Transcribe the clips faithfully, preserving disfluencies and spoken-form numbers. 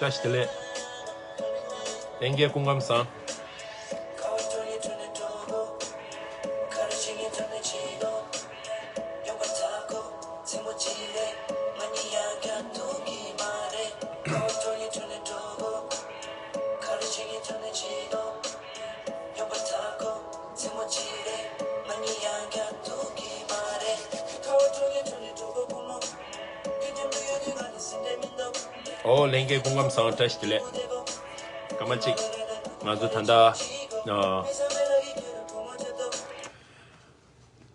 བཀྲ་ཤིས་བདེ་ལེགས། ལྷན་རྒྱས་སྐུ་ཁམས་བཟང་། ཨོ་ལྷན་རྒྱས་སྐུ་ཁམས་བཟང་། བཀྲ་ཤིས་བདེ་ལེགས། སྐར་མ་གཅིག་ང་ཚོ་ད་ལྟ་ཨ།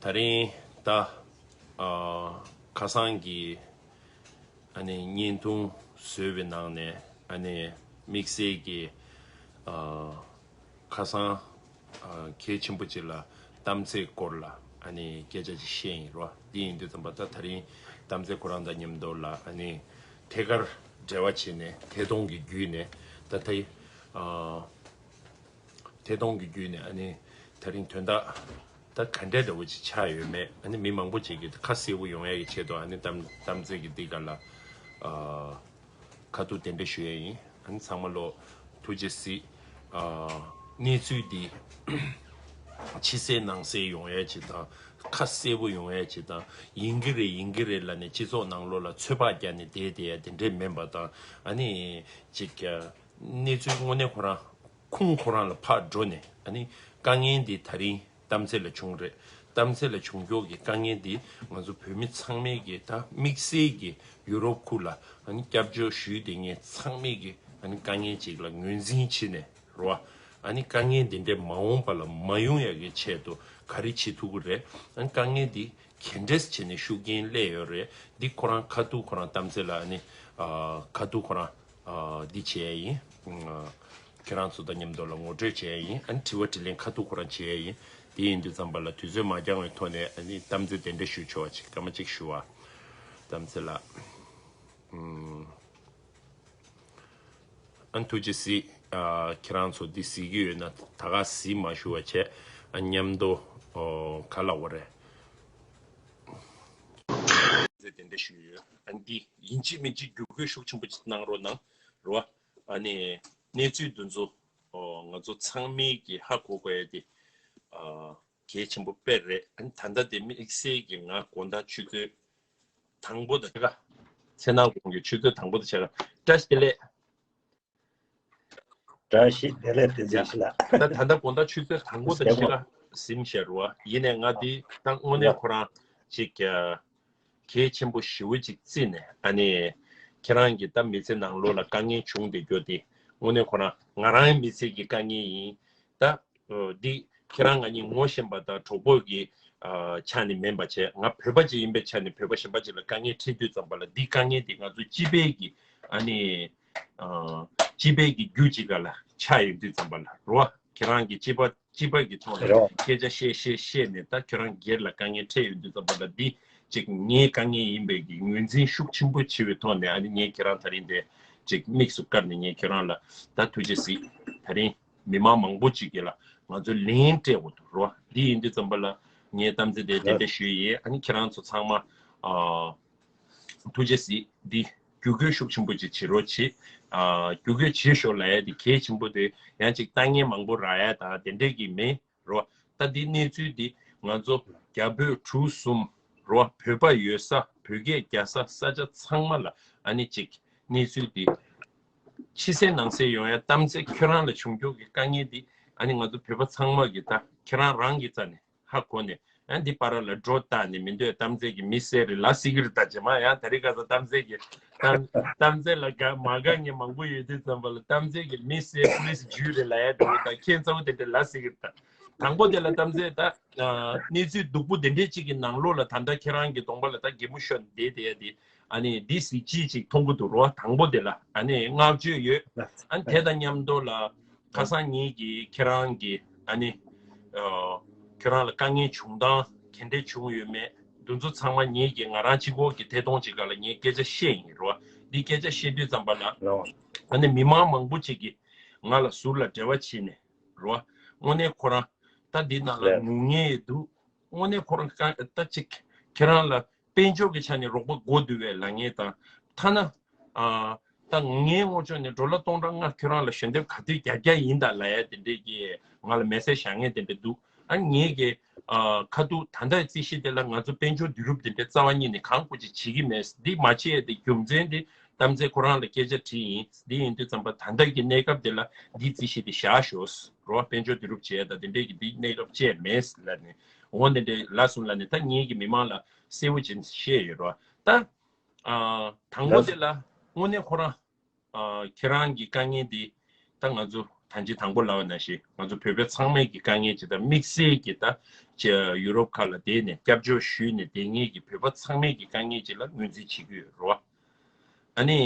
ད་རིང་ད་ཨ། ཁ་སང་གི་ཨ་ནི་བརྙན་ཐུང་བཟོས་པའི་ནང་ནས་ཨ་ནི་དམིགས་བསལ་གྱི་ཨ། ཁ་སང་ཨ། གལ་ཆེན་པོ་ཅིག་ལ་གཏམ་ཚེས་སྐོར་ལ་ཨ་ནི་སྐད་ཆ་ཅིག་བཤད་ཡིན་རོ། འདི་ཡིན་དུས་ཙམ་པ་ད་ད་རིང་གཏམ་ཚེས་ཁོ་རང་དང་མཉམ་དུ་ལ་ཨ་ནི་ཐད་ཀར་འབྲེལ་བ་བྱས་ནས་ཐད་གཏོང་གི་བརྒྱུད་ནས་ད་ད་ཨ། ཐད་གཏོང་གི་བརྒྱུད་ནས་ཨ་ནི་ད་རིང་དོན་དག་ད་ག་འདྲ་འདྲ་བོ་ཅིག་ཆགས་ཡོད་མེད་ཨ་ནི་མི་མང་པོ་ཅིག་གིས་ཁ་གསལ་པོ་ཡོང་ཡ་གི་ཆེད་དུ་ཨ་ནི་གཏམ་གཏམ་ཚེས་ཀྱི་འདི་ག་ལ་ཨ། ཁ་ཐུག་དེ་འདྲ་ཞུ་ཡ་ཡིན། ཨ་ནི་ཚང་མ་ལོ་ཐུགས་རྗེ་གཟིགས། ཨ། གནས་ཚུལ་འདི་ཕྱི་གསལ་ནང་གསལ་ཡོང་ཡ་ཅིག་དང་ཁ་གསལ་པོ་ཡོང་ཡ་ཅིག་དང་ཡིན་གྱི་རེད་ཡིན་གྱི་རེད་ལབ་ནས་སྤྱི་ཚོགས་ནང་ལོགས་ལ་ཚོད་དཔག་རྒྱག་ནས་བསྡད་བསྡད་ཡ་དེ་འདྲས་མིན་པ་དང་ཨ་ནི་ཅིག་གནས་ཚུལ་དངོས་གནས་ཁོ་རང་ཁུངས་ཁོ་རང་ལ་ཕར་འགྲོ་ནས་ཨ་ནི་དཀའ་ངལ་འདི་ད་རིང་གཏམ་ཚེས་ལ་བྱུང་རེད། གཏམ་ཚེས་ལ་བྱུང་ཀྱོག་གི་དཀའ་ངལ་འདི་ང་ཚོ་བོད་མི་ཚང་མས་ཀྱི་ད་དམིགས་བསལ་གྱི་ཡུ་རོབ་ཁུལ་ལ་ཨ་ནི་སྐྱབས་བཅོལ་ཞུས་བསྡད་མཁན་ཚང་མས་ཀྱི་ཨ་ནི་དཀའ་ངལ་ཅིག་ལ་ངོས་འཛིན་བྱས་ནས་རེད་བ། ཨ་ནི་དཀའ་ངལ་འདི་འདྲའི་མ་འོངས་པ་ལ་མ་ཡོང་ཡག་གི་ཆེད་དུ་ག་རེ་བྱེད་ཐུབ་ཀྱི་རེད། ཨ་ནི་དཀའ་ངལ་འདི་ག་འདྲས་བྱས་ནས་ཤུགས་རྐྱེན་སླེབས་ཡོད་རེད། འདི་ཁོ་རང་ཁ་ཐུག་ཁོ་རང་གཏམ་ཚེས་ལ་ཨ་ནི་ཨ་ཁ་ཐུག་ཁོ་རང་ཨ་འདི་བྱས་ཡིན། ཨ་ཁྱེད་རང་ཚོ་དང་མཉམ་དུ་ལ་ངོ་སྤྲོད་བྱས་ཡིན། ཨ་ནི་དྲི་བ་དྲིས་ལན་ཁ་ཐུག་ཁོ་རང་བྱས་ཡིན། དེ་ཡིན་དུས་ཙམ་པ་ལ་དུས་ཚོད་མ་འགྱངས་པའི་ཐོག་ནས་ཨ་ནི་གཏམ་ཚེས་དེ་འདྲ་ཞུ་ཆོག་པ་ཅིག་སྐར་མ་གཅིག་ཞུ་བ། གཏམ་ཚེས་ལགས། ཨུམ། ཨ་ནི་ཐུགས་རྗེ་གཟིགས། ཨ་ཁྱེད་རང་ཚོ་འདི་གཟིགས་ཀྱི་ཡོད་ན་ད་ག་གཟིགས་མ་ཞུ་བ་བྱས། ཨ་མཉམ་དུ་ཨོ་ག་ལབ་དགོས་རེད། དེ་འདྲ་ཞུས་ཡོད། ཨ་འདི་ཡིན་གཅིག་མིན་གཅིག་བསྒྱུར་བཀོད་ཤུགས་ཆེན་པོ་ཅིག་གནང་རོགས་གནང་རོ། ཨ་ནི་གནས་ཚུལ་འདི་ཚོ་ཨོ་ང་ཚོ་ཚང་མས་ཀྱི་ཧ་གོ་དགོས་ཡ་དེ་ཨ་གལ་ཆེན་པོ་དཔེ་རེད། ཨ་ནི་ད་ལྟ་དེ་དམིགས་བསལ་གྱི་ང་དགོང་དག་ཆུ་ཚོད་དང་པོ་དང་ཕྱེད་ཀ་ཚེ་ནང་དགོང་གི་ཆུ་ཚོད་དང་པོ་དང་ཕྱེད་ཀ་བཀྲ་ཤིས་བདེ་ལེགས། བཀྲ་ཤིས་བདེ་ལེགས་བསྟན་འཛིན་ཡ། ཞིག་ལ། ད་ད་ལྟ་དགོང་དག་ཆུ་ཚོད་དང་པོ་དང་ཕྱེད་ཀ་ཟིན་བཞག་རེད་བ། ཡིན་ནའི་ང་འདི་ད་དངོས་གནས་ཁོ་རང་ཅིག་གལ་ཆེན་པོ་ཞེ་པོ་ཅིག་བརྩིས་ནས་ཨ་ནི་ཁྱེད་རང་གི་ད་མི་ཚེ་ནང་ལོགས་ལ་དཀའ་ངལ་བྱུང་བསྡད་རྒྱུ་དེ་དངོས་གནས་ཁོ་རང་ང་རང་མི་ཚེ་གི་དཀའ་ངལ་ཡིན། ད་འདི་ཁྱེད་རང་ང་གཉིས་ངོ་ཤེས་པ་དང་གྲོགས་པོ་གི་ཆ་ནས་མིན་པ་བྱས། ང་བོད་པ་ཅིག་ཡིན་པའི་ཆ་ནས་བོད་པ་གཞན་པ་ཅིག་ལ་དཀའ་ངལ་འཕྲད་དུས་ཙམ་པ་ལ་འདི་དཀའ་ངལ་འདི་ང་ཚོ་སྤྱི་པའི་གི་ཨ་ནི་སྤྱི་པའི་གི་རྒྱུ་ཅིག་ག་ལ་ཆགས་ཡོང་དུས་ཙམ་པ་ལ་རོ། ཁྱེད་རང་གི་སྤྱི་པ་སྤྱི་པ་གི་ཐོག་ནས་རོ། སྐད་ཆ་བཤད་བཤད་བཤད་ནས་ད་ཁྱོད་རང་སྒེར་ལ་དཀའ་ངལ་འཕྲད་ཡོང་དུས་ཙམ་པ་ལ་འདི་ཅིག་ངའི་དཀའ་ངལ་ཡིན་པའི་གི་ངོས་འཛིན་ཤུགས་ཆེན་པོ་བྱས་པའི་ཐོག་ནས་ཨ་ནི་ངས་ཁྱེད་རང་ད་རིང་འདི་ཅིག་དམིགས་སུ་བཀར་ནས་ངས་ཁྱེད་རང་ལ་ད་ཐུགས་རྗེ་གཟིགས། ད་རིང་མི་མང་མང་པོ་ཅིག་གིས་ལ་ང་ཚོ་ལན་སྤྲད་འོ་འདུག་རོ། འདི་ཡིན་དུས་ཙམ་པ་ལ་ངས་གཏམ་ཚེ་དེ་དེ་འདྲ་ཞུས་ཡིན། ཨ་ནི་ཁྱེད་རང་ཚོ་ཚང་མ་ཨ་ཐུགས་རྗེ་གཟིགས། འདི་བསྒྱུར་བཀོད་ཤུགས་ཆེན་པོ་ཅིག་བྱེད་རོགས་བྱེད། ཨ་བསྒྱུར་བཀོད་བྱེད་ཤོག་ལབ་ཡ་དེ་གལ་ཆེན་པོ་དེ་ཡང་ཅིག་ལྟ་ངན་མང་པོ་རག་ཡ་དང་དེ་འདྲས་ཀྱི་མེད་རོ། ད་འདི་གནས་ཚུལ་འདི་ང་ཚོ་རྒྱ་བོད་གྲུ་གསུམ་རོ། བོད་པ་ཡོད་ས་བོད་སྐད་རྒྱག་ས་ས་ཆ་ཚང་མ་ལ་ཨ་ནི་ཅིག་གནས་ཚུལ་འདི་ཕྱི་གསལ་ནང་གསལ་ཡོང་ཡ་གཏམ་ཚེ་ཁྱོད་རང་ལ་བྱུང་རྒྱུ་གི་དཀའ་ངལ་འདི་ཨ་ནི་ང་ཚོ་བོད་པ་ཚང་མ་གི་ད་ཁྱེད་རང་རང་གི་རྩ་ནས་ཧ་གོ་ནས་ཨ་འདི་པར་ལ་སྒྲོ་བཏགས་ནས་མི་འདོད་གཏམ་ཚེ་གི་མི་སེར་རེད་ལ་སྲིད་གི་རེད། ད་རྗེས་མ་ཡང་ད་རེས་ཁ་སང་གཏམ་ཚེ་གི་གཏམ་གཏམ་ཚེ་ལ་དགའ་མ་དགའ་ངན་མང་པོ་ཡོད་དུས་ཙམ་པ་ལ་གཏམ་ཚེ་གི་མི་སེར་པུ་ལིས་ཇུ་རེད་ལ་ཡ་འདུག་ད་ཁྱེད་ཚ་བོ་དེ་འདྲ་ལ་སྲིད་གི་རེད། ད་དང་པོ་དེ་ལ་གཏམ་ཚེ་ད་གནས་ཚུལ་སྡུག་པོ་དེ་འདྲས་ཅིག་གི་ནང་ལོགས་ལ་ད་ལྟ་ཁྱེད་རང་གི་གདོང་པ་ལ་ད་གད་མོ་ཤོར་ནས་བསྡད་བསྡད་ཡ་དེ། ཨ་ནི་འདི་གཟི་བརྗིད་ཅིག་མཐོང་གི་འདུག་རོ། དང་པོ་དེ་ལ་ཨ་ནི་བསྔགས་བརྗོད་ཡོད། ཨ་ནི་དེ་དང་མཉམ་དུ་ལ་ཁ་སང་ཉིད་ཀྱིས་ཁྱེད་རང་གི་ཨ་ནི་ཨ་ཁྱེད་རང་ལ་དཀའ་ངལ་བྱུང་སྟངས་ག་འདྲས་བྱུང་ཡོད་མེད་འདི་ཚོ་ཚང་མ་ཉིད་ཀྱིས་ང་རང་གཅིག་པོ་གི་ཐད་གཏོང་ཅིག་ག་ལ་ངས་སྐད་ཆ་བཤད་ཡིན་རོ། འདི་སྐད་ཆ་བཤད་དུས་ཙམ་པ་ལ་ཨ་ནི་མི་མང་མང་པོ་ཅིག་གིས་ང་ལ་ཟུར་ལ་འབྲེལ་བ་བྱས་ནས་རོ། དངོས་གནས་ཁོ་རང་ད་འདི་ནང་ལ་ངུ་ངེས་འདུག་དངོས་གནས་ཁོ་རང་ད་ཅིག་ཁྱེད་རང་ལ་དཔལ་འབྱོར་གྱི་ཆ་ནས་རོགས་པ་དགོས་འདུག་བས་ལབ་མཁན་དང་། ཐ་ན་ཨ་ ད་ངའི་ངོ་ཕྱོགས་ནས་ཌོ་ལར་སྟོང་ཕྲག་ལྔ་ཁྱོད་རང་ལ་ཞལ་འདེབས་ག་དུས་རྒྱག་རྒྱག་ཡིན་ད་ལབ་ཡ་དེ་འདྲས་ཀྱི་ང་ལ་མེ་སེ་ཇི་བཞག་མཁན་དེ་འདྲས་འདུག་ཨ་ངས་ཀྱི་ཨ་ཁ་ཐུག་ད་ལྟའི་རྩིས་གཞི་དེ་ལ་ང་ཚོ་དཔལ་འབྱོར་བསྡུ་རུབ་དེ་འདྲས་རྩ་བ་ཉིད་ནས་གང་དགོས་ཅིག་བྱེད་ཀྱི་མེད། འདི་མ་བྱེད་ཡ་དེ་རྒྱུ་མཚན་དེ་གཏམ་ཚེ་ཁོ་རང་ལ་སྐད་ཆ་དྲིས་ཡིན། འདི་ཡིན་དུས་ཙམ་པ་ད་ལྟ་གི་གནས་སྐབས་དེ་ལ་འདིའི་རྩིས་གཞི་དེ་བཞག་ཤོག་རོ། དཔལ་འབྱོར་བསྡུ་རུབ་བྱེད་ཡ་ད་དེ་འདྲས་ཀྱི་འདི་གནས་སྐབས་བཅས་མེད་ལབ་ནས་འོ་དེ་འདྲས་ལབ་སོང་ལབ་ནས་ད་ངས་ཀྱི་མི་མང་ལ་གསལ་བོ་བྱས་ནས་བཤད་ཡོད་རོ། ད་ཨ་དང་པོ་དེ་ལ་དངོས་གནས་ཁོ་རང་ཨ་ཁྱེད་རང་གི་དཀའ་ངལ་འདི་ད་ང་ཚོ་ད་ཅི་དང་པོ་ལབ་པ་ནང་བཞིན་ང་ཚོ་བོད་པ་ཚང་མའི་གི་དཀའ་ངལ་ཅིག་དང་དམིགས་བསལ་གྱི་ད་ཅི་ཡུ་རོབ་ཁག་ལ་བསྡད་ནས་སྐྱབས་བཅོལ་ཞུས་ནས་བསྡད་མཁན་གྱི་བོད་པ་ཚང་མའི་གི་དཀའ་ངལ་ཅིག་ལ་ངོས་འཛིན་བྱེད་ཀྱི་ཡོད་རེད་བ། ཨ་ནི་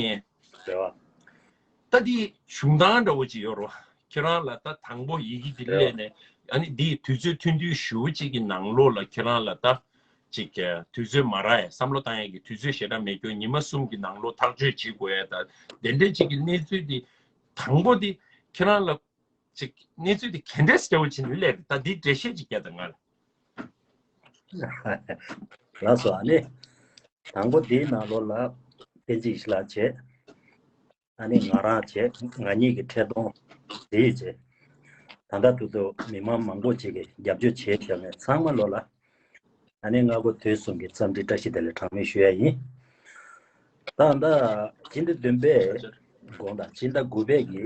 རེད་བ། ད་འདི་གཞུང་དང་འདྲ་བོ་ཅིག་ཡོད་རེད་བ། ཁྱེད་རང་ལ་ད་དང་པོ་ཡི་གེ་འདི་སླེབས་ནས་ཨ་ནི་འདི་དུས་ཚོད་ཐུང་ཐུང་ཞེ་པོ་ཅིག་གི་ནང་ལོགས་ལ་ཁྱེད་རང་ལ་ད་ཅིག་དུས་ཚོད་མ་རག་ཡ་བསམ་བློ་བཏང་ཡ་གི་དུས་ཚོད་ཞེ་དྲག་མེད་རྒྱུ་ཉི་མ་གསུམ་གྱི་ནང་ལོགས་ཐག་གཅོད་བྱེད་དགོས་ཡ་ད་དེ་འདྲ་ཅིག་གི་གནས་ཚུལ་འདི་དང་པོ་འདི་ཁྱེད་རང་ལ་ཅིག་གནས་ཚུལ་འདི་ག་འདྲས་སྐྱ་བོ་ཕྱིན་ནས་སླེབས་རེད། ད་འདི་འགྲེལ་བཤད་ཅིག་རྒྱག་དང་ང་ལ། ལགས་སོ། ཨ་ནི་དང་པོ་འདིའི་ནང་ལོགས་ལ་བསྟན་འཛིན་ཞི་ལགས་བྱས། ཨ་ནི་ང་རང་བྱས། ང་གཉིས་ཀྱི་འཕྲིན་གཏོང་དེ་བྱས། ད་ལྟ་དུས་ཚོད་མི་མང་མང་པོ་ཅིག་གིས་རྒྱབ་སྐྱོར་བྱས་བྱས་ནས་ཚང་མ་ལོ་ལ་ཨ་ནི་སྔ་དགོང་དུས་གསུམ་གྱི་འཚམས་འདྲི་བཀྲ་ཤིས་བདེ་ལེགས་གྲངས་མེད་ཞུ་ཡ་ཡིན། ད་ལྟ་སྤྱི་ཟླ་བདུན་པའི་དགོང་དག་སྤྱི་ཟླ་དགུ་པའི་གི་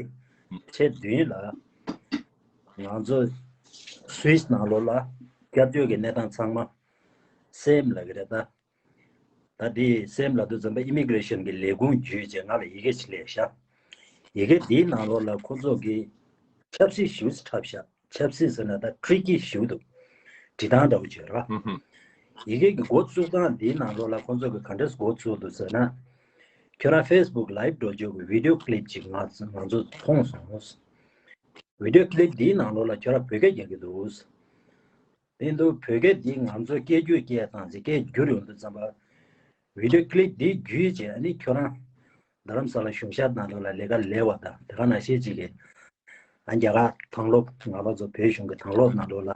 ཚེས་བདུན་ལ་ང་ཚོ་སུད་སི་ནང་ལོགས་ལ་སྐྱབས་བཅོལ་གྱི་གནས་སྟངས་ཚང་མ་སེམས་ལ་གི་རེད་ད། ད་དེ་སེམས་ལ་དུ་འཛོམས་པའི་ཨི་མི་གྷི་རེ་ཤན་གྱི་ལས་ཁུངས་བརྒྱུད་བྱས་ང་ལ་ཡི་གེ་ཅིག་སླེབས་ཤག་ཡི་གེ་འདིའི་ནང་ལོགས་ལ་ཁོ་ཚོ་གིས་ཆབ་སྲིད་ཞེ་པོ་ཅིག་འཁྲབ་ཤག་ཆབ་སྲིད་ཟེར་ན་ད་ཊི་རི་ཀི་ཞེ་པོ་འདུག་འབྲི་སྟངས་འདྲ་བོ་བྱོས་ར། ཧུམ་ཧུམ། ཡི་གེ་གི་འགོ་བཙུགས་སྟངས་འདིའི་ནང་ལོགས་ལ་ཁོ་ཚོ་གིས་ག་འདྲས་འགོ་བཙུགས་འདུག་ཟེར་ན། ཁྱོད་རང་ཕེ་སི་བུག་ལའིབ་འགྲོ་རྒྱུ་གི་བི་ཌི་ཡོ་ཀི་ལིབ་ཅིག་ང་ང་ཚོ་མཐོང་སོང་། བི་ཌི་ཡོ་ཀི་ལིབ་འདིའི་ནང་ལོགས་ལ་ཁྱོད་རང་བོད་སྐད་རྒྱག་གི་འདུག་དེ་འདུག་བོད་སྐད་འདི་ང་ཚོ་སྐད་སྒྱུར་སྐད་བཏང་ཚེ་སྐད་སྒྱུར་ཡོང་དུས་ཙམ་པ། བི་ཌི་ཡོ་ཀི་ལིབ་འདི་བརྒྱུད་བྱས་ཨ་ནི་ཁྱོད་རང་རྡ་རམ་ས་ལ་གཞུང་ཞབས་ནང་ལོགས་ལ་ལས་ཀ་ལས་པ་དང་དེ་ག་ནང་བཞིན་ཅིག་གིས་ཨ་རྒྱ་གར་དང་སློབ་ང་རང་ཚོ་བོད་གཞུང་གི་དང་སློབ་ནང་ལོགས་ལ་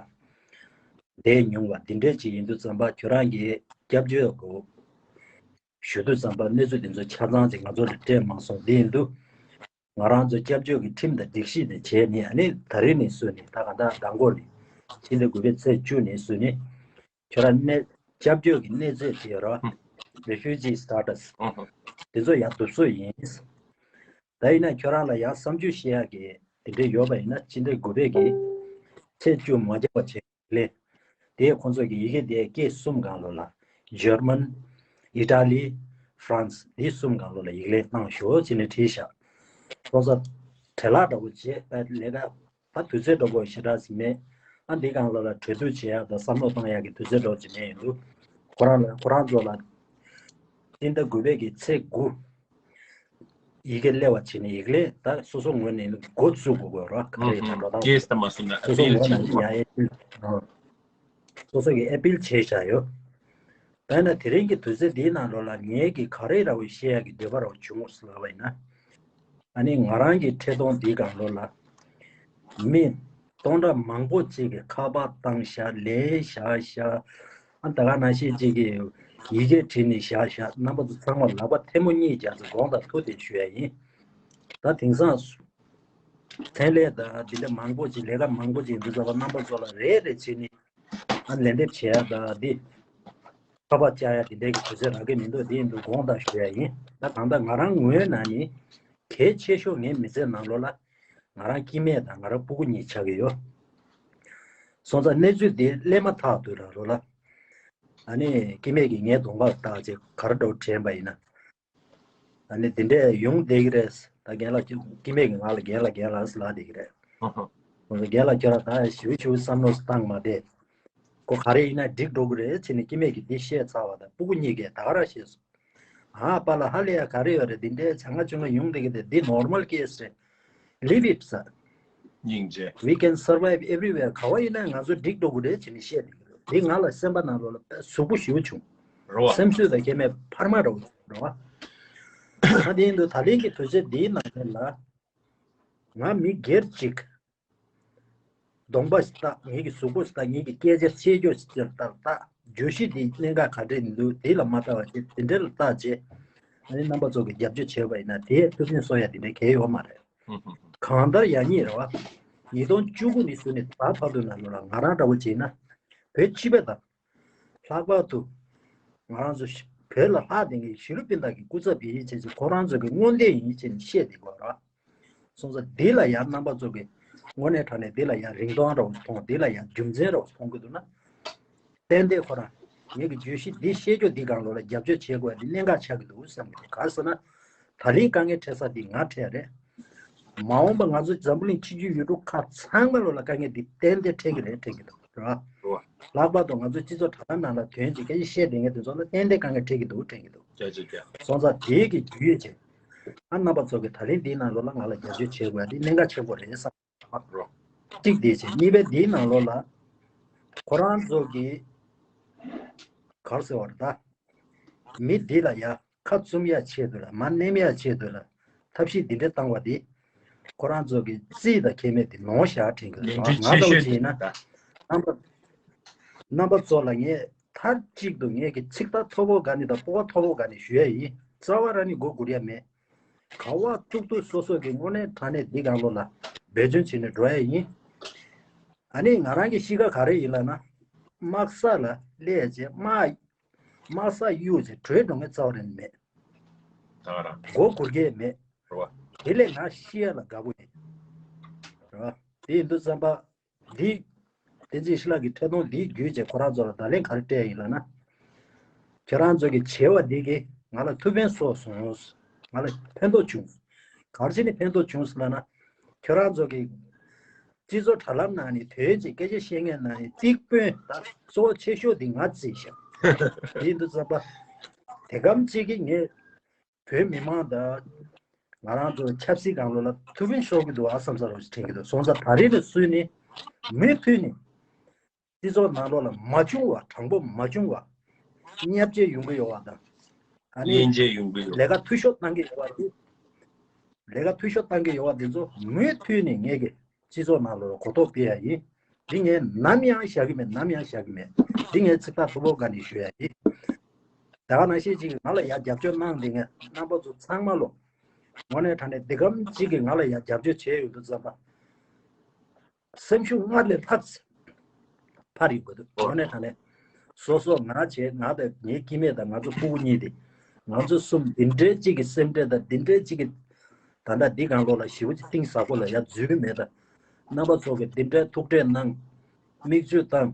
བསྡད་མྱོང་བ་འདི་འདྲས་ཅིག་ཡིན་དུས་ཙམ་པ་ཁྱོད་རང་གིས་སྐྱབས་བཅོལ་གོ་ཞུ་དུས་ཙམ་པ་གནས་ཚུལ་འདི་ཚོ་ཆ་ཚང་ཅིག་ང་ཚོ་ལ་སྤྲད་མ་སོང་། འདི་ཡིན་དུས། ང་རང་ཚོ་སྐྱབས་བཅོལ་གྱི་ཁྲིམས་དང་སྒྲིག་གཞི་དེ་བྱས་ནས་ཨ་ནི་ད་རེས་ནས་བཟུང་ནས་ད་ག་ད་མདང་དགོང་ནས་ཕྱི་ཟླ་དགུ་པའི་ཚེས་བཅུ་ནས་བཟུང་ནས་ཁྱོད་རང་གནས་སྐྱབས་བཅོལ་གྱི་གནས་ཚད་དེ་ཡོད་ར། Refugee Status དེ་ཚོ་ཡང་སྡུག་སོ་ཡིན། ད་ཡིན་ན་ཁྱོད་རང་ལ་ཡང་བསམ་ཚུལ་བཤད་ཡག་གི་དེ་འདྲས་ཡོད་པ་ཡིན་ན་ཕྱི་ཟླ་དགུ་པའི་གི་ཚེས་བཅུ་མ་བརྒྱབ་པ་བྱས། ལས། དེས་ཁོང་ཚོ་གི་ཡི་གེ་དེ་སྐད་གསུམ་སྒང་ལོ་ལ། ཇར་མན། ཨི་ཊ་ལི། ཧྥ་རན་སི། འདི་གསུམ་སྒང་ལོ་ལ་ཡིག་ལན་གནང་ཤོག་ཅེས་ནས་བྲིས་ཤག་སོང་ཙང་། བྲེལ་ལག་འདྲ་བོ་བྱས་ད་ལས་ཀ་ད་དུས་ཚོད་འདྲ་བོ་ཞེ་དྲག་ཞིག་མེད། ཨ་འདི་སྒང་ལོ་ལ་གྲོས་བསྡུར་བྱེད་ཡག་དང་བསམ་བློ་གཏོང་ཡག་གི་དུས་ཚོད་འདྲ་བོ་ཅིག་མེད་ཡིན་འདུག་ཁོ་རང་ལ་ཁོ་རང་ཚོ་ལ། སྤྱི་ཟླ་དགུ་པའི་གི་ཚེས་དགུ། ཡི་གེ་སླེབས་པ་བྱས་ནས་ཡིག་ལན་ད་སོ་སོ་ངོས་ནས་འགོ་བཙུགས་དགོས་དགོས་ར་ག་རེ་ཡིན་ན་འགྲོ་སྟངས། ཀེ་སི་དང་མ་སོང་ན་ཨ་སོ་སོ་པིལ་ངོས་ནས་བྱེད་དགོས། ཡང་ཨེ་པིལ་ཨ། སོ་སོ་གིས་ཨེ་པིལ་བྱས་བཞག་ཡོད། ད་ན་དེ་རིང་གི་དུས་ཚོད་འདིའི་ནང་ལོགས་ལ་ངས་ཀྱི་ག་རེ་ར་བའི་བཤད་ཡག་གི་འདོད་པ་ར་བ་བྱུང་ངོ་ཟེར་ལབ་པ་ཡིན་ན། ཨ་ནི་ང་རང་གི་འཕྲིན་གཏོང་འདིའི་སྒང་ལོགས་ལ། མི་སྟོང་ཕྲག་མང་པོ་ཅིག་གིས་ཁ་པར་བཏང་ཤག་ལན་བཞག་ཤག་ཨ་ད་ག་ནང་བཞིན་ཅིག་གིས་ཡི་གེ་བྲིས་ནས་བཞག་ཤག་རྣམ་པ་ཚོ་ཚང་མ་ལག་པ་ཐལ་མོ་གཉིས་སྦྱར་ཏེ་དགོངས་དག་ཐུགས་བདེ་ཞུ་ཡ་ཡིན། ད་དེང་སང་། ཚན་ལས་དང་འདི་འདྲ་མང་པོ་ཅིག་ལས་ཀ་མང་པོ་ཅིག་འདི་ཚོ་ལ་རྣམ་པ་ཚོ་ལ་རེ་རེ་བྱས་ནས་ཨ་ལན་འདེབས་བྱེད་ཡ་དང་འདི་ཁ་པར་བཅར་ཡ་དེ་འདྲའི་གི་དུས་ཚོད་རག་གི་མི་འདུག་དེ་ཡིན་དུས་དགོངས་དག་ཞུ་ཡ་ཡིན། ད་གང་ལྟར་ང་རང་ངོས་ནས་ནི་གལ་ཆེ་ཤོས་ངའི་མི་ཚེ་ནང་ལོགས་ལ་ང་རང་སྐྱེ་དམན་དང་ང་རང་སྤུ་གུ་གཉིས་ཆགས་ཀྱི་ཡོད། སོང་ཙང་གནས་ཚུལ་དེ་སླེབས་མ་ཐག་ཏུ་རང་ལོགས་ལ་ཨ་ནི་སྐྱེ་དམན་གྱིས་ངའི་གདོང་པར་བལྟས་བྱས་ག་རེ་འདྲ་བོ་དྲན་པ་ཡིན་ན། ཨ་ནི་དེ་འདྲས་ཡོང་བསྡད་ཀྱི་རེད། ད་རྒན་ལགས་ཀྱི་སྐྱེ་དམན་གྱིས་ང་ལ་རྒན་ལགས་རྒན་ལགས་ཟེར་ལབ་བསྡད་ཀྱི་རེད། ཨ་ཧ། ཁོང་ཚོ་རྒན་ལགས་ཁྱོད་རང་ད་ཞིབ་ཞིབ་བསམ་བློ་བཏང་མ་བསྡད། ཁོ་ག་རེ་ཡིན་ན་འགྲིག་འགྲོ་གི་རེད་ཟེར་ནས་སྐྱེ་དམན་གྱིས་འདི་བཤད་ཚར་བ་དང་སྤུ་གུ་གཉིས་ཀས་ད་ག་རང་བཤད་སོང་། ཨ་པཱ་ལགས་ཧ་ལས་ཡ་ག་རེ་ཡོད་རེད། འདི་འདྲའི་བྱ་ང་ཆུང་ང་ཡོང་བསྡད་ཀྱི་རེད། འདི་ནོར་མལ་ཀེ་སི་རེད། Leave it, sir. སྙིང་རྗེ། We can survive everywhere. ག་བ་ཡིན་ན་ང་ཚོ་འགྲིག་འགྲོ་གི་རེད་ཅེས་ནས་བཤད་འདུག་འདི་ང་ལ་སེམས་པ་ནང་ལོགས་ལ་དཔེ་ཟུག་པོ་ཞེ་པོ་བྱུང་། རེད་བ། སེམས་གསོ་དང་ཁྱད་མེད་འཕར་མ་རེད་བ། རེད་བ། ད་དེ་ཡིན་དུས་ད་ལན་གྱི་དུས་ཚོད་འདིའི་ནང་ལ་ང་མི་སྒེར་གཅིག་གདོང་པ་ཞིག་བལྟ། ངེད་ཀྱི་གཟུགས་པོ་ཞིག་བལྟ། ངེད་ཀྱི་སྐད་ཆ་བཤད་རྒྱུ་ཞིག་ལྟ་བལྟ། བརྗོད་གཞི་འདི་གནད་འགག་ག་འདྲས་འདུག་འདི་ལ་མ་བལྟ་བ་ཅིག་དེ་འདྲ་ལ་བལྟ་བྱས། ཨ་ནི་རྣམ་པ་ཚོ་གི་རྒྱབ་སྐྱོར་བྱས་པ་ཡིན་ན་དེ་ཐུགས་ཕན་གསོ་ཡ་དེ་འདྲ་གལ་ཡོད་མ་རེད། ཧུམ་ཧུམ་ཧུམ། གང་ལྟར་ཡང་ཉིད་རེད་བ། ཉིས་སྟོང་བཅུ་དགུ་ནས་བཟུང་ནས་ད་བར་དུ་ནང་ལོགས་ལ་ང་རང་འདྲ་བོ་བྱས་ན། བོད་སྤྱི་པ་དང་། ལྷག་པར་དུ། ང་རང་ཚོ་བོད་ལ་ལྷག་བསྡད་མཁན་ཞི་ལུ་སྤུན་ཟླ་གི་སྐུ་ཚབ་ཡིན་ཕྱིན་ཅི་ཁོ་རང་ཚོ་གི་སྔོན་བསྡད་ཡིན་ཕྱིན་བཤད་བསྡད་དགོས་རེད་བ། སོང་ཙང་འདི་ལ་ཡང་རྣམ་པ་ཚོ་གི་དངོས་གནས་དྲང་གནས་འདི་ལ་ཡང་རིན་ཐང་འདྲ་བོ་མཐོང་། འདི་ལ་ཡང་རྒྱུ་མཚན་འདྲ་བོ་མཐོང་གི་འདུག་ན། ཏན་ཏན་ཁོ་རང་ངེད་ཀྱི་བརྗོད་གཞི་འདི་བཤད་རྒྱུ་འདི་སྒང་ལོགས་ལ་རྒྱབ་སྐྱོར་བྱེད་དགོས་ཡ་འདི་གནད་འགག་ཆགས་ཀྱི་འདུག་བསམ་གྱི་འདུག་ག་རེ་ཟེར་ན། ད་རིང་དཀའ་ངལ་འཕྲད་ས་འདི་ང་འཕྲད་རེད། མ་འོངས་པ་ང་ཚོ་འཛམ་བུ་གླིང་ཕྱི་རྒྱལ་ཡུལ་གྲུ་ཁག་ཚང་མ་ལོགས་ལ་དཀའ་ངལ་འདི་ཏན་ཏན་འཕྲད་ཀྱི་རེད། འཕྲད་ཀྱི་འདུག་རེད་བ། རེད་བ། ལྷག་པར་དུ་ང་ཚོ་སྤྱི་ཚོགས་དྲ་ལམ་ནང་ལ་དོན་གྱི་སྐད་ཆ་བཤད་བསྡད་མཁན་དེ་ཚོ་ལ་ཏན་ཏན་དཀའ་ངལ་འཕྲད་ཀྱི་འདུག་འཕྲད་ཀྱི་འདུག་བྱས་བྱས་བྱས། སོང་ཙང་དེའི་གི་རྒྱུས་བྱས། ཨ་རྣམ་པ་ཚོ་གི་ད་རིང་འདིའི་ནང་ལོགས་ལ་ང་ལ་རྒྱབ་སྐྱོར་བྱེད་དགོས་ཡ་འདི་གནད་འགག་ཆེན་པོ་རེད་བསམ། རོ། གཅིག་དེ་བྱས། གཉིས་པའི་འདིའི་ནང་ལོགས་ལ། ཁོ་རང་ཚོ་གི་ག་རེ་ཟེར་བ་རེད་ད། མི་འདི་ལ་ཡ་ཁ་བཙུམ་ཡ་ཆེད་དུ་ལ་མ་ནེམ་ཡ་ཆེད་དུ་ལ་ཐབས་ཤེས་འདི་འདྲ་བཏང་བ་འདི། ཁོ་རང་ཚོ་གི་རྩིས་དང་ཁེ་མེད་དེ་ནོར་བཞག་དྲན་གི་འདུག་ང་འདྲ་བོ་བྱས་ན། རྣམ་པ་རྣམ་པ་ཚོ་ལ་ངས་མཐའ་གཅིག་ཏུ་ངས་ཀྱི་ཚིག་ཐག་མཐོ་པོ་ག་ནས་དང་སྤོབས་པ་མཐོ་པོ་ག་ནས་ཞུ་ཡ་ཡིན། རྩ་བ་རང་ནས་མགོ་སྒུར་ཡ་མེད། ག་བ་ཐུག་ཐུག་སོ་སོ་གི་དངོས་གནས་དྲང་གནས་འདི་སྒང་ལོགས་ལ་འབད་བརྩོན་བྱས་ནས་འགྲོ་ཡ་ཡིན། ཨ་ནི་ང་རང་གི་གཤིས་ཀ་ག་རེ་ཡིན་ལབ་ན། དམག་ས་ལ་སླེབས་རྗེས་དམག་དམག་ས་གཡུགས་རྗེས་བྲོས་འགྲོ་མཁན་རྩ་བ་རང་ནས་མེད། ད་ག་རང་མགོ་སྒུར་མཁན་མེད། རེད་བ། དེ་ལས་ང་ཤི་ཡ་ལ་དགའ་པོ་ཡིན། རེད་བ། དེ་ཡིན་དུས་ཙམ་པ། འདི། བསྟན་འཛིན་ཤི་ལགས་ཀྱི་འཕྲིན་གཏོང་འདིའི་བརྒྱུད་བྱས་ཁོ་རང་ཚོ་ལ་བརྡ་ལན་ག་རེ་སྤྲད་ཡིན་ལབ་ན། ཁྱེད་རང་ཚོ་གི་བྱས་པ་འདི་གིས་ང་ལ་ཐུགས་ཕན་གསོས་སོང་། ང་ལ་ཕན་ཐོགས་བྱུང་། ག་རེ་བྱས་ནས་ཕན་ཐོགས་བྱུང་ཟེར་ལབ་ན། ཁྱེད་རང་ཚོ་གི་སྤྱི་ཚོགས་དྲ་ལམ་ནང་ནས་དོན་གྱི་སྐད་ཆ་བཤད་མཁན་ནང་ནས་རྩིག་དཔོན་ད་གཙོ་བོ་ཆེ་ཤོས་འདི་ང་བརྩིས་ཤག་དེ་ཡིན་དུས་ཙམ་པ། དེ་གམ་གཅིག་གིས་ངས། བོད་མི་མང་དང་། ང་རང་ཚོ་ཆབ་སྲིད་སྒང་ལོགས་ལ་ཐུགས་ཕན་གསོས་ཀྱི་འདུག་ཨ་བསམ་ས་རོགས་ཞིག་དྲན་གྱི་འདུག་སོང་ཙང་ད་རེས་ནས་བཟུང་ནས་མུ་མཐུད་ནས་སྤྱི་ཚོགས་ནང་ལོགས་ལ་མ་བྱུང་བ། དྲང་པོ་མ་བྱུང་བ། བརྙས་བཅོས་ཡོང་གི་ཡོད་པ་དང་། ཨ་ནི་དབྱེ་འབྱེད་ཡོང་གི་ཡོད། ལས་ཀ་འཐུས་ཤོར་བཏང་གི་ཡོད་པ་དེ། ལས་ཀ་འཐུས་ཤོར་བཏང་གི་ཡོད་པ་དེ་ཚོ་མུ་མཐུད་ནས་ངས་ཀྱི་སྤྱི་ཚོགས་ནང་ལོགས་གོ་རྟོགས་སྤེལ་ཡ་ཡིན། འདི་ངས་ནམ་ཡང་བཞག་གི་མེད། ནམ་ཡང་བཞག་གི་མེད། འདི་ངས་ཚིག་ཐག་མཐོ་པོ་ག་ནས་ཞུ་ཡ་ཡིན། ད་ག་ནང་བཞིན་ཅིག་ང་ལ་ཡ་རྒྱབ་སྐྱོར་གནང་བསྡད་མཁན་རྣམ་པ་ཚོ་ཚང་མ་ལོ། དངོས་གནས་དྲང་གནས་འདི་གམ་གཅིག་གིས་ང་ལ་ཡ་རྒྱབ་སྐྱོར་བྱས་ཡོད་དུས་ཙམ་པ། སེམས་ཤུགས་སྔར་ལས་ལྷག་ཙམ་འཕར་ཡོང་གི་འདུག་དངོས་གནས་དྲང་གནས། སོ་སོ་ང་བྱས། ང་དང་ངའི་སྐྱེ་དམན་དང་ང་ཚོ་ཕྲུ་གུ་གཉིས་དེ། ང་ཚོ་གསུམ་འདི་འདྲའི་གཅིག་གི་སེམས་ཁྲལ་དང་འདི་འདྲའི་གཅིག་གི། ད་ལྟ་འདི་སྒང་ལོགས་ལ་ཞེ་པོ་ཅིག་གཏིང་ཟབ་པོ་ལ་ཡ་འཛུལ་གི་མེད་ད། རྣམ་པ་ཚོ་གིས་འདི་འདྲའི་ཐུགས་ཁྲལ་གནང་། མིག་ཆུ་བཏང་།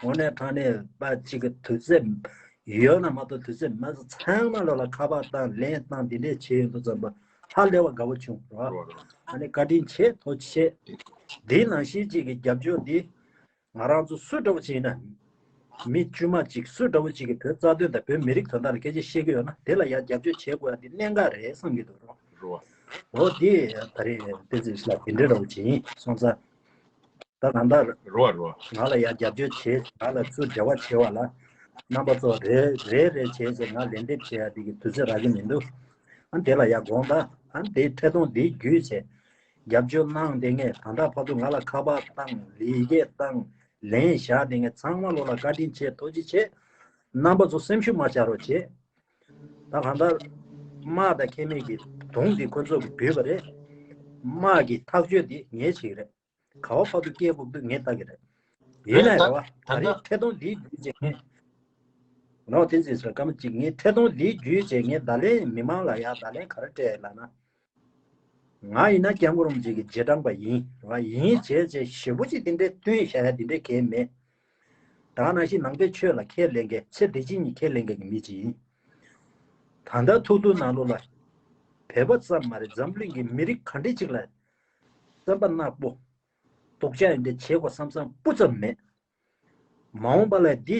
དངོས་གནས་དྲང་གནས་པ་གཅིག་གི་དུས་ཚོད་ཡོད་ན་མ་གཏོགས་དུས་ཚོད་མེད་ས་ཚང་མ་ལོགས་ལ་ཁ་པར་བཏང་། ལན་བཏང་། འདི་འདྲས་བྱས་ཡོང་དུས་ཙམ་པ་ཧ་ལས་པ་དགའ་པོ་བྱུང་རོ། ཨ་ནི་བཀའ་དྲིན་ཆེ། ཐུགས་རྗེ་ཆེ། འདི་ནང་བཞིན་གཅིག་གི་རྒྱབ་སྐྱོར་འདི་ང་རང་ཚོ་སུ་འདྲ་བོ་བྱས་ན། མི་དཀྱུས་མ་གཅིག་སུ་འདྲ་བོ་གཅིག་གིས་བོད་རྩ་དོན་དང་བོད་མི་རིགས་དོན་དག་ལ་སྐད་ཆ་བཤད་ཀྱི་ཡོད་ན་དེ་ལ་ཡང་རྒྱབ་སྐྱོར་བྱེད་དགོས་ཡ་འདི་གནད་འགག་རེད་བསམ་གྱི་འདུག་རོ། རོ། འོ་དེ་ད་རེས་བསྟན་འཛིན་ཤི་ལགས་དེ་འདྲ་འདྲ་བོ་ཅིག་ཡིན་སོང་ཙང་། ད་གང་ལྟར། རོ་རོ། ང་ལ་ཡང་རྒྱབ་སྐྱོར་བྱེད། ང་ལ་ཚུར་འབྲེལ་བ་བྱེད་པ་ལ། རྣམ་པ་ཚོ་རེ་རེ་རེ་བྱས་ཚེ་ང་ལན་འདེབས་བྱེད་ཡ་དེ་གི་དུས་ཚོད་རག་གི་མི་འདུག་ཨ་དེ་ལ་ཡང་དགོངས་དག་ཨ་དེ་འཕྲིན་གཏོང་དེའི་བརྒྱུད་བྱས། རྒྱབ་སྐྱོར་གནང་བསྡད་མཁན། ད་ལྟ་བར་དུ་ང་ལ་ཁ་པར་བཏང་། ལེགས་སྐྱེས་བཏང་། ལན་བཞག་བསྡད་མཁན་ཚང་མ་ལོགས་ལ་བཀའ་དྲིན་ཆེ། ཐུགས་རྗེ་ཆེ། རྣམ་པ་ཚོ་སེམས་ཤུགས་མ་ཆག་རོགས་བྱེད། ད་གང་ལྟར། དམག་དང་ཁེ་མེད་ཀྱི་དུང་འདི་ཁོ་ཚོ་གིས་བུད་པ་རེད། དམག་གི་ཐག་གཅོད་འདི་ངས་བྱེད་ཀྱི་རེད། ག་བ་བར་དུ་སྐྱེལ་དགོས་འདུག་ངས་ལྟ་གི་རེད། ཡིན་ན་རེད་བ། ད་རེས་འཕྲིན་གཏོང་འདིའི་བརྒྱུད་བྱས་ངས། ནོར་བསྟན་འཛིན་ཟེར་སྐར་མ་གཅིག་ངས་འཕྲིན་གཏོང་འདིའི་བརྒྱུད་བྱས་ངས་བརྡ་ལན་མི་མང་ལ་ཡང་བརྡ་ལན་ག་རེ་སྤྲད་ལབ་ན། ང་ཡིན་ན་སྐྱབས་མགོན་རིན་པོ་ཆེ་གི་རྗེས་འབྲང་པ་ཡིན་རེད་བ། ཡིན་བྱས་བྱས་ཞེ་པོ་ཅིག་དེ་འདྲའི་བསྟུན་བཞག་ཡ་དེ་འདྲའི་གལ་མེད། ད་ག་ནང་བཞིན་ནང་པའི་ཆོས་ལ་ཁས་ལེན་མཁན། ཚེ་འདི་ཕྱི་གཉིས་ཁས་ལེན་མཁན་གྱི་མི་ཅིག་ཡིན། ད་ལྟ་ཐུག་ཐུག་ནང་ལོགས་ལ། བོད་པ་ཙམ་མ་རེད། འཛམ་གླིང་གི་མི་རིགས་ག་འདྲ་ཅིག་ལ། སེམས་པ་ནག་པོ། སྡུག་ཅག་འདི་འདྲ་བྱེད་དགོས་བསམ་བསམ་སྤུ་ཙམ་མེད། མ་འོངས་པ་ལ་འདི་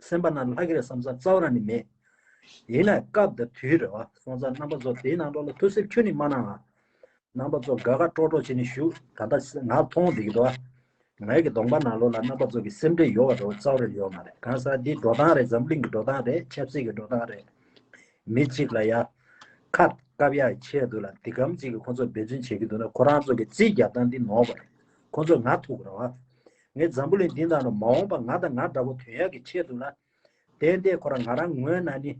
སེམས་པ་ནང་ལྷག་གི་རེད་བསམ་བསམ་རྩ་བ་རང་ནས་མེད། ཡིན་ན་སྐབས་དང་དུས་རེད་བ། སོང་ཙང་རྣམ་པ་ཚོ་དེའི་ནང་ལོགས་ལ་ཐུགས་སེམས་ཁྱོན་ནས་མ་གནང་ཨ། རྣམ་པ་ཚོ་དགའ་དགའ་སྤྲོ་སྤྲོ་བྱས་ནས་བཞུགས། ད་ལྟ་ང་མཐོང་བསྡད་ཀྱི་འདུག་ཨ། ངའི་གི་གདོང་པ་ནང་ལོགས་ལ་རྣམ་པ་ཚོ་གི་སེམས་ཁྲལ་ཡོད་པ་འདྲ་བོ་རྩ་བ་རེ་ཡོད་མ་རེད། གང་ཟེར་འདི་འགྲོ་སྟངས་རེད། འཛམ་གླིང་གི་འགྲོ་སྟངས་རེད། ཆབ་སྲིད་ཀྱི་འགྲོ་སྟངས་རེད། མི་གཅིག་ལ་ཡ་ཁ་བཀབ་ཡག་ཆེད་དུ་ལ་འདི་གམ་གཅིག་གི་ཁོ་ཚོ་འབད་བརྩོན་བྱེད་ཀྱི་འདུག་ན་ཁོ་རང་ཚོ་གི་རྩིས་རྒྱག་སྟངས་འདི་ནོར་བ་རེད། ཁོ་ཚོ་ང་ཐུག་རེད་བ། ངས་འཛམ་བུ་གླིང་འདི་ནང་ལ་མ་འོངས་པ་ང་དང་ང་འདྲ་པོ་ཐོན་ཡག་གི་ཆེད་དུ་ལ། ཏན་ཏན་ཁོ་རང་ང་རང་ངོས་ནས་ནི།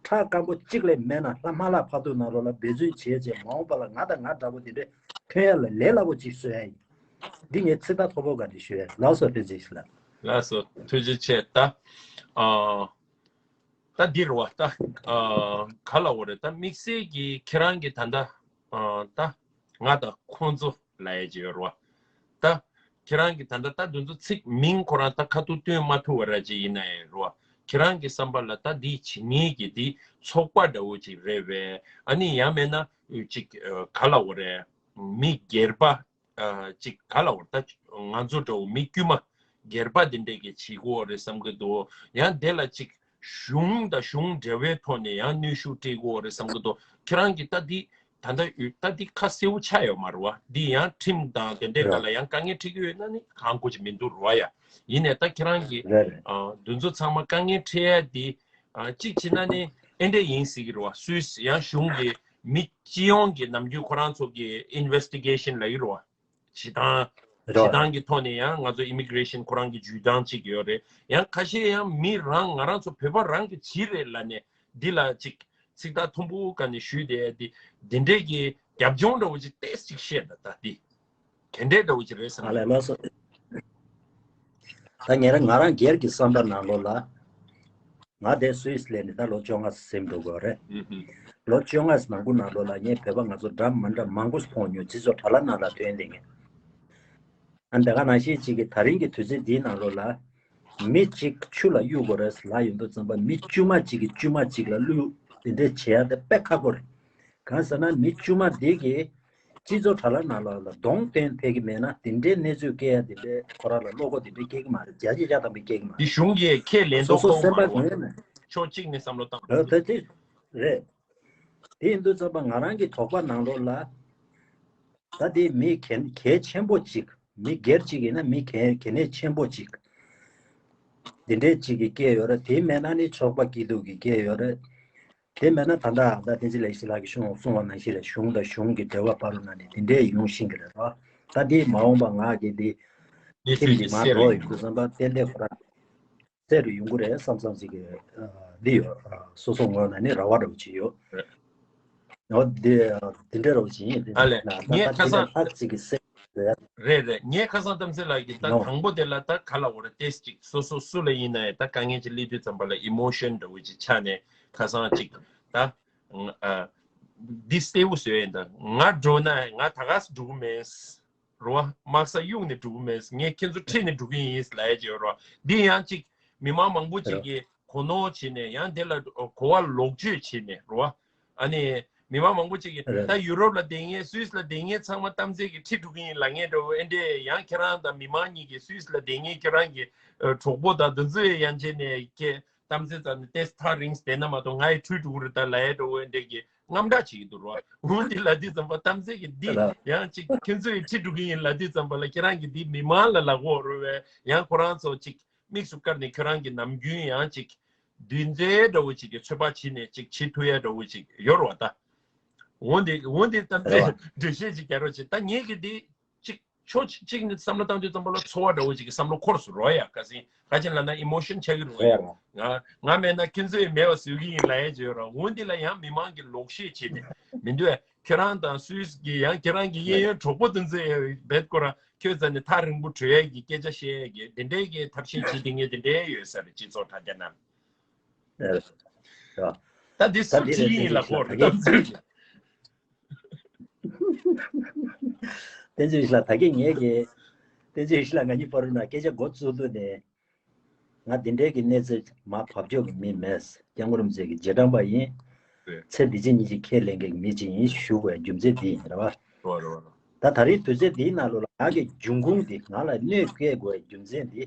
ཁྲག་སྐམ་པོ་གཅིག་ལས་མེད་ན་ལྷ་མ་ལ་ཕ་ཐུག་ནང་ལོགས་ལ་འབད་བརྩོན་བྱས་བྱས་མ་འོངས་པ་ལ་ང་དང་ང་འདྲ་པོ་དེ་འདྲས་ཐོན་ཡ་ལ་ལས་སླ་པོ་ཅིག་བཟོ་ཡ་ཡིན། འདི་ངས་ཚིག་ཐག་མཐོ་པོ་ག་འདྲ་ཞུ་ཡ་ཡིན། ལགས་སོ། བསྟན་འཛིན་ཞིག་ལ། ལགས་སོ། ཐུགས་རྗེ་ཆེ། ད་ཨ་ད་འདི་རེད་བ། ད་ཨ་ག་ལ་འོ་རེད། ད་དམིགས་བསལ་གྱི་ཁྱེད་རང་གི་ད་ལྟ་ཨ་ད་ང་དང་ཁོང་ཚོ་ལབ་ཡ་ཅིག་ཡོད་རེད་བ། ད་ཁྱེད་རང་གི་ད་ལྟ་ད་འདི་ཚོ་ཚིག་མིང་ཁོ་རང་ད་ཁ་ཐུག་སྟོན་མ་ཐུབ་པ་ར་ཅིག་ཡིན་ན་ཡང་རེད་བ། ཁྱེད་རང་གི་བསམ་པ་ལ་ད་འདི་བྱེད་མཁན་གྱི་འདི་ཚོགས་པ་འདྲ་བོ་ཅིག་རེད་བས། ཨ་ནི་ཡང་མེད་ན་ཅིག་ཨ་ག་ལ་འོ་རེད། མི་སྒེར་པ་ཨ་ཅིག་ག་ལ་འོ་རེད། ད་ང་ཚོ་འདྲ་བོ་མི་དཀྱུས་མ་སྒེར་པ་འདི་འདྲས་ཀྱི་བྱེད་དགོས་རེད་བསམ་གི་འདུག། ཡང་དེ་ལ་ཅིག་གཞུང་དང་གཞུང་འབྲེལ་བའི་ཐོག་ནས་ཡང་གནོན་ཤུགས་སྤྲད་དགོས་རེད་བསམ་གི་འདུག། ཁྱེད་རང་གིས་ད་འདི་ད་ལྟ་ཡོད་ད་འདི་ཁ་གསལ་པོ་ཆགས་ཡོད་མ་རེད་བ། འདི་ཡང་ཁྲིམས་དང་དེ་འདྲའི་སྒང་ལ་ཡང་དཀའ་ངལ་འཕྲད་ཀྱི་ཡོད་ན་ནི་གང་དགོས་ཀྱི་མི་འདུག་རེད་བ་ཡ། ཡིན་ནའི་ད་ཁྱེད་རང་གིས་རེད་རེད། ཨ་འདི་ཚོ་ཚང་མ་དཀའ་ངལ་འཕྲད་ཡ་འདི་ཨ་གཅིག་བྱས་ན་ནི་ཨེ་འདྲས་ཡིན་སྲིད་ཀྱི་རེད་བ། སུད་སི་ཡང་གཞུང་གི་མི་སྤྱི་ཡོངས་ཀྱི་ནམ་རྒྱུན་ཁོ་རང་ཚོ་གི་ཨིན་ཝེ་སི་ཊི་གེ་ཤན་ལབ་ཀྱི་རེད་བ། བྱེད་སྟངས་རེད་བྱེད་བ། སྟངས་ཀྱི་ཐོག་ནས་ཡང་ང་ཚོ་ཨི་མི་གི་རེ་ཤན་ཁོ་རང་གི་བརྒྱུད་སྟངས་གཅིག་ཡོད་རེད། ཡང་ཁ་ཤས་ཡང་མི་རང་ང་རང་ཚོ་བོད་པ་རང་གི་གྱི་རེད་ལབ་ནས་འདི་ལ་ཅིག་ཚིག་ཐག་མཐོན་པོ་ག་ནས་ཞུས་ཏེ་འདི་འདི་འདྲས་ཀྱི་རྒྱབ་ལྗོངས་འདྲ་བོ་ཅིག་ཏོག་ཙམ་བཤད་ན་ད་འདི་དེ་འདྲས་འདྲ་བོ་ཅིག་རེད་བསམ་ཨ་ལས་ལགས་སོ། ད་ངས་རང་ང་རང་སྒེར་གྱི་བསམ་པ་ནང་ལོགས་ལ། ང་དེ་སུད་སི་སླེབས་ནས་ད་ལོ་བཅོ་ལྔ་ཟིན་འགྲོ་གི་རེད། ལོ་བཅོ་ལྔ་ནང་ཁུལ་ནང་ལོགས་ལ་ངས་བོད་པ་ང་ཚོ་འདྲ་མི་འདྲ་མང་པོ་མཐོང་མྱོང་། སྤྱི་ཚོགས་དྲ་ལམ་ནང་ལ་ཐོན་བསྡད་མཁན། ཨ་འདི་ག་ནང་བཞིན་གཅིག་གི་ད་རིང་གི་དུས་ཚོད་འདིའི་ནང་ལོགས་ལ་མི་གཅིག་ཆུ་ལ་གཡུག་དགོས་རེད་ལབ་ཡོང་དུས་ཙམ་པ་མི་དཀྱུས་མ་གཅིག་གིས་དཀྱུས་མ་གཅིག་ལ་གླུ་དེ་འདྲས་བྱེད་ཡ་དེ་དཔེ་ཁག་པོ་རེད། གང་ཟེར་ན་མི་དཀྱུས་མ་དེ་གིས་སྤྱི་ཚོགས་དྲ་ལམ་ནང་ལོགས་ལ་གདོང་སྟོན་ཕེབས་ཀྱི་མེད་ན་དེ་འདྲའི་གནས་ཚུལ་སྐྱེལ་ཡ་དེ་འདྲའི་ཁོ་རང་ལ་བློ་ཁོག་དེ་འདྲའི་སྐྱེ་གི་མ་རེད། བརྒྱ་ཆ་བརྒྱ་ཐམ་པ་སྐྱེ་གི་མ་རེད། འདི་གཞུང་གིས་ཁས་ལེན་སོ་མདོག་སོ་ཁོག་སེམས་པ་མ་གོ་ཡོད་ན། ཕྱོགས་གཅིག་ནས་བསམ་བློ་བཏང་དགོས། ད་དེ་རེད། དེ་ཡིན་དུས་ཙམ་པ་ང་རང་གི་དོགས་པ་ནང་ལོགས་ལ་ད་དེ་མི་གལ་གལ་ཆེན་པོ་གཅིག་མི་སྒེར་གཅིག་ཡིན་ན་མི་གལ་གལ་གནད་ཆེན་པོ་གཅིག་དེ་འདྲའི་གཅིག་གིས་སྐྱེལ་ཡོད་རེད། དེ་མེད་ན་ནི་ཚོགས་པ་སྐྱིད་སྡུག་གིས་སྐྱེལ་ཡོད་རེད། དེ་མེད་ན་ད་ལྟ་ད་བསྟན་འཛིན་ལེགས་བཤད་ལགས་ཀྱིས་གསུངས་གསུངས་པ་ནང་བཞིན་རེད། གཞུང་དང་གཞུང་གི་འབྲེལ་བ་བར་དུ་ན་ནི་དེ་འདྲའི་ཡོང་བཞིན་གྱི་རེད་རོ། ད་དེ་མ་འོངས་པ་ང་གི་དེ་ཁྱིམ་གྱི་མ་འགྲོ་ཡོང་དུས་ཙམ་པ་ཏན་ཏན་ཁོ་རང་གསལ་རུ་ཡོང་གི་རེད་བསམ་བསམ་ཞིག་གི་འདི་ཡོད། སོ་སོ་ངོས་ནས་ནི་རེ་བ་འདྲ་བོ་ཅིག་ཡོད། འོ་དེ་དེ་འདྲ་རོ་ཅིག་ཡིན། དེ་ཨ་ལས། ངས་ཁ་སང་ལྷག་ཅིག་གི་སེ་རེད། རེད་རེད། ངས་ཁ་སང་གཏམ་གསལ་ལགས་ཀྱིས་ད་ནོ་དང་པོ་དེ་ལ་ད་ག་ལ་འོ་རེད། ཏེས་ཅིག་སོ་སོ་སུ་ལ་ཡིན་ན་ཡང་ད་དཀའ་ངལ་ཅིག་སླེབས་དུས་ཙམ་པ་ལ་ཨི་མོ་ཤན་འདྲ་བོ་ཅིག་ཆགས་ནས་ཁ་སང་ཅིག་ད་ཨ་འདི་གསལ་བོ་བཟོས་ཡིན། ད་ང་འགྲོ་ན་ང་ད་ག་སེ་འགྲོ་གི་མེད། རོ། དམག་ས་གཡུག་ནས་འགྲོ་གི་མེད། ངས་ཁྱེད་ཚོ་ཁྲིད་ནས་འགྲོ་གི་ཡིན་ལབ་ཡ་ཅིག་ཡོད་རོ། འདི་ཡང་ཅིག་མི་མང་མང་པོ་ཅིག་གིས་གོ་ནོར་བྱས་ནས་ཡང་དེ་ལ་གོ་བ་ལོག་སྤྱོད་བྱས་ནས་རོ། ཨ་ནི་མི་མང་མང་པོ་ཅིག་གིས་ད་ཡུ་རོབ་ལ་བསྡད་མཁན་སུད་སི་ལ་བསྡད་མཁན་ཚང་མ་གཏམ་ཚེ་གི་ཁྲིད་འགྲོ་གི་ཡིན་ལབ་མཁན་འདྲ་བོ། ཨེ་འདྲས་ཡང་ཁྱེད་རང་དང་མི་མང་གཉིས་ཀྱིས་སུད་སི་ལ་བསྡད་མཁན་ཁྱེད་རང་གི་གྲོགས་པོ་དང་དེ་ཚོ་ཡང་བྱས་ནས་ཁྱེད་གཏམ་ཚེ་ཙམ་ནས་ཏེས་ཐག་རིང་བསྡད་ན་མ་གཏོགས་ང་ཡི་ཁྲུས་འགྲོ་གི་རེད་ད་ལབ་ཡ་འདྲ་བོ་ཨེ་འདྲས་ཀྱི་རྔམ་སྐྲག་བྱེད་ཀྱི་འདུག་རོ། འོ་འདི་ལ་འདི་ཙམ་པ་གཏམ་ཚེ་གི་འདི་ཡང་ཅིག་ཁྱེད་ཚོ་ཡི་ཁྲིད་འགྲོ་གི་ཡིན་ལབ་དུས་ཙམ་པ་ལ་ཁྱེད་རང་གི་འདི་མི་མང་ལ་ལབ་དགོས་རེད་བས། ཡང་ཁོ་རང་ཚོ་ཅིག་དམིགས་སུ་བཀར་ནས་ཁྱེད་རང་གི་ནམ་རྒྱུན་ཡང་ཅིག་འདུན་འཛེ་འདྲ་བོ་ཅིག་གི་ཚོད་དཔག་བྱས་ནས་ཅིག་བྱེད་ཐུབ་ཡ་འདྲ་བོ་ཅིག་ཡོད་རེད་བ་ད། འོ་འདི་འོ་འདི་གཏམ་ཚེ་འགྲེལ་བཤད་ཅིག་རྒྱག་རོགས་བྱེད། ད་ངེད་ཀྱི་འདི་ཅིག་ཕྱོགས་གཅིག་ནས་བསམ་བློ་བཏང་དུས་ཙམ་པ་ལ་ཚོར་བ་འདྲ་བོ་ཅིག་གི་བསམ་བློ་འཁོར་སོང་རོ་ཡ། ག་ཟིན་ག་ཅན་ལ་ན་ཨི་མོ་ཤན་ཆགས་ཀྱི་རོ་ཡ། ང་ང་མེད་ན་ཁྱེད་ཚོས་མེད་པ་བཟོ་གི་ཡིན་ལབ་ཡ་བརྗོད་རོ། འོ་འདི་ལ་ཡང་མི་མང་གི་ལོག་བཤད་བྱེད་ནས་མི་འདུག་ཨ། ཁྱེད་རང་དང་སུད་སི་གི་ཡང་ཁྱེད་རང་གི་གཡས་གཡོན་གྲོགས་པོ་དེ་ཚོས་བེད་སྐོར་ཁྱོད་རྩ་ནས་ཐག་རིང་པོ་བྲོས་ཡ་གི་སྐད་ཆ་བཤད་ཡ་གི་དེ་འདྲའི་གི་ཐབས་ཤེས་བྱེད་དེ་ངས་དེ་འདྲའི་ཡོད་ས་རེད། སྤྱི་ཚོགས་དྲ་རྒྱ་ནང་། ད་འདི་སུ་ཁྲིད་ཡིན་ལ་གོ་རེད། བསྟན་འཛིན་ཞི་ལགས་ད་གིན་ངས་ཀྱི་བསྟན་འཛིན་ཞི་ལགས་ང་གཉིས་བར་ན་སྐད་ཆ་འགོ་བཙུགས་དུས་ནས་ང་འདི་འདྲའི་གི་གནས་ཚུལ་མ་བབ་ཆོག་གི་མི་མེད། སྐྱབས་མགོན་རིན་པོ་ཆེ་གི་རྗེས་འབྲང་པ་ཡིན། ཚེ་འདི་ཕྱི་གཉིས་ཀྱི་ཁས་ལེན་མཁན་གྱི་མི་ཅིག་ཡིན་ཞུ་དགོས་རྒྱུ་མཚན་འདི་ཡིན་རེད་བ། ད་ད་རེས་དུས་ཚོད་འདིའི་ནང་ལོགས་ལ་ང་གི་འབྱུང་ཁུངས་འདི་ང་ལ་གནོད་སྐྱེལ་དགོས་རྒྱུ་མཚན་འདི།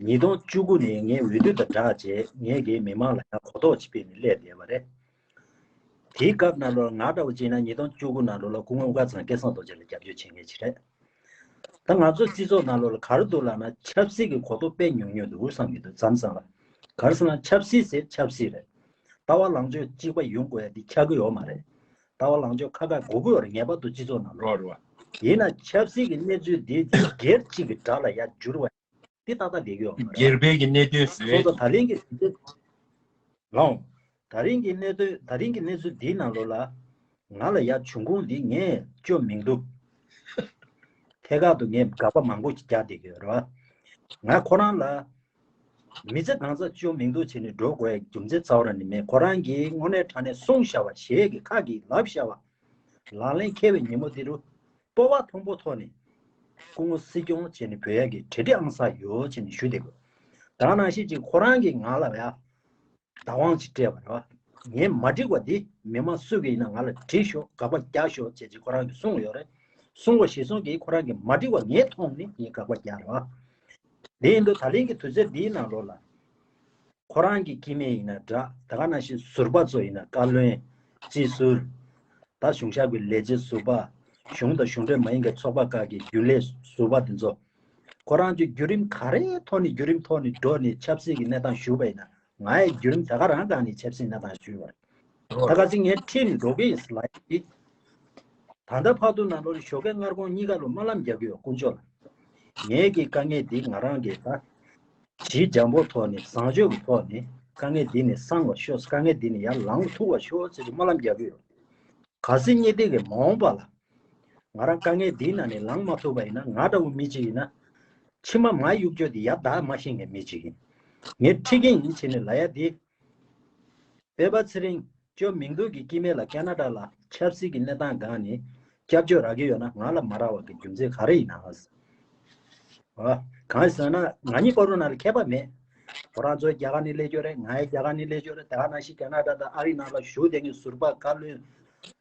ཉིས་སྟོང་བཅུ་དགུ་ནས་ངས་འོས་བསྡུ་དང་སྦྲགས་བྱས་ངས་ཀྱི་མི་མང་ལ་ཡང་གོ་རྟོགས་ཅིག་སྤེལ་ནས་སླེབས་བསྡད་པ་རེད། དེའི་སྐབས་ནང་ལོགས་ང་འདྲ་བོ་བྱས་ན་ཉིས་སྟོང་བཅུ་དགུ་ནང་ལོགས་ལ་སྐུ་ངོ་དབུ་དཀར་ཚང་སྐལ་བཟང་རྡོ་རྗེ་ལ་རྒྱབ་སྐྱོར་བྱེད་མཁན་ཅིག་རེད། ད་ང་ཚོ་སྤྱི་ཚོགས་ནང་ལོགས་ལ་ག་རེ་འདུག་ལབ་ན་ཆབ་སྲིད་ཀྱི་གོ་རྟོགས་དཔེ་ཉུང་ཉུང་འདུག་བསམ་གྱི་འདུག་མཚམས་མཚམས་ལ། ག་རེ་ཟེར་ན་ཆབ་སྲིད་ཟེར་ཆབ་སྲིད་རེད། ལྟ་བ་ལངས་ཕྱོགས་གཅིག་པ་ཡོང་དགོས་ཡ་འདི་ཆགས་ཀྱི་ཡོད་མ་རེད། ལྟ་བ་ལངས་ཕྱོགས་ཁ་ཁ་དགོས་ཀྱི་ཡོད་རེད་ངེས་པར་དུ་སྤྱི་ཚོགས་ནང་ལོགས། རོ་རོ། ཡིན་ན་ཆབ་སྲིད་ཀྱི་གནས་ཚུལ་འདི་སྒེར་གཅིག་གི་དགྲ་ལ་ཡ་འགྱུར་བ་འདི་ཏག་ཏག་བསྡད་ཀྱི་ཡོད་མ་རེད། སྒེར་པའི་གི་གནད་དོན་བཟོས། སོ་སོ་ད་ལན་གྱི་དེ་ ལགས། ད་རིང་གི་གནས་ཚུལ་ད་རིང་གི་གནས་ཚུལ་འདིའི་ནང་ལོགས་ལ། ང་ལ་ཡ་འབྱུང་ཁུངས་འདི་ངས་བཅོས་མིན་འདུག་ཐད་ཀར་དུ་ངས་དགག་པ་མང་པོ་ཞིག་རྒྱག་བསྡད་ཀྱི་ཡོད་རེད་བ། ང་ཁོ་རང་ལ་མི་ཚེ་གང་ཚ་བཅོས་མིན་འདུག་བྱས་ནས་འགྲོ་དགོས་ཡ་རྒྱུ་མཚན་རྩ་བ་རང་ནས་མེད། ཁོ་རང་གིས་དངོས་གནས་དྲང་གནས་གསུངས་བཞག་པ། ཞལ་གྱིས་ཁ་གིས་ལབ་བཞག་པ། ལག་ལེན་འཁེལ་བའི་ཉིན་མོ་འདི་རུ་སྤོབས་པ་མཐོན་པོ་ཐོག་ནས་སྐུ་ངོ་སྲིད་སྐྱོང་བྱས་ནས་བོད་ཡ་གི་གྲ་སྒྲིག་ཨང་གསར་ཡོད་བྱས་ནས་ཞུ་བསྡད་དགོས། ད་ནང་བཞིན་ཅིག་ཁོ་རང་གིས་ང་ལ་ཡ་བདག་དབང་ཅིག་སྤྲད་པ་རེད་བ། ངས་མ་འགྲིག་པ་འདི་མི་མང་སུ་གིས་ཡིན་ན་ང་ལ་དྲིས་ཤོག་དགག་པ་རྒྱག་ཤོག་བྱས་ཅིག་ཁོ་རང་གིས་གསུངས་ཡོད་རེད། གསུངས་པ་གཞིར་བཟུང་གིས་ཁོ་རང་གིས་མ་འགྲིག་པ་ངས་མཐོང་ནས་ངས་དགག་པ་རྒྱག་རེད་བ། དེ་ཡིན་དུས་ད་ལན་གྱི་དུས་ཚོད་འདིའི་ནང་ལོགས་ལ། ཁོ་རང་གི་སྐྱེ་དམན་ཡིན་ན་འདྲ། ད་ག་ནང་བཞིན་ཟུར་པ་ཚོ་ཡིན་ན། བཀའ་བློན། རྩིས་ཟུར། ད་གཞུང་ཞབས་ཀྱི་ལས་བྱེད་ཟུར་པ། གཞུང་དང་གཞུང་འབྲེལ་མ་ཡིན་པའི་ཚོགས་པ་ཁག་གི་རྒྱུན་ལས་ཟུར་པ་དེ་ཚོ། ཁོ་རང་ཚོས་བརྒྱུད་རིམ་ག་རེའི་ཐོག་ནས་བརྒྱུད་རིམ་ཐོག་ནས་འགྲོ་ནས་ཆབ་སྲིད་ཀྱི་གནས་སྟངས་ཞུས་པ་ཡིན་ན། ང་ཡི་བརྒྱུད་རིམ་ད་ག་རང་སྒང་ནས་ཆབ་སྲིད་གནས་སྟངས་ཞུས་པ་རེད། ད་ག་ཚོད་ངས་ཁྲིད་ནས་འགྲོ་གི་ཡིན་ལབ་ཡིན། ད་ལྟ་བར་དུ་ནང་ལོགས་ལ་ཞོགས་ཀས་སྔ་དགོང་གཉིས་ཀ་ལ་སྨོན་ལམ་རྒྱག་གི་ཡོད། དཀོན་མཆོག་ལ། ངེད་ཀྱི་དཀའ་ངལ་འདི་ང་རང་གིས་ད་ཇི་འཇམ་པོ་ཐོག་ནས་བཟང་སྤྱོད་ཀྱི་ཐོག་ནས་དཀའ་ངལ་འདི་ནས་སངས་པར་ཤོག་དཀའ་ངལ་འདི་ནས་ཡར་ལངས་ཐུབ་པར་ཤོག་ཟེར་ཏེ་སྨོན་ལམ་རྒྱག་གི་ཡོད། གལ་སྲིད་སྙིང་ཐིག་གིས་མ་འོངས་པ་ལ་ང་རང་དཀའ་ངལ་འདིའི་ནང་ནས་ལངས་མ་ཐུབ་པ་ཡིན་ན། ང་འདྲ་བོ་མི་གཅིག་ཡིན་ན་ཕྱི་མ་མ་གཡུག་རྒྱུ་དེ་ཡར་བདའ་མ་ཤེས་མཁན་མི་གཅིག་ཡིན། ངས་ཁྲིད་མཁན་ཡིན་བྱས་ནས་ལབ་ཡ་དེ། སྤེན་པ་ཚེ་རིང་བཅོས་མིན་འདུག་གི་སྐྱེ་དམན་ལ་ཀ་ན་ཌ་ལ་ཆབ་སྲིད་ཀྱི་གནས་སྟངས་སྒང་ནས་སྐྱབས་བཅོལ་རག་གི་ཡོད་ན་ང་ལ་མ་རག་པ་གི་རྒྱུ་མཚན་ག་རེ་ཡིན་ན། ཨ། གང་ཡིན་ཟེར་ན་ང་གཉིས་བར་དུ་ནང་ལ་ཁྱད་པར་མེད། ཁོ་རང་ཚོ་རྒྱ་གར་ནས་སླེབས་ཀྱི་ཡོད་རེད། ང་ཡང་རྒྱ་གར་ནས་སླེབས་ཀྱི་ཡོད་རེད། དེ་ག་ནང་བཞིན་ཀ་ན་ཌ་དང་ཨ་རི་ནང་ལ་བཞུགས་བསྡད་མཁན་ཟུར་པ་བཀའ་བློན་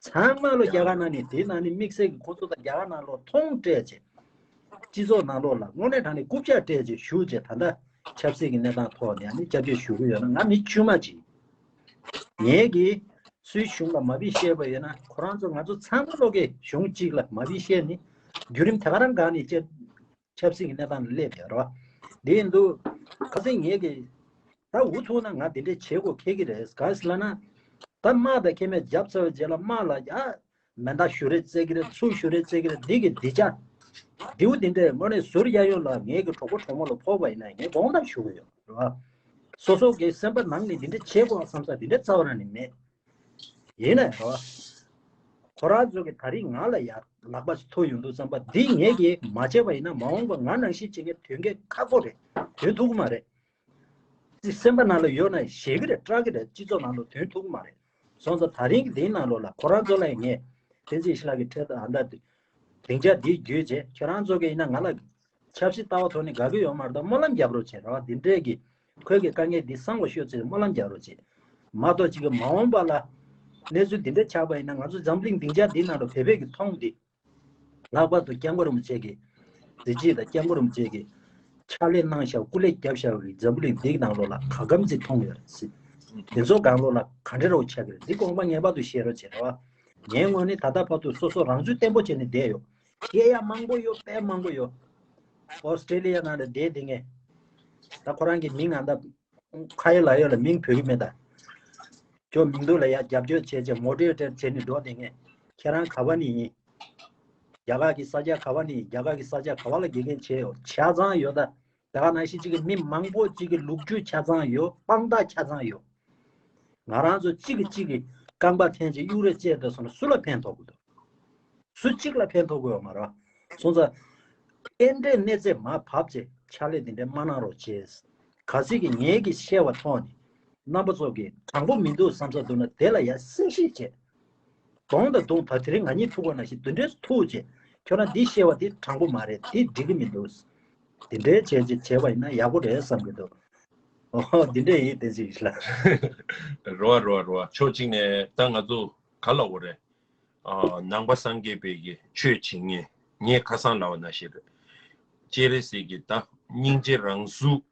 ཚང་མ་ལོ་རྒྱ་གར་ནང་ནས་དེའི་ནང་ནས་དམིགས་བསལ་གྱི་ཁོ་ཚོ་དང་རྒྱ་གར་ནང་ལོགས་མཐོང་སྤྲད་བྱས། སྤྱི་ཚོགས་ནང་ལོགས་ལ་དངོས་གནས་དྲང་གནས་རྐུབ་བཀྱག་སྤྲད་བྱས་བཞུགས་བྱས། ད་ལྟ་ཆབ་སྲིད་ཀྱི་གནས་སྟངས་ཐོག་ནས་ཨ་ནི་སྐྱབས་བཅོལ་ཞུ་གི་ཡོད་ན་ང་མི་དཀྱུས་མ་ཅིག་ངེད་ཀྱིས་སུའི་གཞུང་ལ་མ་ཕི་བཤད་པ་ཡོད་ན། ཁོ་རང་ཚོ་ང་ཚོ་ཚང་མ་ལོག་གི་གཞུང་གཅིག་ལ་མ་ཕི་བཤད་ནས་བརྒྱུད་རིམ་དེ་ག་རང་སྒང་ནས་ཆབ་ཆབ་སྲིད་ཀྱི་གནས་སྟངས་ལ་སླེབས་ཡོད་རེད་བ། དེ་ཡིན་དུས་ཁ་སང་ངེད་ཀྱིས་ད་འུ་ཐུག་ན་ང་དེ་འདྲས་བྱེད་དགོས་ཁེལ་གི་རེད། ག་རེ་ཟེར་ལབ་ན། ད་དམག་དང་ཁེ་མེད་རྒྱབ་ཚར་བའི་རྗེས་ལ་དམག་ལ་ཡ། མེ་མདའ་ཞུ་རེས་རྩེ་གི་རེད། ཚུགས་ཞུ་རེས་རྩེ་གི་རེད། འདི་གི་འདི་ཅག་འདིའུ་འདི་འདྲས་དངོས་གནས་ཟུར་གཡས་གཡོན་ལ་ངེད་ཀྱི་གྲོགས་པོ་གྲོགས་མོ་ལ་ཕོག་པ་ཡིན་ན་ངས་དགོངས་དག་ཞུ་གི་ཡོད་རེད་བ། སོ་སོ་གི་སེམས་པ་ནང་ནས་འདི་འདྲས་བྱེད་དགོས་བསམ་ས་འདི་འདྲས་རྩ་བ་རང་ནས་མེད། ཡིན་ནའི་རེད་བ། ཁོ་རང་ཚོ་གི་ད་རིང་ང་ལ་ཡ་ལག་པ་ཐོག་ཡོང་དུས་ཙམ་པ་འདི་ངེད་ཀྱིས་མ་བྱས་པ་ཡིན་ན་མ་འོངས་པ་ང་ནང་བཞིན་བྱེད་མཁན་དོན་གྱི་ཁག་པོ་རེད། དོན་ཐུག་གི་མ་རེད། ཅི་སེམས་པ་ནང་ལ་ཡོད་ན་བཤད་གི་རེད། སྐྲག་གི་རེད། སྤྱི་ཚོགས་ནང་ལ་དོན་ཐུག་གི་མ་རེད། སོང་ཙང་ད་རིང་གི་དེའི་ནང་ལོགས་ལ་ཁོ་རང་ཚོ་ལ་ངས་བསྟན་འཛིན་ཞི་ལགས་ཀྱི་འཕྲེད་དང་ཨ་མདའ་སྡིངས་ཆ་འདི་བརྒྱུད་བྱས་ཁྱེད་རང་ཚོ་གི་ཡིན་ན་ང་ལ་ཆབ་སྲིད་ལྟ་བ་ཐོག་ནས་དགའ་གི་ཡོད་མ་རེད། ད་སྨོན་ལམ་རྒྱབ་རོགས་བྱེད་རོགས། འདི་འདྲས་ཀྱི་ཁོའི་གི་དཀའ་ངལ་འདི་སངས་པ་ཤོག་ཅེས་སྨོན་ལམ་རྒྱབ་རོགས་བྱེད། མ་གཏོགས་ཅིག་གི་མ་འོངས་པ་ལ་གནས་ཚུལ་འདི་འདྲས་ཆགས་པ་ཡིན་ན་ང་ཚོ་འཛམ་གླིང་སྡིངས་ཆ་འདིའི་ནང་ལ་བོད་པས་ཀྱི་མཐོང་འདི། ལྷག་པར་དུ་སྐྱབས་མགོན་རིན་པོ་ཆེ་གིས། གཟི་བརྗིད་དང་སྐྱབས་མགོན་རིན་པོ་ཆེ་གིས་ཕྱག་ལས་གནང་བཞག་སྐུ་ལས་བརྒྱབ་བཞག་གི་འཛམ་བུ་གླིང་འདིའི་ནང་ལོགས་ལ་ག་གམ་ཅིག་མཐོང་ཡོད་རེད་ཟེར། དེ་ཚོ་སྒང་ལོགས་ལ་ག་འདྲ་རོགས་ཆགས་ཀྱི་རེད། འདི་དགོངས་པ་ངེས་པར་དུ་བཞེས་རོགས་བྱེད་རོགས། ངའི་ངོས་ནས་ད་ལྟ་བར་དུ་སོ་སོ་རང་ཚུགས་བརྟན་པོ་བྱས་ནས་བསྡད་ཡོད། བཤད་ཡ་མང་པོ་ཡོད། དཔེ་མང་པོ་ཡོད། ཨོ་སི་ཀྲེ་ལི་ཡ་ནང་ལ་བསྡད་བསྡད་མཁན། ད་ཁོ་རང་གི་མིང་ང་ད། ཁ་ཡེ་ལ་ཡོད་ལ་མིང་བོད་ཀྱི་མེད་ད། ཁྱོད་མིང་འདུག་ལ་ཡ་རྒྱབ་སྐྱོར་བྱས་བྱས་མོ་ཊི་ཝེ་ཊར་བྱས་ནས་འགྲོ་བསྡད་མཁན། ཁྱེད་རང་ག་བ་ནས་ཡིན། རྒྱ་གར་གྱི་ས་ཆ་ག་བ་ནས་ཡིན། རྒྱ་གར་གྱི་ས་ཆ་ག་བ་ལ་དགེ་རྒན་བྱས་ཡོད། ཆ་ཚང་ཡོད་ད། ད་ག་ནང་བཞིན་གཅིག་གི་མི་མང་པོ་གཅིག་གི་ལོ་རྒྱུས་ཆ་ཚང་ཡོད། དཔང་རྟགས་ཆ་ཚང་ཡོད། ང་རང་ཚོ་གཅིག་གིས་གཅིག་གི་རྐང་པ་འཐེན་བྱས་གཡུག་རེས་བྱས་བསྡད་སོང་ན་སུ་ལ་ཕན་ཐོགས་ཀྱི་འདུག་སུ་གཅིག་ལ་ཕན་ཐོགས་ཀྱི་ཡོད་མ་རེད། སོང་ཙང་། ཨེ་འདྲའི་གནས་ཚད་མར་བབས་བྱས་ཕྱག་ལས་འདི་འདྲའི་མ་གནང་རོགས་བྱས། གལ་སྲིད་ཀྱི་ངེད་ཀྱིས་བཤད་པ་ཐོག་ནས་རྣམ་པ་ཚོ་གིས་དྲང་པོ་མི་འདུག་བསམ་ས་འདུག་ན་དེ་ལ་ཡ་གསལ་བཤད་བྱས། གདོང་དང་གདོང་ད་དེ་རིང་ང་གཉིས་ཐུག་པ་ནང་བཞིན་འདི་འདྲའི་ཐུག་བྱས། ཁྱོད་རང་འདི་བཤད་པ་འདི་དྲང་པོ་མ་རེད། འདི་འགྲིག་གི་མི་འདུག་འདི་འདྲའི་བྱས་བྱས་བྱས་པ་ཡིན་ན་ཡག་པོ་རེད་བསམ་གྱི་འདུག་ཨོ་འདི་འདྲ་ཡིན་བསྟན་འཛིན་ཡིན་ལ། རེད་བ་རེད་བ་རེད་བ། ཕྱོགས་གཅིག་ནས་ད་ང་ཚོ་ག་ལབ་དགོས་རེད། ཨ། ནང་པ་སངས་རྒྱས་པའི་གི་ཆོས་བྱེད་མཁན་ངས་ཁ་སང་ལབ་པ་ནང་བཞིན་རེད། སྤྱན་རས་གཟིགས་ཀྱི་ད་སྙིང་རྗེ་རང་གཟུགས་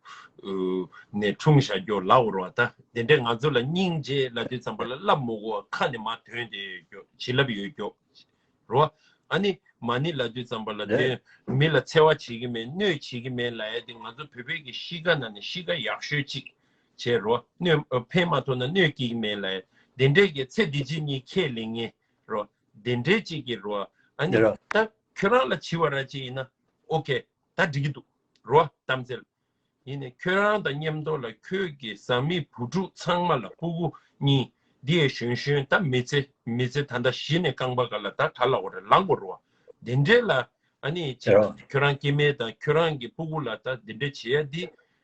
ནས་འཁྲུངས་བཞག་རྒྱུ་ལབ་དགོས་རེད་བ། ད་དེ་འདྲས་ང་ཚོ་ལ་སྙིང་རྗེ་ལབ་དུས་ཙམ་པ་ལ་ལབ་མི་དགོས་པ་ཁ་ནས་མར་ཐོན་བསྡད་ཡོད་རྒྱུ་བྱིན་རླབས་ཡོད་རྒྱུ། རེད་བ། ཨ་ནི་མ་ཎི་ལབ་དུས་ཙམ་པ་ལ་དེ་རེད། མི་ལ་འཚེ་བ་བྱེད་ཀྱི་མེད། གནོད་བྱེད་ཀྱི་མེད་ལབ་ཡ་དེ་ང་ཚོ་བོད་པའི་གི་གཤིས་ཀ་ནང་ནས་གཤིས་ཀ་ཡག་ཤོས་གཅིག་བྱས་རོ། གནོད་ཨ་ཕན་མ་ཐོགས་ན་གནོད་སྐྱེལ་གྱི་མེད་ལབ་ཡ་དེ་འདྲས་ཀྱི་ཚེ་འདི་ཕྱི་གཉིས་ཁས་ལེན་མཁན་རོ། དེ་འདྲས་གཅིག་གི་རོ། ཨ་ནི་རོ། ད་ཁྱོད་རང་ལ་བྱི་བ་ར་གཅིག་ཡིན་ན་ཨོ་ཁེ་ད་འགྲིག་གི་འདུག་རོ། གཏམ་ཚེ་ལ། ཡིན་ནའི་ཁྱོད་རང་དང་མཉམ་དུ་ལ་ཁྱོད་ཀྱི་བཟའ་མི་བུ་ཕྲུག་ཚང་མ་ལ་སྤུ་གུ་གཉིས་འདི་ཡས་གཞོན་གཞོན་ད་མི་ཚེ་མི་ཚེ་ད་ལྟ་གཞི་ནས་རྐང་པ་ག་ལ་ད་ག་ལ་འོ་རེ་ལངས་དགོས་རེད་བ། དེ་འདྲས་ལ་ཨ་ནི་ཅིག་རོ། ཁྱོད་རང་སྐྱེ་དམན་དང་ཁྱོད་རང་གི་སྤུ་གུ་ལ་ད་དེ་འདྲས་བྱེད་ཡ་འདི་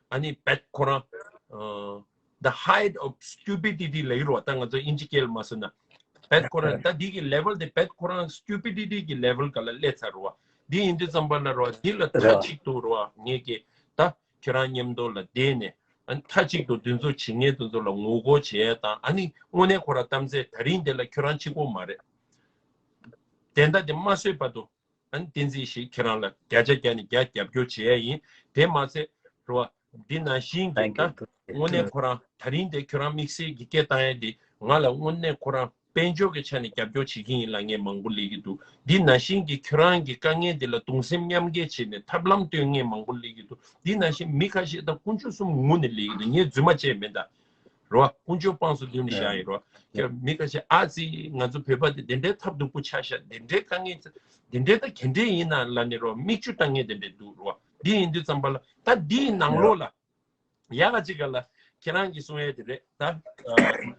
ཨ་ནི་བེད་ཁོ་རང་ཨ། The height of stupidity ལབ་ཀྱི་རེད་བ། ད་ང་ཚོ་ཨིན་ཇི་སྐད་ལ་མ་སོང་ན་བེད་ཁོ་རང་ད་འདི་གི་ལེ་ཝལ་དེ་བེད་ཁོ་རང་སི་ཊུ་པི་ཌི་ཊི་གི་ལེ་ཝལ་ག་ལ་སླེབས་ཚར་རེད་བ། འདི་ཡིན་དུས་ཙམ་པ་ལ་རེད་བ། འདི་ལ་མཐའ་རོ། གཅིག་ཏུ་རེད་བ། ངས་ཀྱི་ད་ཁྱོད་རང་མཉམ་དུ་ལ་བསྡད་ནས་ཨ་ནི་མཐའ་གཅིག་ཏུ་འདི་ཚོ་བྱེད་མཁན་དེ་ཚོ་ལ་ངོ་རྒོལ་བྱེད་ཡ་དང་ཨ་ནི་དངོས་གནས་ཁོ་རང་གཏམ་ཚད་ད་རིང་འདི་ལ་ཁྱོད་རང་གཅིག་པོ་མ་རེད། དེ་འདྲ་དེ་མ་བཟོས་བར་དུ། ཨ་ནི་བསྟན་འཛིན་ཞིག་ཁྱེད་རང་ལ་བརྒྱ་ཆ་བརྒྱ་ནས་བརྒྱ་རྒྱབ་སྐྱོར་བྱེད་ཡ་ཡིན། དེ་མ་ཚད་རེད་བ། འདི་ནང་བཞིན་གྱི་ད་དངོས་གནས་ཁོ་རང་ད་རིང་དེ་ཁྱོད་རང་དམིགས་བསལ་གྱི་སྐད་བཏང་ཡ་དེ་ང་ལ་དངོས་གནས་ཁོ་རང་དཔལ་འབྱོར་གྱི་ཆ་ནས་རྒྱབ་སྐྱོར་བྱེད་ཀྱི་ཡིན་ལབ་མཁན་མང་པོ་སླེབས་ཀྱི་འདུག་འདི་ནང་བཞིན་གྱི་ཁྱོད་རང་གི་དཀའ་ངལ་འདི་ལ་གདུང་སེམས་མཉམ་སྐྱེད་བྱས་ནས་ཐབས་ལམ་སྟོན་མཁན་མང་པོ་སླེབས་ཀྱི་འདུག་འདི་ནང་བཞིན་མི་ཁ་ཤས་ད་དཀོན་མཆོག་གསུམ་ངུ་ནས་སླེབས་ཀྱི་འདུག་ངས་རྫུན་མ་བྱས་མེད་ད། རོ། དཀོན་མཆོག་དཔང་སོ་བསྡུས་ནས་བཞག་ཡིན་རོ། ཁྱེད་མི་ཁ་ཤས་ཨ་ཙི་ང་ཚོ་བོད་པ་དེ་དེ་འདྲའི་ཐབས་སྡུག་པོ་ཆགས་ཤག་དེ་འདྲའི་དཀའ་ངལ་དེ་འདྲའི་ད་ག་འདྲའི་ཡིན་ན་ལབ་ནས་རོ། མིག་ཆུ་བཏང་མཁན་དེ་འདྲའི་འདུག་རོ། འདི་ཡིན་དུས་ཙམ་པ་ལ་ད་འདིའི་ནང་ལོགས་ལ་ཡག་ག་ཅིག་ག་ལ་ཁྱེད་རང་གིས་གསུང་ཡས་དེ་རེད་ད།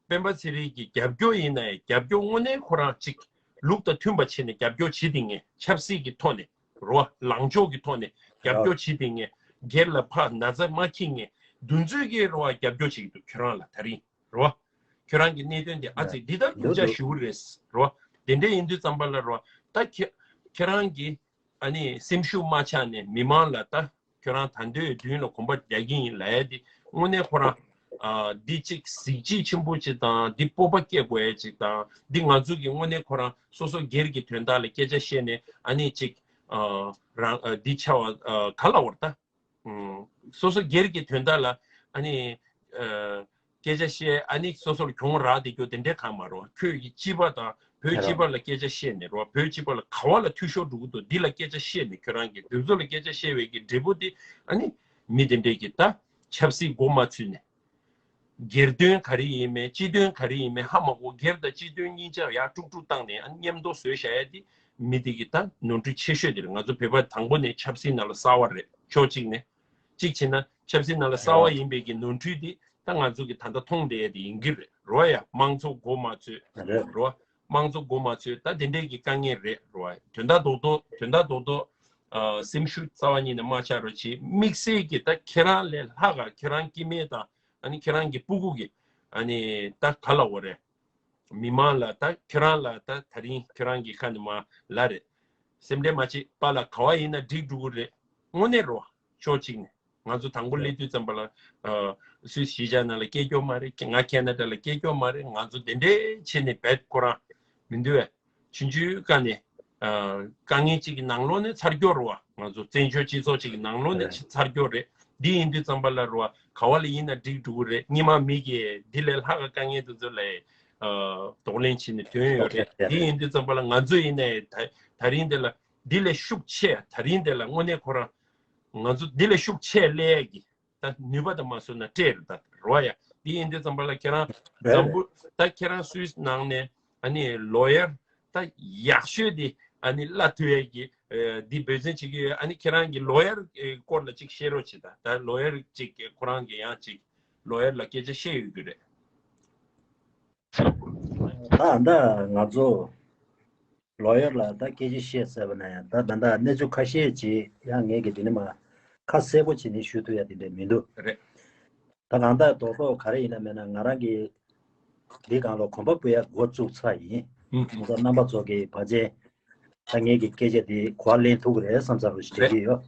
སྤེན་པ་ཚེ་རིང་གི་རྒྱབ་སྐྱོར་ཡིན་ན་ཡང་རྒྱབ་སྐྱོར་དངོས་གནས་ཁོ་རང་ཅིག་ལུགས་དང་མཐུན་པ་བྱས་ནས་རྒྱབ་སྐྱོར་བྱེད་དེ་ངས་ཆབ་སྲིད་ཀྱི་ཐོག་ནས་རོ། ལངས་ཕྱོགས་ཀྱི་ཐོག་ནས་རྒྱབ་སྐྱོར་བྱེད་དེ་ངས་སྒེར་ལ་ཕར་ན་ཚ་མ་འཁྱེར་ངས་འདུ་འཛོམས་ཀྱི་རོ་རྒྱབ་སྐྱོར་བྱེད་ཀྱི་འདུག་ཁྱོད་རང་ལ་ད་རིང་རོ། ཁྱོད་རང་གི་གནད་དོན་དེ་ཨ་ཙི་འདི་ལྟར་སྡུག་ཅག་ཞུ་གི་རེད་རོ། དེ་འདྲ་ཡིན་དུས་ཙམ་པ་ལ་རོ། ད་ཁྱེད་ཁྱེད་རང་གི་ཨ་ནི་སེམས་ཤུགས་མ་ཆག་ནས་མི་མང་ལ་ད་ཁྱོད་རང་ད་འདོད་མདུན་ལ་གོམ་པ་རྒྱག་གི་ཡིན་ལབ་ཡ་དེ་དངོས་གནས་ཁོ་རང་ཨ་འདི་གཅིག་གཟི་བརྗིད་ཆེན་པོ་ཅིག་དང་འདི་སྤོབས་པ་སྐྱེ་དགོས་ཡ་ཅིག་དང་འདི་ང་ཚོ་གི་དངོས་གནས་ཁོ་རང་སོ་སོ་སྒེར་གྱི་དོན་དག་ལ་སྐད་ཆ་བཤད་ནས་ཨ་ནི་ཅིག་ཨ་རང་ཨ་འདི་ཆ་བ་ཨ་ག་ལ་བར་ད། ཨུམ། སོ་སོ་སྒེར་གྱི་དོན་དག་ལ་ཨ་ནི་ཨ་སྐད་ཆ་བཤད་ཨ་ནི་སོ་སོར་གྱོང་རག་བསྡད་རྒྱུ་དེ་འདྲའི་གང་མ་རོ། ཁྱོད་ཀྱི་སྤྱི་པ་དང་བོད་སྤྱི་པ་ལ་སྐད་ཆ་བཤད་ནས་རོ། བོད་སྤྱི་པ་ལ་ག་བ་ལ་འཐུས་ཤོར་འགྲོ་གི་འདུག་འདི་ལ་སྐད་ཆ་བཤད་ནས་ཁྱོད་རང་གི་འདི་ཚོ་ལ་སྐད་ཆ་བཤད་པའི་གི་འབྲས་བུ་དེ་ཨ་ནི་མི་དེ་འདྲས་ཀྱི་ད་ཆབ་སྲིད་མགོ་མ་ཚོས་ནས། སྒེར་དོན་ག་རེ་ཡིན་མིན་སྤྱི་དོན་ག་རེ་ཡིན་མིན་ཧ་མ་གོ། སྒེར་དང་སྤྱི་དོན་གཉིས་ཆ་ཡར་དཀྲུག་དཀྲུག་བཏང་ནས་ཨ་མཉམ་དུ་བཟོས་བཞག་ཡ་དེ་མི་དེ་གི་ད་ནོར་འཁྲུལ་ཆེ་ཤོས་དེ་རེད། ང་ཚོ་བོད་པ་དང་པོ་ནས་ཆབ་སྲིད་ནང་ལ་གསར་བ་རེད། ཕྱོགས་གཅིག་ནས་གཅིག་བྱས་ན་ཆབ་སྲིད་ནང་ལ་གསར་བ་ཡིན་པའི་གི་ནོར་འཁྲུལ་དེ་ད་ང་ཚོ་གི་ད་ལྟ་མཐོང་བསྡད་ཡ་དེ་ཡིན་གྱི་རེད་རོ། ཡ་དམངས་གཙོ་མགོ་མ་ཚོས་རེད་རོ། དམངས་གཙོ་མགོ་མ་ཚོས་ད་དེ་འདྲས་ཀྱི་དཀའ་ངལ་རེད་རོ། དོན་དག་རྡོག་རྡོག་དོན་དག་རྡོག་རྡོག་ཨ་སེམས་ཤུགས་རྩ་བ་ཉིད་ནས་མ་ཆག་རོགས་བྱེད། དམིགས་བསལ་གྱི་ད་ཁྱེད་རང་ལས་ལྷག་ག་ཁྱེད་རང་སྐྱེ་དམན་དང་ཨ་ནི་ཁྱེད་རང་གི་སྤུ་གུ་གི་ཨ་ནི་ད་ག་ལ་འོ་རེད། མི་མང་ལ་ད་ཁྱེད་རང་ལ་ད་ད་རིང་ཁྱེད་རང་གི་ཁ་ནས་མ་ལབ་རེད། སེམས་ཁྲལ་མ་བྱེད་པ་ལ་ག་བ་ཡིན་ན་འགྲིག་འགྲོ་གི་རེད། དངོས་གནས་རོ། ཕྱོགས་གཅིག་ནས་ང་ཚོ་དང་པོ་སླེབས་དུས་ཙམ་པ་ལ་ཨ་སུད་སི་གཞིས་ཆགས་ནང་ལ་སྐྱེས་རྒྱུ་མ་རེད། ང་ཁེ་ན་ཌ་ལ་སྐྱེས་རྒྱུ་མ་རེད། ང་ཚོ་དེ་འདྲའི་བྱས་ནས་བེད་ཁོ་རང་མི་འདུག་བས། ཆུང་ཆུང་སྒང་ནས་ཨ་དཀའ་ངལ་གཅིག་གི་ནང་ལོགས་ནས་ཚར་རྒྱུ་རེད་བ། ང་ཚོ་བཙན་བྱོལ་སྤྱི་ཚོགས་གཅིག་གི་ནང་ལོགས་ནས་ཚར་རྒྱུ་རེད། འདི་ཡིན་དུས་ཙམ་པ་ལ་རེད་བ། ག་བ་ལ་ཡིན་ན་འགྲིག་འགྲོ་གི་རེད། སྔོན་མ་མི་གིས་འདི་ལས་ལྷག་གི་དཀའ་ངལ་དེ་ཚོ་ལ་ཨ་གདོང་ལེན་བྱས་ནས་ཐོན་ཡོད་རེད། འདི་ཡིན་དུས་ཙམ་པ་ལ་ང་ཚོ་ཡིན་ནའི་ད་ད་རིང་འདི་ལ་འདི་ལས་ཤུགས་ཆེ་ད་རིང་འདི་ལ་དངོས་གནས་ཁོ་རང་ང་ཚོ་འདི་ལས་ཤུགས་ཆེ་སླེབས་ཀྱི་ད་ནུས་པ་དང་མ་བཟོས་ན་སྤྲད་རེད་ད་རོ་ཡ། འདི་ཡིན་དུས་ཙམ་པ་ལ་ཁྱེད་རང་འཛམ་བུ་ད་ཁྱེད་རང་སུད་སི་ནང་ནས་ཨ་ནི་ལོ་ཡར་ད་ཡག་ཤོས་དེ་ཨ་ནི་གླ་ཐུབ་ཡས་ཀྱི་འདི་འབད་བརྩོན་བྱེད་ཀྱི་ཡོད། ཨ་ནི་ཁྱེད་རང་གི་ལོ་ཡར་སྐོར་ལ་ཅིག་བཤད་རོགས་བྱེད་ད། ད་ལོ་ཡར་ཅིག་ཁོ་རང་གི་ཡང་ཅིག་ལོ་ཡར་ལ་སྐད་ཆ་བཤད་ཡོད་རྒྱུ་རེད། ད་ད་ང་ཚོ་ལོ་ཡར་ལ་ད་སྐད་ཆ་བཤད་ཟེར་བ་ན་ཡང་ད་ད་ད་གནས་ཚུལ་ཁ་ཤས་ཅིག་ཡང་ངས་ཀྱི་དེ་ནི་མ་ཁ་གསལ་པོ་བྱས་ནས་ཞུ་ཐུབ་ཡ་དེ་འདྲ་མི་འདུག་རེད། ད་གང་ལྟར་རྡོག་རྡོག་ག་རེ་ཡིན་ན་མེད་ན་ང་རང་གི་འདི་སྒང་ལ་གོམ་པ་སྤོ་ཡ་འགོ་བཙུགས་ཚར་ཡིན། ང་ཚོ་རྣམ་པ་ཚོ་གི་བར་ཆད་ད་ངས་ཀྱི་སྐད་ཆ་དེ་གོ་བ་ལེན་ཐུབ་ཀྱི་རེད་བསམ་ཚར་བ་ཞིག་བྱེད་ཀྱི་ཡོད།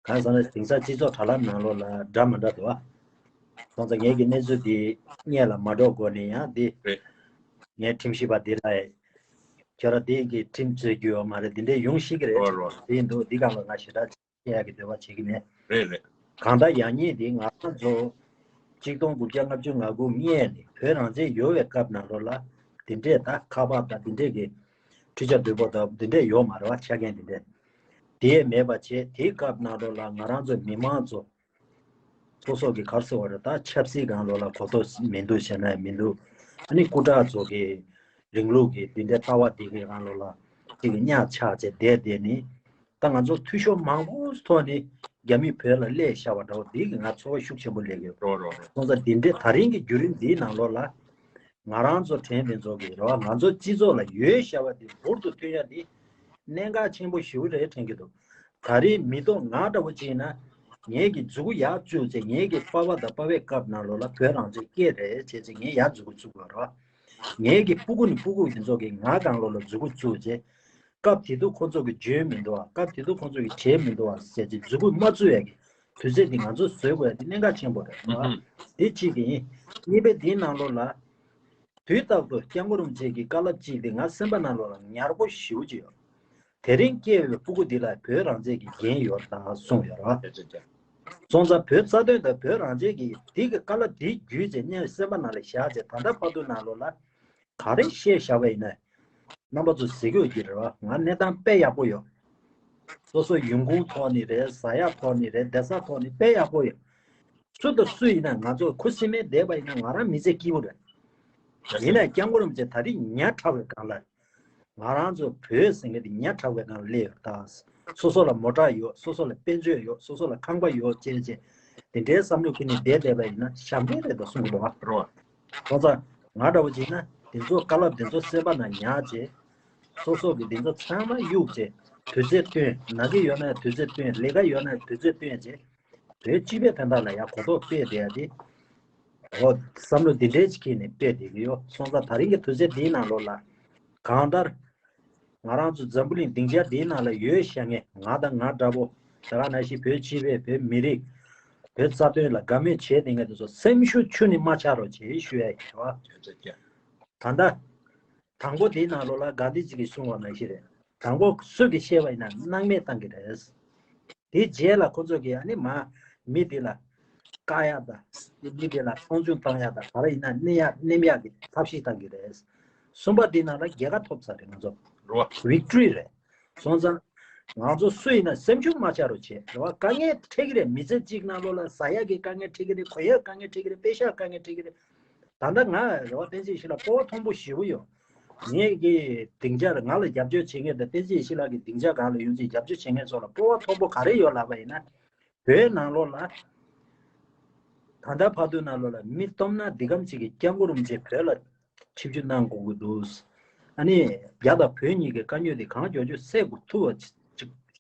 གང་ཟེར་ན་དེང་སང་སྤྱི་ཚོགས་དྲ་ལམ་ནང་ལོགས་ལ་འདྲ་མི་འདྲ་འདུག་ཨ། སོང་ཙང་ངས་ཀྱི་གནས་ཚུལ་འདི་སྔོན་ལ་མ་འགྲོ་གོང་ནས་ཡང་འདི་རེད། ངའི་ཁྲིམས་ཞིབ་པ་འདི་ལ་ཁྱོད་རང་འདི་གི་ཁྲིམས་རྩོད་རྒྱུ་ཡོད་མ་རེད། འདི་འདྲས་ཡོང་ཤེས་ཀྱི་རེད། རོ་རོ། དེ་ཡིན་དུས་འདི་སྒང་ལ་ང་ཞེ་དྲག་བཤད་ཡག་གི་འདོད་པ་བྱེད་ཀྱི་མེད། རེད་རེད། གང་ལྟར་ཡང་སྙིང་འདི་ང་རང་ཚོ་གཅིག་སྟོང་དགུ་བརྒྱ་ལྔ་བཅུ་ང་དགུ་སྔོན་ནས་བོད་རང་བཙན་ཡོད་པའི་སྐབས་ནང་ལོགས་ལ་འདི་འདྲས་ད་ཁ་པར་དང་འདི་འདྲས་ཀྱི་འཕྲུལ་ཆས་འདུས་པོ་དང་འདི་འདྲས་ཡོད་མ་རེད་བ། ཆ་རྐྱེན་འདི་འདྲས་དེ་མེད་པ་བྱས། དེའི་སྐབས་ནང་ལོགས་ལ་ང་རང་ཚོ་མི་མང་ཚོ་སོ་སོ་གི་ག་རེ་ཟེར་བ་རེད། ད་ཆབ་སྲིད་སྒང་ལོགས་ལ་གོ་རྟོགས་མི་འདུག་ཟེར་ན་ཡང་མི་འདུག་ཨ་ནི་སྐུ་དྲག་ཚོ་གི་རིང་ལུགས་ཀྱི་འདི་འདྲའི་ལྟ་བ་འདི་གི་སྒང་ལོགས་ལ་ཅིག་གི་གཉའ་ཆག་བྱས་བསྡད་བསྡད་ནི། ད་ང་ཚོ་འཐུས་ཤོར་མང་པོ་ཐོག་ནི་ རྒྱ་མིས་བོད་ལ་སླེབས་བཞག་པ་འདྲ་བོ་འདི་གིས་ང་ཚོར་བ་ཤུགས་ཆེན་པོ་སླེབས་ཡོད། རོ་རོ་རོ། སོང་ཙང་འདི་འདྲའི་ད་རིང་གི་བརྒྱུད་རིམ་འདིའི་ནང་ལོགས་ལ་ང་རང་ཚོ་དྲན་དེ་ཚོ་གི་རེད་བ། ང་ཚོ་སྤྱི་ཚོགས་ལ་ཡོད་བཞག་པ་འདི་འབུར་དུ་ཐོན་ཡ་འདི་གནད་འགག་ཆེན་པོ་ཞེ་པོ་རེད་དྲན་གྱི་འདུག་ད་རེས་མི་ཐོག་ང་འདྲ་བོ་ཅིག་ཡིན་ན་ངེད་ཀྱི་མཛུ་གུ་ཡར་བཙུགས་བྱས། ངེད་ཀྱི་པ་ཕ་དང་པ་ཕའི་སྐབས་ནང་ལོགས་ལ་བོད་རང་བཙན་སྐད་རེད་བྱས་བྱས་ངས་ཡར་མཛུ་གུ་བཙུགས་པ་རེད་བ། ངེད་ཀྱི་སྤུ་གུ་ནས་སྤུ་གུ་དེ་ཚོ་གིས་ང་སྒང་ལོགས་ལ་མཛུ་གུ་བཙུགས་བྱས། སྐབས་དེ་དུས་ཁོ་ཚོ་གིས་འཇོན་མི་འདུག་བ། སྐབས་དེ་དུས་ཁོ་ཚོ་གིས་བྱས་མི་འདུག་བ་ཟེར་བྱས་མཛུ་གུ་མ་བཙུགས་ཡ་གི་དུས་ཚོད་དེ་ང་ཚོས་བཟོ་དགོས་ཡ་དེ་གནད་འགག་ཆེན་པོ་རེད་བ། དེ་གཅིག་དེ་ཡིན། གཉིས་པའི་དེའི་ནང་ལོགས་ལ་དུས་རྟག་ཏུ་སྐྱབས་མགོན་རིན་པོ་ཆེ་གི་བཀའ་སློབ་གཅིག་དེ་ང་སེམས་པ་ནང་ལོགས་ལ་ཉར་དགོས་ཞེ་པོ་ཅིག་ཡོད། དེ་རིང་སྐྱེས་པའི་སྤུ་གུ་འདི་ལ་བོད་རང་བཙན་གྱི་འགན་ཡོད་དང་གསུངས་ཡོད་རེད་བ། སོང་ཙང་བོད་རྩ་དོན་དང་བོད་རང་བཙན་གྱི་འདི་གི་བཀའ་སློབ་འདི་བརྒྱུད་བྱས་ངས་སེམས་པ་ནང་ལ་བཞག་བྱས་ད་ལྟ་བར་དུ་ནང་ལོགས་ལ་ག་རེ་བཤད་བཞག་པ་ཡིན་ན། རྣམ་པ་ཚོ་གཟིགས་དགོས་ཀྱི་རེད་བ། ང་གནས་སྟངས་དཔེ་ཡག་པོ་ཡོད། སོ་སོ་ཡོང་ཁུངས་ཐོག་ནས་རེད། ཟ་ཡག་ཐོག་ནས་རེད། བསྡད་ས་ཐོག་ནས་དཔེ་ཡག་པོ་ཡོད། སུ་དང་སུ་ཡིན་ན་ང་ཚོ་ཁུ་སིམ་མེར་བསྡད་པ་ཡིན་ན་ང་རང་མི་ཚེ་སྐྱིད་པོ་རེད། ཡིན་ན་སྐྱབས་མགོན་རིན་པོ་ཆེ་ད་རེས་ཉག་ཕྲ་བའི་སྒང་ལ་ང་རང་ཚོ་བོད་ཟེར་མཁན་དེ་ཉག་ཕྲ་བའི་སྒང་ལ་སླེབས་ཡོད་ད། སོ་སོ་ལ་མོ་ཊ་ཡོད། སོ་སོ་ལ་དཔེ་མཛོད་ཡོད། སོ་སོ་ལ་ཁང་པ་ཡོད་ཅེས་བྱས་དེ་འདྲའི་བསམ་བློ་ཁྱེར་ནས་བསྡད་བསྡད་པ་ཡིན་ན་ཞབས་འདྲེན་རེད་ད་གསུང་གི་འདུག་བ། རོ། ཁོ་ཚ་ང་འདྲ་བོ་བྱས་ན་དེ་ཚོ་བཀའ་སློབ་དེ་ཚོ་སེམས་པ་ནང་ཉར་བྱས། སོ་སོ་གི་དེ་ཚོ་ཚང་མ་གཡུག་བྱས་དུས་ཚོད་བཏོན། ན་གི་ཡོད་ན་དུས་ཚོད་བཏོན། ལས་ཀ་ཡོད་ན་དུས་ཚོད་བཏོན་བྱས་བོད་སྤྱི་པའི་དོན་དག་ལ་ཡ་གོ་རྟོགས་སྤེལ་བསྡད་ཡ་དེ། འོ། བསམ་བློ་འདི་འདྲའི་ཅིག་ཁྱེར་ནས་སྤེལ་བསྡད་ཀྱི་ཡོད། སོང་ཙང་ད་རིང་གི་དུས་ཚོད་འདིའི་ནང་ལོགས་ལ་གང་ལྟར་ང་རང་ཚོ་འཛམ་བུ་གླིང་སྡིངས་ཆ་འདིའི་ནང་ལ་ཡོད་བཞག་མཁན་ང་དང་ང་འདྲ་པོ་དེ་ག་ནང་བཞིན་བོད་སྤྱི་པའི་བོད་མི་རིགས་བོད་རྩ་དོན་ལ་དགའ་མོས་བྱས་བསྡད་མཁན་དེ་ཚོ་སེམས་ཤུགས་ཆུ་ནས་མ་ཆག་རོགས་བྱེད་ཞུ་ཡ་ཡིན་བ། ད་ལྟ། དང་པོ་དེའི་ནང་ལོགས་ལ་གྷན་དྷི་ཇི་གིས་གསུངས་པ་ནང་བཞིན་རེད། དང་པོ་སུ་གིས་བཤད་པ་ཡིན་ན་སྣང་མེད་བཏང་གི་རེད། དེའི་རྗེས་ལ་ཁོ་ཚོ་གིས་ཨ་ནི་མ་མི་དེ་ལ་བཀག་ཡག་དང་མི་དེ་ལ་མཐོང་ཆུང་བཏང་ཡག་དང་ག་རེ་ཡིན་ན་གནོན་ཡག་གནོན་ཡག་གི་ཐབས་ཤེས་བཏང་གི་རེད། གསུམ་པ་དེའི་ནང་ལ་རྒྱལ་ཁ་ཐོབ་ཚར་རེད་ང་ཚོ། རོ། ཝིག་ཊོ་རི་རེད། སོང་ཙང་ང་ཚོ་སུ་ཡིན་ན་སེམས་ཤུགས་མ་ཆག་རོགས་བྱེད་རེད་བ། དཀའ་ངལ་འཕྲད་ཀྱི་རེད། མི་ཚེ་གཅིག་ནང་ལོགས་ལ་ཟ་ཡག་གི་དཀའ་ངལ་འཕྲད་ཀྱི་རེད། གོན་ཡག་དཀའ་ངལ་འཕྲད་ཀྱི་རེད། པེ་ཤག་དཀའ་ངལ་འཕྲད་ཀྱི་རེད། ད་ལྟ་ང་རེ་བ་བསྟན་འཛིན་ཡེ་ཤེས་ལགས་སྤོབས་པ་མཐོན་པོ་ཞེ་པོ་ཡོད། ངེད་ཀྱི་སྡིངས་ཆར་ང་ལ་རྒྱབ་སྐྱོར་བྱེད་མཁན་དང་བསྟན་འཛིན་ཡེ་ཤེས་ལགས་ཀྱི་སྡིངས་ཆ་སྒང་ལ་ཡོང་ཚེ་རྒྱབ་སྐྱོར་བྱེད་མཁན་ཚོ་ལ་སྤོབས་པ་མཐོན་པོ་ག་རེ་ཡོད་ལབ་པ་ཡིན་ན། བོད་ནང་ལོགས་ལ་ད་ལྟ་བར་དུ་ནང་ལོགས་ལ་མི་སྟོབས་ན་འདི་གམ་གཅིག་གིས་སྐྱབས་མགོན་རིན་པོ་ཆེ་བོད་ལ་ཆིབས་བསྒྱུར་གནང་དགོས་ཀྱི་འདུག་ཨ་ནི་རྒྱ་དང་བོད་གཉིས་ཀྱི་དཀའ་རྙོག་འདི་གང་མགྱོགས་མགྱོགས་སེལ་དགོས་ཐུབ་པ་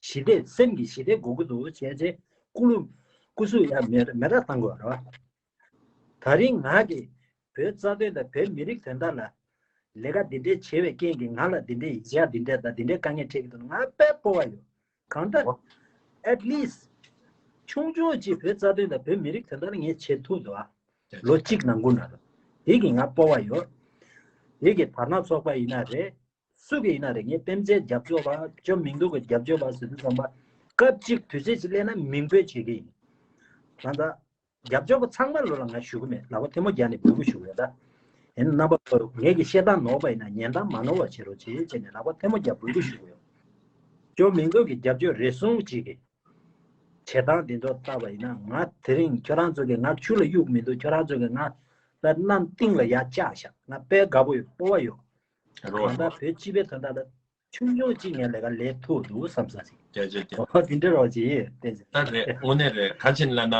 ཞི་བདེ་སེམས་ཀྱི་ཞི་བདེ་དགོས་ཀྱི་འདུག་བྱས་རྗེས་སྐུ་ལུས་སྐུ་གཟུགས་ཡང་མེ་མེ་སྲེག་བཏང་དགོས་རེད་བ། ད་རིང་ང་གིས་བོད་རྩ་དོན་དང་བོད་མི་རིགས་དོན་དག་ལ་ལས་ཀ་འདི་འདྲས་བྱས་པའི་རྐྱེན་གྱིས་ང་ལ་འདི་འདྲས་ཡིག་ཆ་འདི་འདྲས་དང་འདི་འདྲས་དཀའ་ངལ་འཕྲད་ཀྱི་འདུག་ང་དཔེ་སྤོབས་པ་ཡོད། གང་ལྟར་ཨེཊ་ལིསྚ་ཆུང་ཆུང་ཅིག་བོད་རྩ་དོན་དང་བོད་མི་རིགས་དོན་དག་ལ་ངས་བྱེད་ཐུབ་འདུག་ཨ། ལོ་གཅིག་ནང་ཁུལ་ན་རེད། དེ་གིས་ང་སྤོབས་པ་ཡོད། དེ་གིས་དར་ནག་ཚོགས་པ་ཡིན་ན་རེད། སུ་གི་ཡིན་ན་རེད། ངས་དཔེ་མཛོད་རྒྱབ་སྐྱོར་པ་ཅོ་མིང་ཐོ་གི་རྒྱབ་སྐྱོར་པ་ཟེར་དུས་ཙམ་པ་སྐབས་གཅིག་དུས་ཚོད་ཅིག་སླེབས་ན་མིང་འབོད་བྱེད་ཀྱི་ཡིན། ད་ལྟ་རྒྱབ་སྐྱོར་པ་ཚང་མ་ལོ་ལ་ང་ཞུ་གི་མེད། ལག་པ་ཐལ་མོ་སྦྱར་ནས་འབོད་སྐུལ་ཞུ་གི་ཡོད་ད། ཡིན་ན་རྣམ་པ་ཚོ་ངེད་ཀྱི་བཤད་སྟངས་ནོར་བ་ཡིན་ན་ཉན་སྟངས་མ་ནོར་བ་བྱེད་རོགས་བྱེད་བྱས་ནས་ལག་པ་ཐལ་མོ་སྦྱར་འབོད་སྐུལ་ཞུ་གི་ཡོད། ཅོ་མིང་ཐོ་གི་རྒྱབ་སྐྱོར་རེ་ཟུང་གཅིག་གི་བྱེད་སྟངས་འདི་ཚོ་བལྟས་པ་ཡིན་ན་ང་དེ་རིང་ཁྱོད་རང་ཚོ་གིས་ང་ཆུ་ལ་གཡུག་མི་འདུག་ཁྱོད་རང་ཚོ་གིས་ང་ད་གནམ་སྟེང་ལ་ཡར་བཅག་བཞག་ང་དཔེ་དགའ་པོ་ཡོད། སྤོབས་པ་ཡོད། རོ། གང་ལྟར་བོད་སྤྱི་པའི་དོན་དག་ལ་ཆུང་ཆུང་གཅིག་ངས་ལས་ཀ་ལས་ཐུབ་འདུག་བསམ་ས་ཞིག་རྒྱ་ཆེ་རྒྱ། འོ་དེ་འདྲ་རོགས་ཀྱིས་བསྟན་ཟེར། ད་རེད། དངོས་གནས་རེད། ག་ཅི་ལབ་ན་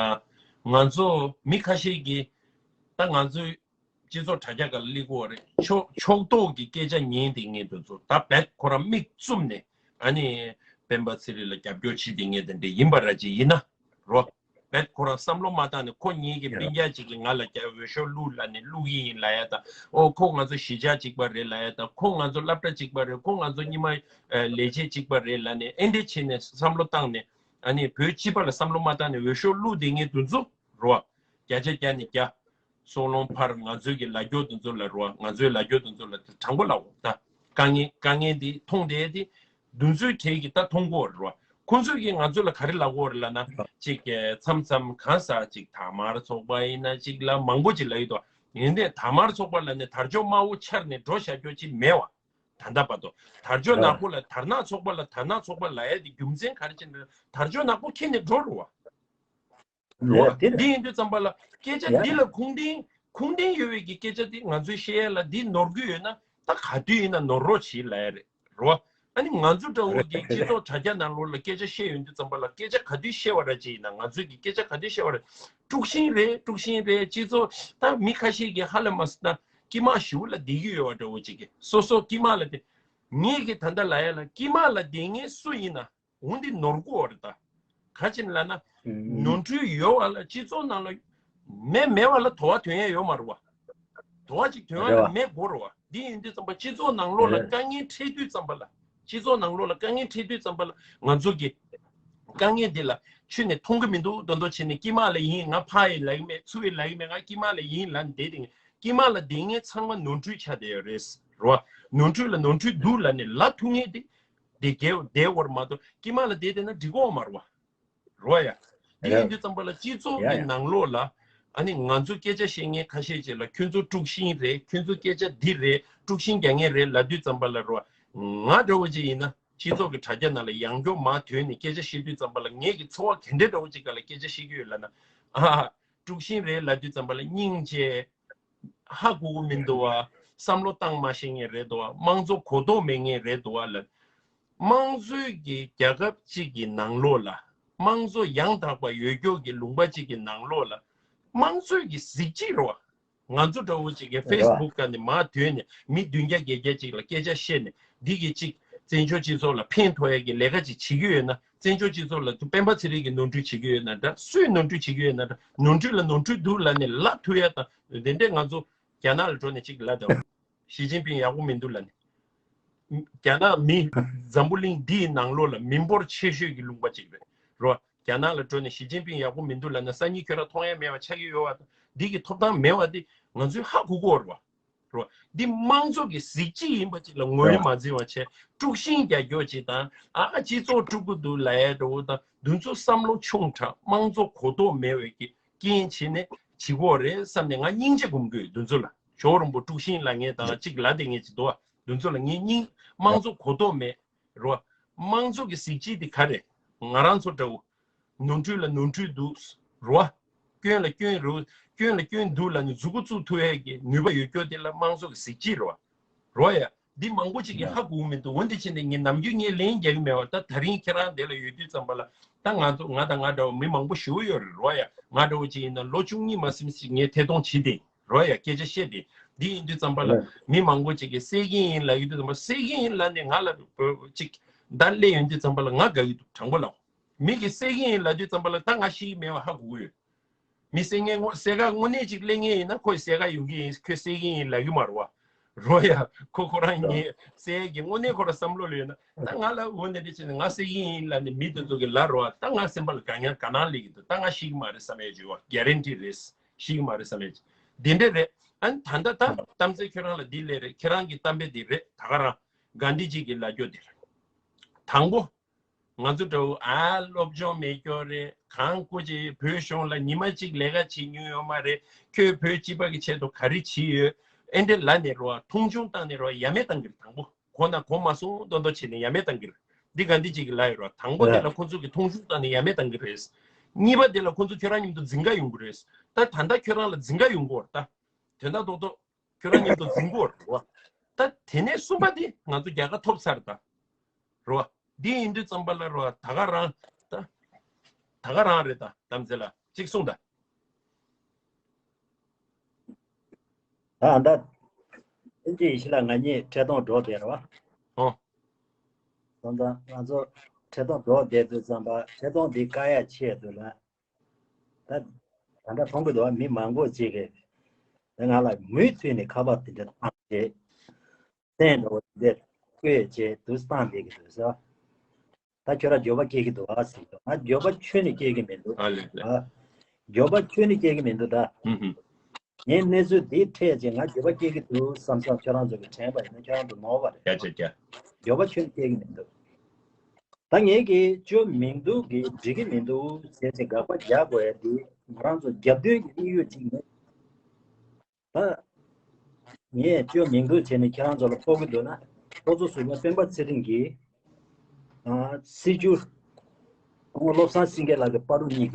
ང་ཚོ་མི་ཁ་ཤས་ཀྱིས་ད་ང་ཚོའི་སྤྱི་ཚོགས་དྲ་རྒྱ་སྒང་ལ་སླེབས་ཀྱི་ཡོད་རེད། ཕྱོགས་ཕྱོགས་གཏོགས་ཀྱི་སྐད་ཆ་ཉན་བསྡད་མཁན་དེ་ཚོ་ད་བེད་ཁོ་རང་མིག་བཙུམ་ནས་ཨ་ནི་སྤེན་པ་ཚེ་རིང་ལ་རྒྱབ་སྐྱོར་བྱེད་བསྡད་མཁན་དེ་འདྲ་ཡིན་པ་ར་ཅིག་ཡིན་ན་རོ། བེད་ཁོ་རང་བསམ་བློ་མ་བཏང་ནས་ཁོ་ཉིད་ཀྱི་ཡ། སྤུན་ཀྱག་ཅིག་གིས་ང་ལ་རྒྱ་འོས་ཤོག་བླུགས་ལབ་ནས་བླུགས་ཀྱི་ཡིན་ལབ་ཡ་དང་། ཨོ་ཁོ་ང་ཚོ་གཞིས་ཆགས་གཅིག་པ་རེད་ལབ་ཡ་དང་། ཁོ་ང་ཚོ་སློབ་གྲྭ་གཅིག་པ་རེད། ཁོ་ང་ཚོ་གཉིས་མ་ཨ་ལས་བྱེད་གཅིག་པ་རེད་ལབ་ནས་ཨེ་འདྲས་བྱས་ནས་བསམ་བློ་བཏང་ནས་ཨ་ནི་བོད་སྤྱི་པ་ལ་བསམ་བློ་མ་བཏང་ནས་འོས་ཤོག་བླུགས་བསྡད་མཁན་དེ་ཚོ་རོ། བརྒྱ་ཆ་བརྒྱ་ནས་བརྒྱ། སྲོག་ལོང་ཕར་ང་ཚོའི་གི་ལ་རྒྱོ་དེ་ཚོ་ལ་རོ། ང་ཚོའི་ལ་རྒྱོ་དེ་ཚོ་ལ་དྲང་པོ་ལབ་འོ་ད། དཀའ་ངལ་དཀའ་ངལ་འདི་མཐོང་བསྡད་དེ། འདུ་འཛོམས་གྲས་ཀྱིས་ད་མཐོང་གི་ཡོད་རེད་བ། ཁོང་ཚོས་ཀྱིས་ང་ཚོ་ལ་ག་རེ་ལབ་ཀྱི་ཡོད་རེད་ལབ་ན། ཅིག་གི་མཚམས་མཚམས་གང་ཟག་ཅིག་དར་དམར་ཚོགས་པ་ཡིན་ན་ཅིག་ལ་མང་པོ་ཅིག་ལབ་ཡོད་དོ། ཡིན་ནའི་དར་དམར་ཚོགས་པ་ལབ་ནས་དར་ལྕོག་དམར་པོ་འཕྱར་ནས་འགྲོ་བཞག་རྒྱུ་ཅིག་མེད་བ། ད་ལྟ་བར་དུ་དར་ལྕོག་ཡ། ནག་པོ་ལ་དར་ནག་ཚོགས་པ་ལ་དར་ནག་ཚོགས་པ་ལབ་ཡ་དེ་རྒྱུ་མཚན་ག་རེ་བྱས་ནས་དར་ལྕོག་ནག་པོ་འཁྱེར་ནས་འགྲོ་རེད་བ། ཡ་དེ་རེད། འདི་ཡིན་དུས་ཙམ་པ་ལ་སྐད་ཆ་ཡ། འདི་ལ་ཁུངས་ལྡན་ཁུངས་ལྡན་ཡོད་པའི་གི་སྐད་ཆ་འདི་ང་ཚོས་བཤད་ཡ་ལ་འདི་ནོར་གྱི་ཡོད་ན་ད་ག་དུས་ཡིན་ན་ནོར་རོགས་བྱེད་ལབ་ཡ་རེད་རོ། ཨ་ནི་ང་ཚོ་འདྲ་བོ་གི་སྤྱི་ཚོགས་དྲ་རྒྱ་ནང་ལོགས་ལ་སྐད་ཆ་བཤད་ཡོང་དུས་ཙམ་པ་ལ། སྐད་ཆ་ག་དུས་བཤད་པ་ར་ཅིག་ཡིན་ན། ང་ཚོས་ཀྱི་སྐད་ཆ་ག་དུས་བཤད་པ་ར། དཀྲུག་ཤིང་རེད། དཀྲུག་ཤིང་རེད། སྤྱི་ཚོགས་ད་མི་ཁ་ཤས་ཀྱིས་ཧ་ལས་མ་སོང་ན་དཀྱིལ་མ་ཞིའུ་ལ་བསྡད་ཀྱི་ཡོད་པ་འདྲ་བོ་ཅིག་གི། སོ་སོ་དཀྱིལ་མ་ལ་བསྡད། ངས་ཀྱི་ད་ལྟ་ལབ་ཡ་ལ་དཀྱིལ་མ་ལ་བསྡད་མཁན་སུ་ཡིན་ན། འོ་འདི་ནོར་གོ་བ་རེད་ད། ག་ཅི་ལབ་ན། ནོར་འཁྲུལ་ཡོད་པ་ལ་སྤྱི་ཚོགས་ནང་ལ་མེ་མེད་པ་ལ་དོ་བ་དོན་ཡ་ཡོད་མ་རེད་བ། དོ་བ་ཅིག་དོན་ཡ་ལ་མེ་དགོས་རེད་བ། འདི་ཡིན་དུས་ཙམ་པ་སྤྱི་ཚོགས་ནང་ལོགས་ལ་དཀའ་ངལ་འཕྲད་དུས་ཙམ་པ་ལ། སྤྱི་ཚོགས་ནང་ལོགས་ལ་དཀའ་ངལ་འཕྲད་དུས་ཙམ་པ་ལ་ང་ཚོ་གི་དཀའ་ངལ་འདི་ལ་ཁྱོན་ནས་མཐོང་གི་མི་འདུག་མདོག་མདོག་བྱས་ནས་དཀྱིལ་མ་ལ་ཡིན། ང་ཕ་ཡིས་ལབ་ཀྱི་མེད། ཚུར་ཡིས་ལབ་ཀྱི་མེད། ང་དཀྱིལ་མ་ལ་ཡིན་ལབ་བསྡད་དེ། དཀྱིལ་མ་ལ་བསྡད་མཁན་ཚང་མ་ནོར་འཁྲུལ་ཆགས་བསྡད་ཡོད་རེད་རོ། ནོར་འཁྲུལ་ལ་ནོར་འཁྲུལ་འདུག་ལབ་ནས་ལབ་ཐུབ་མཁན་དེ། དེ་རྒྱལ་བདེ་བར་མ་གཏོགས་དཀྱིལ་མ་ལ་བསྡད་བསྡད་ན་འགྲིག་གོ་མ་རེད་བ། རོ་ཡ། དེ་ཡིན་དུས་ཙམ་པ་ལ་སྤྱི་ཚོགས་ཀྱི་ནང་ལོགས་ལ། ཨ་ནི་ང་ཚོ་སྐད་ཆ་བཤད་མཁན་ཁ་ཤས་ཅིག་ལ་ཁྱོད་ཚོ་དཀྲུག་ཤིང་རེད། ཁྱོད་ཚོ་སྐད་ཆ་འདི་རེད། དཀྲུག་ཤིང་རྒྱག་མཁན་རེད་ལབ་དུས་ཙམ་པ་ལ་རོ། ང་འདྲ་བོ་ཅིག་ཡིན་ན་སྤྱི་ཚོགས་ཀྱི་དྲ་རྒྱ་ནང་ལ་ཡང་སྐྱོར་མར་ཐོན་ནས་སྐད་ཆ་བཤད་དུས་ཙམ་པ་ལ་ངེད་ཀྱི་ཚོར་བ་ག་འདྲ་འདྲ་བོ་ཅིག་སྒང་ལ་སྐད་ཆ་བཤད་ཀྱི་ཡོད་ལབ་ན། ཨ་ཧ། དཀྲུག་ཤིང་རེད་ལབ་དུས་ཙམ་པ་ལ་སྙིང་རྗེ། ཧ་གོ་གི་མི་འདུག་བ། བསམ་བློ་བཏང་མ་ཤེས་མཁན་རེད་འདུག་བ། དམངས་གཙོ་གོ་རྟོགས་མེད་མཁན་རེད་འདུག་བ་ལབ། དམངས་གཙོའི་གི་རྒྱལ་ཁབ་ཅིག་གི་ནང་ལོགས་ལ་དམངས་གཙོ་ཡང་དག་པ་ཡོད་སྐྱོ་གི་ལུང་པ་ཅིག་གི་ནང་ལོགས་ལ་དམངས་གཙོའི་གི་གཟི་བརྗིད་རེད་བ། ང་ཚོ་འདྲ་བོ་ཅིག་གི་ཕེ་སི་བུག་སྒང་ནས་མར་ཐོན་ནས་མི་བདུན་བརྒྱ་བརྒྱད་བརྒྱ་ཅིག་ལ་སྐད་ཆ་བཤད་ནས་འདི་གི་ཅིག་བཙན་བྱོལ་སྤྱི་ཚོགས་ལ་ཕན་ཐོགས་ཡ་གི་ལས་ཀ་ཅིག་བྱེད་ཀྱི་ཡོད་ན། བཙན་བྱོལ་སྤྱི་ཚོགས་ལ་སྤེན་པ་ཚེ་རིང་གིས་ནོར་འཁྲུལ་བྱེད་ཀྱི་ཡོད་ན་འདྲ། སུས་ནོར་འཁྲུལ་བྱེད་ཀྱི་ཡོད་ན་འདྲ། ནོར་འཁྲུལ་ལ་ནོར་འཁྲུལ་འདུག་ལབ་ནས་ལབ་ཐུབ་ཡ་དང་། དེ་འདྲས་ང་ཚོ་རྒྱ་ནག་ལ་འགྲོ་ནས་ཅིག་ལབ་དང་། ཞི་ཅིན་ཕིང་ཡག་པོ་མི་འདུག་ལབ་ནས། རྒྱ་ནག་མི་འཛམ་བུ་གླིང་འདིའི་ནང་ལོགས་ལ་མི་འབོར་ཆེ་ཤོས་ཀྱི་ལུང་པ་ཅིག་རེད་རོ། རྒྱ་ནག་ལ་འགྲོ་ནས་ཞི་ཅིན་ཕིང་ཡག་པོ་མི་འདུག་ལབ་ན་སང་ཉིན་ཁྱོད་རང་མཐོང་ཡ་མེད་པ་ཆགས་ཀྱི་ཡོད་པ་དང་། འདི་གི་ཐོབ་ཐང་མེད་པ་འདི་ང་ཚོས་ཧ་གོ་གི་ཡོད་རེད་བ། རོ། འདི་དམངས་གཙོ་གི་གཟི་བརྗིད་ཡིན་པ་ཅིག་ལ་ངོས་ལེན་མ་འཛིན་པ་བྱས། དཀྲུག་ཤིང་རྒྱག་རྒྱུ་ཅིག་དང་། ཨ་ཨ་སྤྱི་ཚོགས་དཀྲུག་གི་འདུག་ལབ་ཡ་འདྲ་བོ་དང་། འདི་ཚོ་བསམ་བློ་ཆུང་དྲགས། དམངས་གཙོ་གོ་རྟོགས་མེད་པའི་གི་རྐྱེན་བྱས་ནས་བྱེད་ཀྱི་ཡོད་རེད་བསམ་ནས་ང་སྙིང་རྗེ་སྒོམ་གི་ཡོད་འདི་ཚོ་ལ། ཇོ་བོ་རིན་པོ་དཀྲུག་ཤིང་ལབ་མཁན་དང་ཅིག་ལབ་བསྡད་མཁན་ཅིག་འདུག་བ། འདི་ཚོ་ལ་ངས་སྙིང་། དམངས་གཙོ་གོ་རྟོགས་མེད་རོ། དམངས་གཙོ་གི་གཟི་བརྗིད་འདི་ག་རེ། ང་རང་ཚོ་འདྲ་བོ། ནོར་འཁྲུལ་ལ་ནོར་འཁྲུལ་འདུག་རོ། སྐྱོན་ལ་སྐྱོན་རེད། སྐྱོན་ལ་སྐྱོན་འདུག་ལབ་ནས་མཛུབ་གུ་བཙུགས་ཐུབ་ཡས་ཀྱི་ནུས་པ་ཡོད་སྐྱོ་དེ་ལ་དམངས་གཙོ་གི་གཟི་བརྗིད་རེད་བ། རོ་ཡ། འདི་མང་པོ་ཅིག་གིས་ཧ་གོ་གི་མི་འདུག་འོན་ཏེ་བྱས་ནས་ངས་ནམ་རྒྱུན་ངས་ལན་རྒྱག་གི་མེད་བ། ད་ད་རིང་ཁྱེད་རང་འདི་ལ་ཡོད་དུས་ཙམ་པ་ལ་ད་ང་ཚོ་ང་དང་ང་འདྲ་བ་མི་མང་པོ་ཞེ་པོ་ཡོད་རེད་རོ་ཡ། ང་འདྲ་བོ་ཅིག་ཡིན་ན་ལོ་བཅུ་གཉིས་མ་ཟིན་ཞིག་ངས་ཐད་གཏོང་བྱེད་དེ་རོ་ཡ། སྐད་ཆ་བཤད་དེ། འདི་ཡིན་དུས་ཙམ་པ་ལ་མི་མང་པོ་ཅིག་གིས་བསད་ཀྱི་ཡིན་ལབ་ཡོད་དུས་ཙམ་པ། བསད་ཀྱི་ཡིན་ལབ་ནས་ང་ལ་ཅིག་བརྡ་སླེབས་ཡོང་དུས་ཙམ་པ་ལ་ང་དགའ་གི་འདུག་དྲང་པོ་ལབ། མི་གིས་བསད་ཀྱི་ཡིན་ལབ་དུས་ཙམ་པ་ལ་ད་ང་ཤི་གི་མེད་པ་ཧ་གོ་གི་ཡོད། མི་བསད་མཁན་དངོས་གསལ་ཁ་དངོས་གནས་ཅིག་སླེབས་མཁན་ཡིན་ན་ཁོས་བསད་ཁ་ཡོང་གི་ཡིན། ཁོས་བསད་ཀྱི་ཡིན་ལབ་གི་མ་རེད་བ། རོ་ཡ། ཁོ་ཁོ་རང་ཉིད་བསད་ཀྱི་དངོས་གནས་ཁོ་རང་བསམ་བློ་ལ་ཡོད་ན། ད་ང་ལ་འོ་ན་དེ་བྱས་ནས་ང་བསད་ཀྱི་ཡིན་ལབ་ནས་མི་དེ་ཚོ་གིས་ལབ་རོགས། ད་ང་སེམས་པ་ལ་དཀའ་ངལ་དཀའ་སྣང་སླེབས་ཀྱི་འདུག་ད་ང་ཤི་གི་མ་རེད་བསམ་ཡས་བྱུང་བ། གྷ་རན་ཊི་རེད། ཤི་གི་མ་རེད་བསམ་ཡས་བྱུང་། དེ་འདྲ་རེད། ཨ་ནི་ད་ལྟ་ད་གཏམ་ཚེ་ཁྱོད་རང་ལ་འདི་སླེབས་རེད། ཁྱེད་རང་གི་གཏམ་དཔེ་འདི་རེད། ད་ག་རང་གྷན་དྷི་ཇི་གིས་ལབ་རྒྱུ་འདི་རེད། དང་པོ། ང་ཚོ་འདྲ་བོ་ཨ་སློབ་སྦྱོང་མེད་སྐྱོ་རེད། གངས་སྐོར་གྱི་བོད་གཞུང་ལ་ཉི་མ་གཅིག་ལས་ཀ་བྱེད་མྱོང་ཡོད་མ་རེད། ཁྱོད་བོད་སྤྱི་པ་གི་ཆེད་དུ་ག་རེ་བྱེད་ཡོད། ཨེ་འདྲ་ལབ་ནས་རོ། མཐོང་ཆུང་བཏང་ནས་རོ། ཡ་མེད་བཏང་གི་རེད། དང་པོ་གོ་ན་གོ་མ་སོང་མདོག་མདོག་བྱས་ནས་ཡ་མེད་བཏང་གི་རེད། འདི་གྷན་དྷི་ཇི་གིས་ལབ་ཡོད་རོ། དང་པོ་དེ་ལ་ཁོ་ཚོ་གིས་མཐོང་ཆུང་བཏང་ནས་ཡ་མེད་བཏང་གི་རེད། གཉིས་པ་དེ་ལ་ཁོ་ཚོ་ཁྱོད་རང་མཉམ་དུ་འཛིང་ག་ཡོང་གི་རེད། ད་ད་ལྟ་ཁྱོད་རང་ལ་འཛིང་ག་ཡོང་གི་ཡོད་རེད་ད། དོན་དག་རྡོག་རྡོག་ཁྱོད་རང་མཉམ་དུ་འཛིང་གི་ཡོད་རེད་བ། ད་དེ་ནས་གསུམ་པ་དེ་ང་ཚོ་རྒྱལ་ཁ་ཐོབ་ཚར་ད། རེད་བ། འདི་ཡིན་དུས་ཙམ་པ་ལ་རེད་བ། ད་ག་རང་ད། ད་ག་རང་རེད་ད། དམ་ཚེ་ལ་གཅིག་གསུངས་ད། ད་ཨ་ད། ཨིན་ཇི་ཡི་གཞི་ལ་ང་གཉིས་འཕྲད་གཏོང་འགྲོ་བསྡད་རེད་བ། ཨོ། སོང་ཙང་ང་ཚོ་འཕྲད་གཏོང་འགྲོ་བསྡད་དུས་ཙམ་པ་འཕྲད་གཏོང་འདི་བཀག་ཡ་ཆེད་དུ་ལ། ད་ད་ལྟ་མཐོང་གི་འདུག་བ། མི་མང་པོ་ཅིག་གིས་ད་ང་ལ་མུ་མཐུད་ནས་ཁ་པར་དེ་འདྲ་བཏང་བྱས། སེམས་འདྲ་བོ་དེ་འདྲ་བཀོད་བྱས་དུས་བཏང་བསྡད་ཀྱི་འདུག་ཟེར། ད་ཁྱོད་རང་འགྱོད་པ་སྐྱེ་གི་འདུག་ཨ་ཟེར་གྱི་འདུག་ང་འགྱོད་པ་ཁྱོན་ནས་སྐྱེ་གི་མི་འདུག་ཨ་ལེ་ལེ། ཨ། འགྱོད་པ་ཁྱོན་ནས་སྐྱེ་གི་མི་འདུག་ད། ཧུམ་ཧུམ། ངས་གནས་ཚུལ་འདི་འཕྲད་རྗེས་ང་འགྱོད་པ་སྐྱེ་གི་འདུག་བསམ་བསམ་ཁྱོད་རང་ཚོ་གི་དྲན་པ་ཡིན་ན་ཁྱོད་རང་ཚོ་ནོར་བ་རེད། བརྒྱ་ཆ་བརྒྱ། འགྱོད་པ་ཁྱོན་ནས་སྐྱེ་གི་མི་འདུག་ད་ངས་ཀྱི་ཅོ་མིང་འདུག་གི་འགྲིག་གི་མི་འདུག་ཟེར་ཏེ་དགག་པ་རྒྱག་དགོས་ཡ་འདི་ང་རང་ཚོ་རྒྱབ་མདུན་གྱི་དམིགས་ཡུལ་གཅིག་ནི། ད་ངས་ཅོ་མིང་འདུག་བྱས་ནས་ཁྱེད་རང་ཚོ་ལ་ཕོག་གི་འདུག་ན། ཁོ་ཚོ་ཟུར་པ་སྤེན་པ་ཚེ་རིང་གིས་ཨ་སྲིད་བྱུས་སྐུ་ངོ་བློ་བཟང་སེང་གེ་ལགས་ཀྱི་བར་དུ་གཉིས་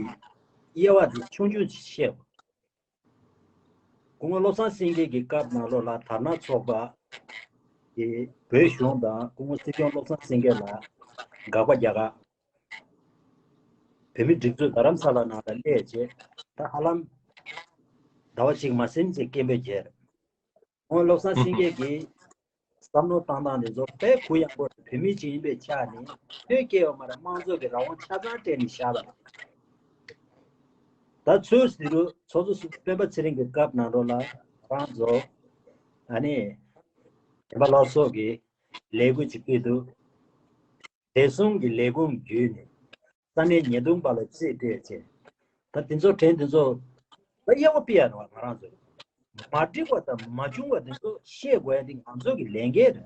ཀྱི་དབྱེ་བ་འདི་ཆུང་ཆུང་ཅིག་བཤད། སྐུ་ངོ་བློ་བཟང་སེང་གེ་གི་སྐབས་ནང་ལོགས་ལ་དར་ནག་ཚོགས་པ་ གི་བོད་གཞུང་དང་སྐུ་ངོ་སྲིད་སྐྱོང་བློ་བཟང་སེང་གེ་ལ་དགག་པ་རྒྱག་ག་བོད་མི་སྒྲིག་འཛུགས་རྡ་རམ་ས་ལ་ནང་ལ་སླེབས་རྗེས་ད་ཧ་ལམ་ཟླ་བ་གཅིག་མ་ཟིན་ཅིག་སྐད་འབོད་བྱས་རེད། ཁོང་བློ་བཟང་སེང་གེ་གིས་བསམ་བློ་བཏང་སྟངས་དེ་ཚོ་དཔེ་གུ་ཡངས་པོ་རེད། བོད་མི་ཅིག་ཡིན་པའི་ཆ་ནས་ཐོས་སྐྱེལ་བ་མ་རེད། དམངས་གཙོ་གི་རང་དབང་ཆ་ཚང་སྤྲད་ནས་བཞག་པ་རེད། ད་ཚུར་ཟེར་རུ་ཚོགས་གཙོ་སྤེན་པ་ཚེ་རིང་གི་སྐབས་ནང་ལོགས་ལ་རང་ཚོ་ཨ་ནི་བསྟན་པ་ལྷ་ཚོགས་ཀྱི་ལས་འགུལ་ཅིག་སྤེལ་འདུག་བདེ་སྲུང་གི་ལས་ཁུངས་བརྒྱུད་ནས་ས་གནས་ཉེས་རྡུང་པ་ལ་རྩིས་སྤྲད་བྱས། ད་དེ་ཚོ་དྲན་དེ་ཚོ་ད་གཡས་པ་ཕི་ཡ་རེད་བ། ང་རང་ཚོ་མ་འགྲིག་པ་དང་མ་བྱུང་བ་དེ་ཚོ་ཤེས་དགོས་ཡ་དེ་ང་ཚོ་གི་ལས་འགན་རེད་བ།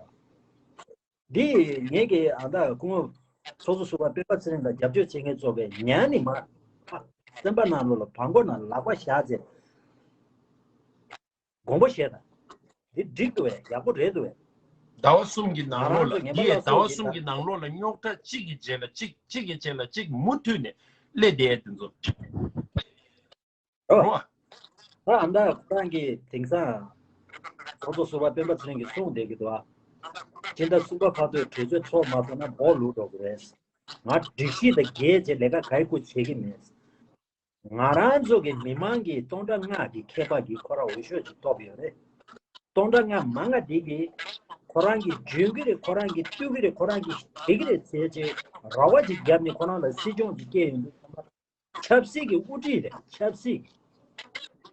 འདི་ངེད་ཀྱི་ཨ་ད་སྐུ་ངོ་ཚོགས་གཙོ་ཟུར་པ་སྤེན་པ་ཚེ་རིང་ལ་རྒྱབ་སྐྱོར་བྱེད་མཁན་ཚོ་གས་ཉན་ནི་མ་ཨ་སེམས་པ་ནང་ལོགས་ལ་བང་མགོ་ནང་ལག་པ་བཞག་ཚེ་དགོངས་པ་བཞེས་དང་། འདི་འགྲིག་འདུག་བས། ཡག་པོ་རེད་འདུག་བས། ཟླ་བ་གསུམ་གྱི་ང་ནང་ལོགས་རང་ཚོ་ལ་ངན་པ་འདི་ཡིས་ལ་ཟླ་བ་སོགས་གསུམ་ཀྱི་ཀྱི་ད་ནང་ལོགས་ལ་རྙོག་དྲ་གཅིག་གི་རྗེས་ལ་གཅིག་གཅིག་གི་རྗེས་ལ་གཅིག་མུ་མཐུད་ནས་སླེབས་བསྡད་དེ་ཚོ། རོ། རོ། ད་ཨ་མདའ་ཁོ་རང་གིས་དེང་སང་ཚོགས་གཙོ་ཟུར་པ་སྤེན་པ་ཚེ་རིང་གིས་གསུངས་བསྡད་ཀྱི་འདུག་ཨ། སྤྱི་ཟླ་གསུམ་པ་བར་དུ་གྲོས་ཚོགས་ཚོགས་མ་ཐུབ་ན་སྦོ་ལུག་འགྲོ་གི་རེད། ང་སྒྲིག་གཞི་དང་འགལ་བྱས་ལས་ཀ་ག་ཡི་ཁུ་བྱེད་ཀྱི་མེད། ང་རང་ཚོ་གི་མི་མང་གིས་སྟོང་ཕྲག་ལྔ་གི་ཁྱད་པར་གྱིས་ཁོ་རང་འོས་ཤོག་ཅིག་ཐོབ་ཡོད་རེད། སྟོང་ཕྲག་ལྔ་མང་ང་དེ་གིས་ཁོ་རང་གིས་འཇོན་གྱི་རེད། ཁོ་རང་གིས་ཐུབ་ཀྱི་རེད། ཁོ་རང་གིས་བྱེད་ཀྱི་རེད་ཟེར་བྱས་ར་བ་ཅིག་བརྒྱབ་ནས་ཁོ་རང་ལ་སྲིད་སྐྱོང་ཅིག་བསྐྱལ་ཡོང་དུས་ཚང་མ་ཆབ་སྲིད་ཀྱི་དབུ་ཁྲིད་རེད། ཆབ་སྲིད།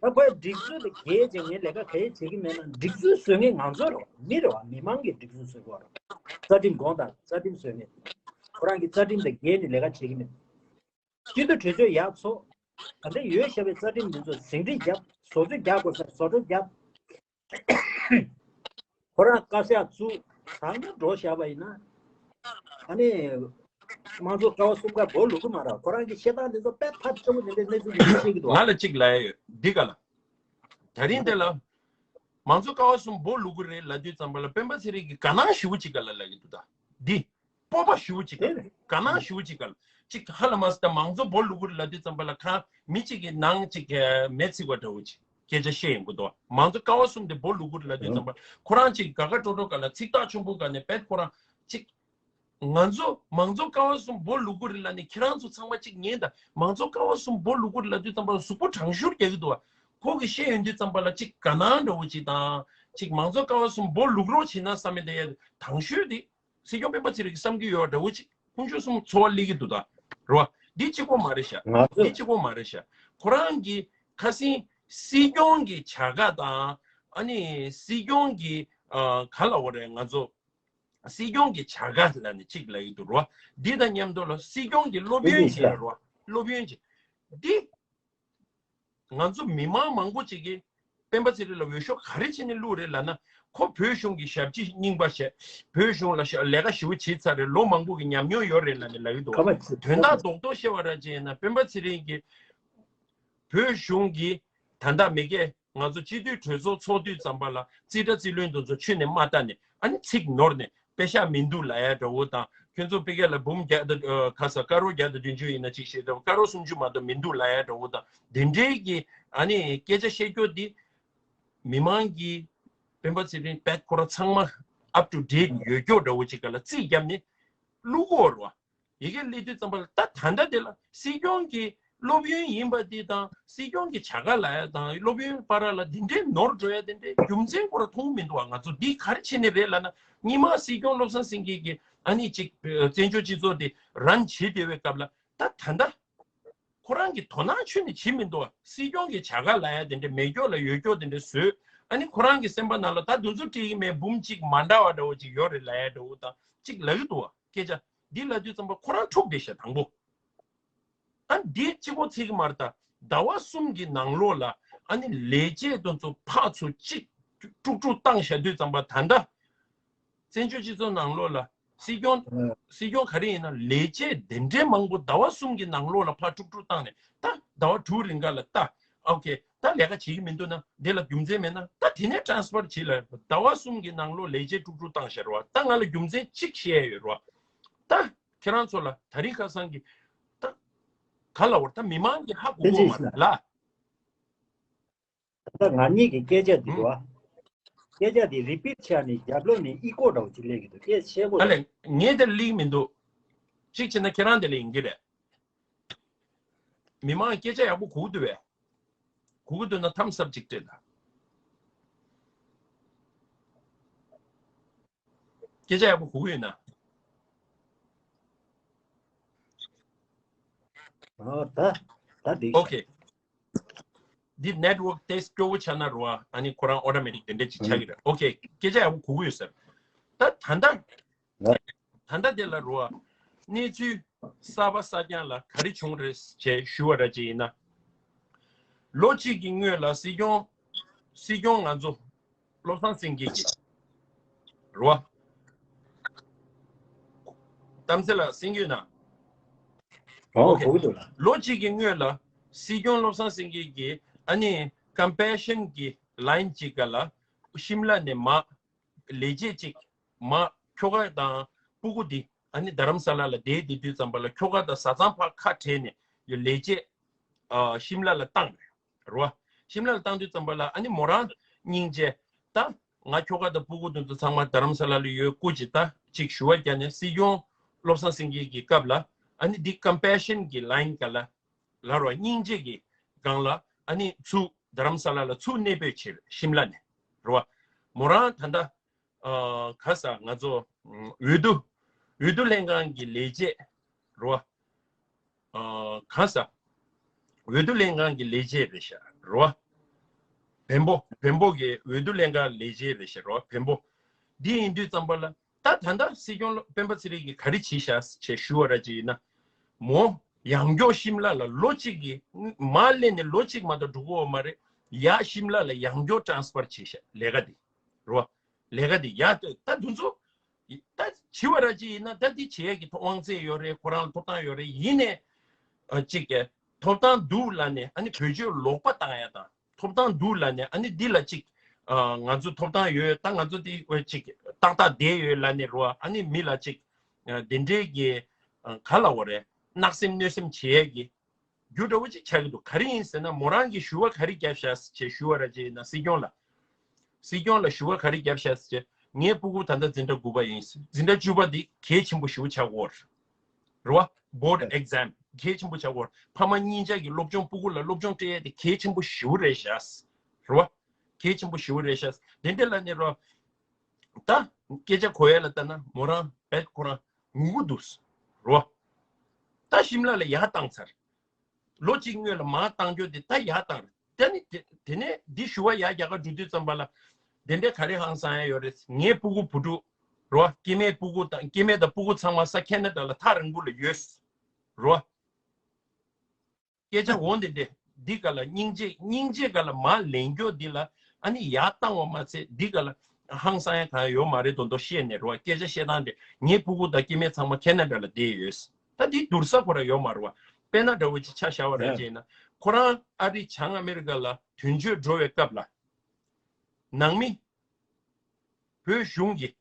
ད་ཁོས་སྒྲིག་འཛུགས་དང་འགལ་བྱས་ངས་ལས་ཀ་ག་ཡེ་བྱེད་ཀྱི་མེད་ན་སྒྲིག་འཛུགས་བཟོ་མཁན་ང་ཚོ་རེད་བ། མི་རེད་བ། མི་མང་གིས་སྒྲིག་འཛུགས་བཟོ་དགོས་རེད། རྩ་ཁྲིམས་དགོངས་དག་རྩ་ཁྲིམས་བཟོ་མཁན། ཁོ་རང་གི་རྩ་ཁྲིམས་དང་འགལ་ནས་ལས་ཀ་བྱེད་ཀྱི་མེད། སྤྱི་འཐུས་གྲོས་ཚོགས་ཡར་ཚོགས། ད་ལྟ་ཡོད་བཞག་པའི་རྩ་ཁྲིམས་འདི་ཚོ་ཟིང་བྲིས་བརྒྱབ། བཟོ་བཅོས་རྒྱག་དགོས་ས་བཟོ་བཅོས་བརྒྱབ། ཁོ་རང་བཀའ་ཤག་བཙུགས་ཚང་མ་འགྲོ་བཞག་པ་ཡིན་ན། ཨ་ནི། དམངས་གཙོ་ཀ་བ་གསུམ་ཀ་སྦོ་ལུག་གི་མ་རེད། ཁོ་རང་གི་བཤད་སྟངས་འདི་ཚོ་དཔེ་ཐབས་སྐྱོ་པོ་དེ་འདྲའི་གནས་ཚུལ་འདི་འདྲ་བཤད་ཀྱི་འདུག་ང་ཨ། ལ་གཅིག་ལབ་ཡ་ཡོད་འདི་ག་ལ། ད་རིང་འདི་ལ། མང་གཙོ་ཀ་བ་གསུམ་སྦོ་ལུག་གི་རེད་ལབ་དུས་ཙམ་པ་ལ་སྤེན་པ་ཚེ་རིང་གིས་དགའ་སྣང་ཞེ་པོ་ཅིག་ག་ལ་ལབ་ཀྱི་འདུག་ད། འདི། སྤོབས་པ་ཞེ་པོ་ཅིག་ག་ལ། དེ་རེད། དགའ་སྣང་ཞེ་པོ་ཅིག་ག་ལ། ཅིག་ཧ་ལ་མ་སི་ད་མང་གཙོ་སྦོ་ལུག་གི་རེད་ལབ་དུས་ཙམ་པ་ལ་ཁ་མི་གཅིག་གི་ནང་ཅིག་མེ་ཚིག་པ་འདྲ་བོ་ཅིག་སྐད་ཆ་བཤད་ཡོང་གི་འདུག་མང་གཙོ་ཀ་བ་གསུམ་དེ་སྦོ་ལུག་གི་རེད་ལབ་དུས་ཙམ་པ་ཁོ་རང་ཅིག་དགའ་དགའ་སྤྲོ་སྤྲོ་ག་ལ་ཚིག་ཐག་ཆོད་པོ་ག་ནས་བེད་ཁོ་རང་ཅིག་ང་ཚོ་མང་གཙོ་ཀ་བ་གསུམ་སྦོ་ལུག་གི་རེད་ལབ་ནས་ཁྱེད་རང་ཚོ་ཚང་མ་གཅིག་ཉན་དང་། མང་གཙོ་ཀ་བ་གསུམ་སྦོ་ལུག་གི་རེད་ལབ་དུས་ཙམ་པ་གཟུགས་པོ་དྲང་ཤོར་རྒྱག་གི་འདུག་བ། ཁོ་གིས་བཤད་ཡོང་དུས་ཙམ་པ་ལ་གཅིག་དགའ་སྣང་འདྲ་བོ་གཅིག་དང་། གཅིག་མང་གཙོ་ཀ་བ་གསུམ་སྦོ་ལུག་རོགས་བྱེད་ན་བསམ་མེད་དེ་དྲང་ཤོས་དེ་སྲིད་སྐྱོང་སྤེན་པ་ཚེ་རིང་གིས་བསམ་གྱི་ཡོད་འདྲ་བོ་གཅིག་དཀོན་མཆོག་གསུམ་ཚོར་བ་སླེབས་ཀྱི་འདུག་ད། རེད་བ། འདི་གཅིག་པོ་མ་རེད་ཤག་ང་ཚོ་འདི་གཅིག་པོ་མ་རེད་ཤག་ཁོ་རང་གིས་ཁ་སང་སྲིད་སྐྱོང་གི་བྱ་དགའ་དང་། ཨ་ནི་སྲིད་སྐྱོང་གི་ཨ་ག་ལབ་དགོས་རེད། ང་ཚོ། སྲིད་སྐྱོང་གི་བྱ་དགའ་ལབ་ནས་གཅིག་ལབ་ཀྱི་འདུག་རོ། འདི་དང་མཉམ་དུ་ལ་སྲིད་སྐྱོང་གི་སློབ་ཡོན་ཅིག་ལ་རོ། སློབ་ཡོན་ཅིག་འདི་ང་ཚོ་མི་མང་མང་པོ་ཅིག་གིས་སྤེན་པ་ཚེ་རིང་ལ་འོས་ཤོག་ག་རེ་བྱས་ནས་བླུགས་རེད་ལབ་ན། ཁོ་བོད་གཞུང་གི་ཞབས་ཕྱི་རྙིང་པ་བྱས། བོད་གཞུང་ལ་ཞབས་ལས་ཀ་ཞེ་པོ་བྱས་ཚར་རེད། ལོ་མང་པོ་གི་ཉམས་མྱོང་ཡོད་རེད་ལབ་ནས་ལབ་ཀྱི་འདུག་ཁ་མ་དོན་དག་རྡོག་རྡོག་བཤད་པ་ར་བྱས་ན་སྤེན་པ་ཚེ་རིང་གིས་བོད་གཞུང་གི་ད་ལྟ་མི་སྒེར་ང་ཚོ་སྤྱི་འཐུས་གྲོས་ཚོགས་ཚོགས་དུས་ཙམ་པ་ལ་རྩིས་ཁྲ་རྩིས་ལོན་དེ་ཚོ་ཁྱོན་ནས་མ་ལྟ་ནས་ཨ་ནི་ཚིག་ནོར་ནས་པེ་ཤག་མི་འདུག་ལབ་ཡ་འདྲ་བོ་དང་། ཁྱོད་ཚོ་པེ་ཀེ་ལ་འབུམ་བརྒྱ་དང་ཁ་ས་ཀ་རོར་བརྒྱ་དང་བདུན་ཅུ་ཡིན་ན་གཅིག་བཤད་དང་ཀ་རོར་སུམ་ཅུ་མ་གཏོགས་མི་འདུག་ལབ་ཡ་འདྲ་བོ་དང་དེ་འདྲའི་གི་ཨ་ནི་སྐད་ཆ་བཤད་རྒྱུ་འདི་མི་མང་གི་སྤེན་པ་ཚེ་རིང་པད་ཁོ་ར་ཚང་མ་up to date ཡོད་རྒྱུ་འདྲ་བོ་ཅིག་ག་ལ་རྩིས་བརྒྱབ་ནས་བླུག་གོ་ར་བ། ཡི་གེ་སླེབས་དུས་ཙམ་པ་ལ་ད་ད་ལྟ་དེ་ལ་སྲིད་སྐྱོང་གི་སློབ་ཡོན་ཡིན་པ་དེ་དང་སྲིད་སྐྱོང་གི་བྱ་དགའ་ལབ་ཡ་དང་སློབ་ཡོན་བར་ལ་འདི་འདྲའི་ནོར་འགྲོ་ཡ་དེ་འདྲའི་རྒྱུ་མཚན་ཁོ་ར་མཐོང་མི་འདུག་བ། ང་ཚོ་འདི་ག་རེ་བྱས་ནས་རེད་ལབ་ན། སྔོན་མ་སྲིད་སྐྱོང་བློ་བཟང་སེང་གེ་གིས་ཨ་ནི་ཅིག་བཙན་བྱོལ་སྤྱི་ཚོགས་དེ་run་བྱེད་བསྡད་པའི་སྐབས་ལ་ད་ད་ལྟ་ཁོ་རང་གི་དོ་སྣང་ཁྱོན་ནས་བྱེད་མི་འདུག་བ། སྲིད་སྐྱོང་གི་བྱ་དགའ་ལབ་ཡ་དེ་འདྲ་མེད་སྐྱོ་ལ་ཡོད་སྐྱོ་དེ་འདྲ་བཟོས། ཨ་ནི་ཁོ་རང་གི་སེམས་པ་ནང་ལ་ད་འདི་ཚོ་སྤྲད་ཀྱི་མེད། འབུམ་གཅིག་མ་འདྲ་བ་འདྲ་བོ་ཅིག་ཡོད་རེད་ལབ་ཡ་འདྲ་བོ་དང་ཅིག་ལབ་ཀྱི་འདུག་བ། སྐད་ཆ་འདི་ལབ་དུས་ཙམ་པ་ཁོ་རང་འཁྲུག་བསྡད་ཤག་དང་པོ། ཨ་འདི་གཅིག་པོ་ཚིག་གི་མ་རེད་ད། ཟླ་བ་གསུམ་གྱི་ནང་ལོགས་ལ་ཨ་ནི་ལས་བྱེད་དེ་ཚོ་ཕར་ཚུར་གཅིག་དཀྲུག་དཀྲུག་བཏང་བཞག་དུས་ཙམ་པ་ད་ལྟ་བཙན་བྱོལ་སྤྱི་ཚོགས་ནང་ལོགས་ལ་སྲིད་སྐྱོང་། ཨ། སྲིད་སྐྱོང་ག་རེ་ཡིན་ན་ལས་བྱེད་དེ་འདྲའི་མང་པོ་ཟླ་བ་གསུམ་གྱི་ནང་ལོགས་ལ་ཕར་དཀྲུག་དཀྲུག་བཏང་ནས་ད་ཟླ་བ་དྲུག་རིང་ག་ལ་ད་ཨོ་ཁེ་ད་ལས་ཀ་བྱེད་ཀྱི་མི་འདུག་ན་འདི་ལ་རྒྱུ་མཚན་མེད་ན་ད་དེ་ནས་transfer་བྱེད་ལ་ཟླ་བ་གསུམ་གྱི་ནང་ལོགས་ལས་བྱེད་དཀྲུག་དཀྲུག་བཏང་བཞག་རེད་བ། ད་ང་ལ་རྒྱུ་མཚན་གཅིག་བཤད་ཡ་ཡོད་རེད་བ། ད། ཁྱེད་རང་ཚོ་ལ་དེ་རིང་ཁ་སང་གི་ད་ག་ལ་བར་ད་མི་མང་གི་ཧ་གོ་གོ་མ་རེད་ལ། ད་ང་གཉིས་ཀྱི་སྐད་ཆ་འདི་རེད་བ། སྐད་ཆ་དེ་རི་པིཊ་བྱས་ནས་རྒྱབ་ལོགས་ནས་ཨི་ཀོ་འདྲ་བོ་ཅིག་སླེབས་ཀྱི་འདུག་སྐད་ཆ་བཤད་དགོས། ཨ་ལས། ངས་དེ་ལིག་མི་འདུག་གཅིག་བྱས་ན་ཁྱེད་རང་དེ་ལ་ཡིན་གྱི་རེད། མི་མང་སྐད་ཆ་ཡག་པོ་གོ་གི་འདུག་བས། གོ་གི་འདུག་ན་ཐམ་སབ་ཅིག་སྤྲད་ད། སྐད་ཆ་ཡག་པོ་གོ་གི་ཡོད་ན། ཨོ་ད་ད་འགྲིག་ཤག་ཨོ་ཁེ། འདི་ནེཊ་ཝརྐ་ཏོག་ཙམ་སྐྱོ་བོ་ཆགས་ན་རོ། ཨ་ནི་ཁོ་རང་ཨོ་ཊོ་མེ་ཊིག་དེ་འདྲ་ཅིག་ཆགས་ཀྱི་རེད། ཨོ་ཁེ། སྐད་ཆ་ཡག་པོ་གོ་གི་ཡོད་ཟེར། ད་ད་ལྟ་ད་ལྟ་དེ་ལ་རོ། གནས་ཚུལ་གསར་པ་གསར་རྐྱང་ལ་ག་རེ་བྱུང་རེད་ཅེས་ཞུ་བ་ར་ཅིག་ཡིན་ན། ལོ་གཅིག་གི་སྔོན་ལ་སྲིད་སྐྱོང་སྲིད་སྐྱོང་ང་ཚོ་བློ་བཟང་སེང་གེ་གིས་རོ། གཏམ་ཚེ་ལ་གསན་གྱི་ཡོད་ན། ཨོ་ཨོ་ཁེ། གོ་གི་འདུག་ལ། ལོ་གཅིག་གི་སྔོན་ལ་སྲིད་སྐྱོང་བློ་བཟང་སེང་གེ་གིས་ཨ་ནི་ཀམ་པེ་ཤན་གྱི་ལ་ཡིན་གཅིག་ག་ལ་ཤིམ་ལ་ནས་མར་ལས་བྱེད་ཅིག་མར་ཁྱོ་ག་དང་སྤུ་གུ་འདི་ཨ་ནི་རྡ་རམ་ས་ལ་ལ་བསྡད་བསྡད་དུས་ཙམ་པ་ལ་ཁྱོ་ག་དང་བཟའ་ཚང་ཕར་ཁ་བྲལ་ནས་ཡོད་ལས་བྱེད་ཨ་ཤིམ་ལ་ལ་བཏང་རེད་རོ། ཤིམ་ལ་ལ་བཏང་དུས་ཙམ་པ་ལ་ཨ་ནི་མོ་རང་སྙིང་རྗེ་ད་ང་ཁྱོ་ག་དང་སྤུ་གུ་དེ་ཚོ་ཚང་མ་རྡ་རམ་ས་ལ་ལ་ཡོད་སྐུ་མཁྱེན་ད་ཅིག་ཞུ་བ་རྒྱག་ནས་སྲིད་སྐྱོང་བློ་བཟང་སེང་གེ་གི་སྐབས་ལ་ཨ་ནི་འདི་ཀམ་པེ་ཤན་གྱི་ལ་ཡིན་ག་ལ། ལ་རོ། སྙིང་རྗེ་གི་སྒང་ལ་ཨ་ནི་ཚུར་རྡ་རམ་ས་ལ་ལ་ཚུར་གནས་སྤོས་བྱས་ཤིམ་ལ་ནས་རོ། མོ་རང་ད་ལྟ་ཨ་ག་ས་ང་ཚོ་འོས་བསྡུ་འོས་བསྡུ་ལྷན་ཁང་གི་ལས་བྱེད་རོ། ཨ་ག་ས་འོས་བསྡུ་ལྷན་ཁང་གི་ལས་བྱེད་རེད་ཤག་རོ། བེམ་པོ་བེམ་པོ་གི་འོས་བསྡུ་ལྷན་ཁང་ལས་བྱེད་རེད་ཤག་རོ། བེམ་པོ་འདི་ཡིན་དུས་ཙམ་པ་ལ། ད་ད་ལྟ་སྲིད་སྐྱོང་སྤེན་པ་ཚེ་རིང་གིས་ག་རེ་བྱས་ཤག་ཅེས་ཞུ་བ་ར་ཅིག་ཡིན་ན། མོ་ཡང་སྐྱར་ཤིམ་ལ་ལ་ལོ་གཅིག་གི་མར་སླེབས་ནས་ལོ་གཅིག་མ་གཏོགས་འགྲོ་གི་ཡོད་མ་རེད། ཡ་ཤིམ་ལ་ལ་ཡང་སྐྱར་ཊ་རན་སི་ཕར་བྱས་ཤག་ལས་ཀ་འདི་རོ། ལས་ཀ་འདི་ཡ་ད་ད་དུང་ཚོ་ད་བྱས་པ་ར་ཅིག་ཡིན་ན་ད་འདི་བྱེད་ཡ་གི་དབང་ཚད་ཡོད་རེད། ཁོ་རང་ལ་ཐོབ་ཐང་ཡོད་རེད། ཡིན་ནའི་ཨ་གཅིག་གི་ཐོབ་ཐང་འདུག་ལབ་ནས་ཨ་ནི་བེད་སྤྱོད་ལོག་པ་བཏང་ཡ་དང་། ཐོབ་ཐང་འདུག་ལབ་ནས་ཨ་ནི་འདི་ལ་ཅིག་ཨ་ང་ཚོ་ཐོབ་ཐང་ཡོད། ད་ང་ཚོ་འདི་ཅིག་ཏག་ཏག་བསྡད་ཡོད་ལབ་ནས་རོ། ཨ་ནི་མི་ལ་ཅིག་ཨ་དེ་འདྲའི་གི་ཨ་ག་ལབ་དགོས་རེད། གནག་སེམས་གནོད་སེམས་བྱེད་ཡས་ཀྱི་རྒྱུ་འདྲ་བོ་ཅིག་ཆགས་ཀྱི་འདུག་ག་རེ་ཡིན་ཟེར་ན་མོ་རང་གིས་ཞུ་བ་ག་རེ་བརྒྱབ་ཤག་ཅེས་ཞུ་བ་ར་ཅིག་ཡིན་ན་སྲིད་སྐྱོང་ལ། སྲིད་སྐྱོང་ལ་ཞུ་བ་ག་རེ་བརྒྱབ་ཤག་ཟེར། ངའི་སྤུ་གུ་ད་ལྟ་འཛིན་གྲྭ་དགུ་པ་ཡིན། འཛིན་གྲྭ་བཅུ་པ་འདི་གལ་ཆེན་པོ་ཞེ་པོ་ཆགས་ཀྱི་ཡོད་རེད་བ། བྷོར་ཌི་ཨེག་ཛམ་གལ་ཆེན་པོ་ཆགས་ཀྱི་ཡོད་རེད། ཕ་མ་གཉིས་ཆ་གི་སློབ་སྦྱོང་སྤུ་གུ་ལ་སློབ་སྦྱོང་སྤྲད་ཡས་དེ་གལ་ཆེན་པོ་ཞེ་པོ་རེད་ཤག་རེད་བ། གལ་ཆེན་པོ་ཞེ་པོ་རེད་ཤག་དེ་འདྲ་ལབ་ནས་རོ། ད་སྐད་ཆ་གོ་ཡ་ལ་ལྟ་ན་མོ་རང་བེད་ཁོ་རང་ངུ་གི་འདུག་རོ། ད་ཤིམ་ལ་ལ་ཡར་བཏང་ཚར། ལོ་གཅིག་སྔོན་ལ་མར་བཏང་རྒྱུ་དེ་ད་ཡར་བཏང་རེད། ད་ནི་དེ་དེ་ནས་འདི་ཞུ་བ་ཡར་རྒྱ་གར་འགྲོ་དུས་ཙམ་པ་ལ་དེ་འདྲས་ག་རེ་ཧང་སང་ཡ་ཡོད་རེད། ངའི་སྤུ་གུ་བུ་ཕྲུག་རོ། སྐྱེ་དམན་སྤུ་གུ་དང་སྐྱེ་དམན་དང་སྤུ་གུ་ཚང་མ་ས་ཁེ་ན་ཌ་ལ་ཐག་རིང་པོ་ལ་ཡོད་རོ། སྐད་ཆ་འོང་དེ་འདྲས་འདི་ག་ལ་སྙིང་རྗེ་སྙིང་རྗེ་ག་ལ་མར་ལེན་རྒྱུ་འདི་ལ་ཨ་ནི་ཡར་བཏང་བ་མ་ཚད་འདི་ག་ལ་ཧང་སང་ཡ་གང་ཡང་ཡོད་མ་རེད་མདོག་མདོག་བཤད་ནས་རོ། སྐད་ཆ་བཤད་སྟངས་དེ་ངའི་སྤུ་གུ་དང་སྐྱེ་དམན་ཚང་མ་ཁེ་ན་ཌ་ལ་བསྡད་ཡོད། ད་འདི་བསྡུར་ས་ཁོ་རང་ཡོད་མ་རེད་བ། དཔེར་ན་འདྲ་བོ་ཅིག་ཆ་བཞག་པ་རེད་ཅེ་ན། ཁོ་རང་ཨ་རི་བྱང་ཨ་མེ་རི་ཀ་ལ་དོན་གཅོད་འགྲོ་བའི་སྐབས་ལ། ནང་མི་བོད་གཞུང་གིས་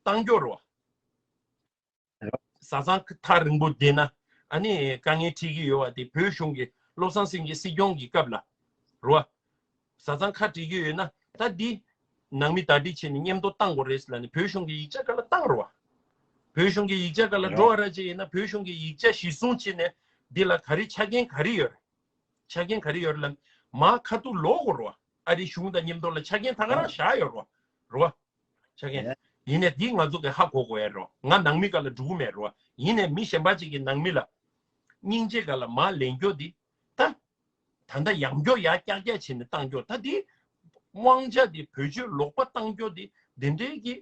བཏང་སྐྱོར་བ། བཟའ་ཚང་ཐག་རིང་པོ་བསྡད་ན་ཨ་ནི་དཀའ་ངལ་འཕྲད་ཀྱི་ཡོད་བ་དེ་བོད་གཞུང་གིས་བློ་བཟང་སེང་གེ་སྲིད་སྐྱོང་གི་སྐབས་ལ་རེད་བ། བཟའ་ཚང་ཁ་བྲལ་གྱི་ཡོད་ན་ད་འདི་ནང་མི་བདའ་འདེད་བྱས་ནས་མཉམ་དུ་བཏང་དགོས་རེད་ལབ་ནས་བོད་གཞུང་གི་ཡིག་ཆ་སྒང་ལ་བཏང་རེད་བ། བོད་གཞུང་གི་ཡིག་ཆ་སྒང་ལ་འགྲོ་བ་ར་ཅིག་ཡིན་ན་བོད་གཞུང་གི་ཡིག་ཆ་གཞིར་བཟུང་བྱས་ནས་འདི་ལ་ག་རེ་ཆ་རྐྱེན་ག་རེ་ཡོད་རེད། ཆ་རྐྱེན་ག་རེ་ཡོད་རེད་ལབ་ན་མར་ཁ་ཐུག་ལོག་དགོས་རེད་བ། ཨ་རིའི་གཞུང་དང་མཉམ་དུ་ལ་ཆ་རྐྱེན་ད་ག་རང་བཞག་ཡོད་རེད་བ། རེད་བ། ཆ་རྐྱེན། ཡིན་ནའི་འདི་ང་ཚོ་གི་ཧ་གོ་དགོས་ཡ་རེད་བ། ང་ནང་མི་སྒང་ལ་འགྲོ་གི་མེད་རེད་བ། ཡིན་ནའི་མི་གཞན་པ་ཅིག་གི་ནང་མི་ལ་སྙིང་རྗེ་སྒང་ལ་མར་ལེན་རྒྱུ་འདི་ད། ད་ལྟ་ཡང་སྐྱར་ཡར་བཀྱག་བཀྱག་བྱས་ནས་བཏང་རྒྱུ་ད་འདི། དབང་ཆ་འདི་བེད་སྤྱོད་ལོག་པ་བཏང་རྒྱུ་འདི་འདི་འདྲའི་གི།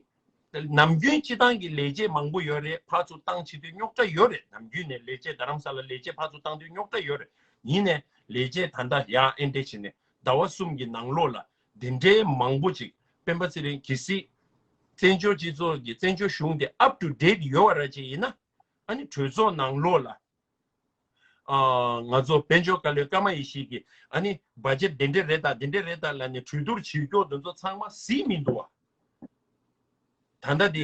ནམ་རྒྱུན་སྤྱི་བཏང་གི་ལས་བྱེད་མང་པོ་ཡོད་རེད། ཕར་ཚུར་བཏང་བྱེད་དུས་རྙོག་དྲ་ཡོད་རེད། ནམ་རྒྱུན་ནས་ལས་བྱེད་རྡ་རམ་ས་ལ་ལས་བྱེད་ཕར་ཚུར་བཏང་དུས་རྙོག་དྲ་ཡོད་རེད། ཡིན་ནའི་ལས་བྱེད་ད་ལྟ་ཡར་ཨེ་འདྲ་བྱས་ནས་ཟླ་བ་གསུམ་གྱི་ནང་ལོགས་ལ་འདི་འདྲའི་མང་པོ་ཅིག་སྤེན་པ་ཚེ་རིང་གལ་སྲིད་བཙན་བྱོལ་སྤྱི་ཚོགས་ཀྱི་བཙན་བྱོལ་གཞུང་དེ་up to date་ཡོད་པ་ར་ཅིག་ཡིན་ན་ཨ་ནི་གྲོས་ཚོགས་ནང་ལོགས་ལ། ཨ་ང་ཚོ་དཔལ་འབྱོར་བཀའ་བློན་ཀརྨ་ཡེ་ཤེས་ཀྱིས་ཨ་ནི་བ་ཇེཊ་དེ་འདྲ་རེད་ད་དེ་འདྲ་རེད་ད་ལབ་ནས་གྲོས་བསྡུར་བྱེད་རྒྱུ་དེ་ཚོ་ཚང་མ་གཟིགས་མི་འདུག་བ། ད་ལྟ་འདི་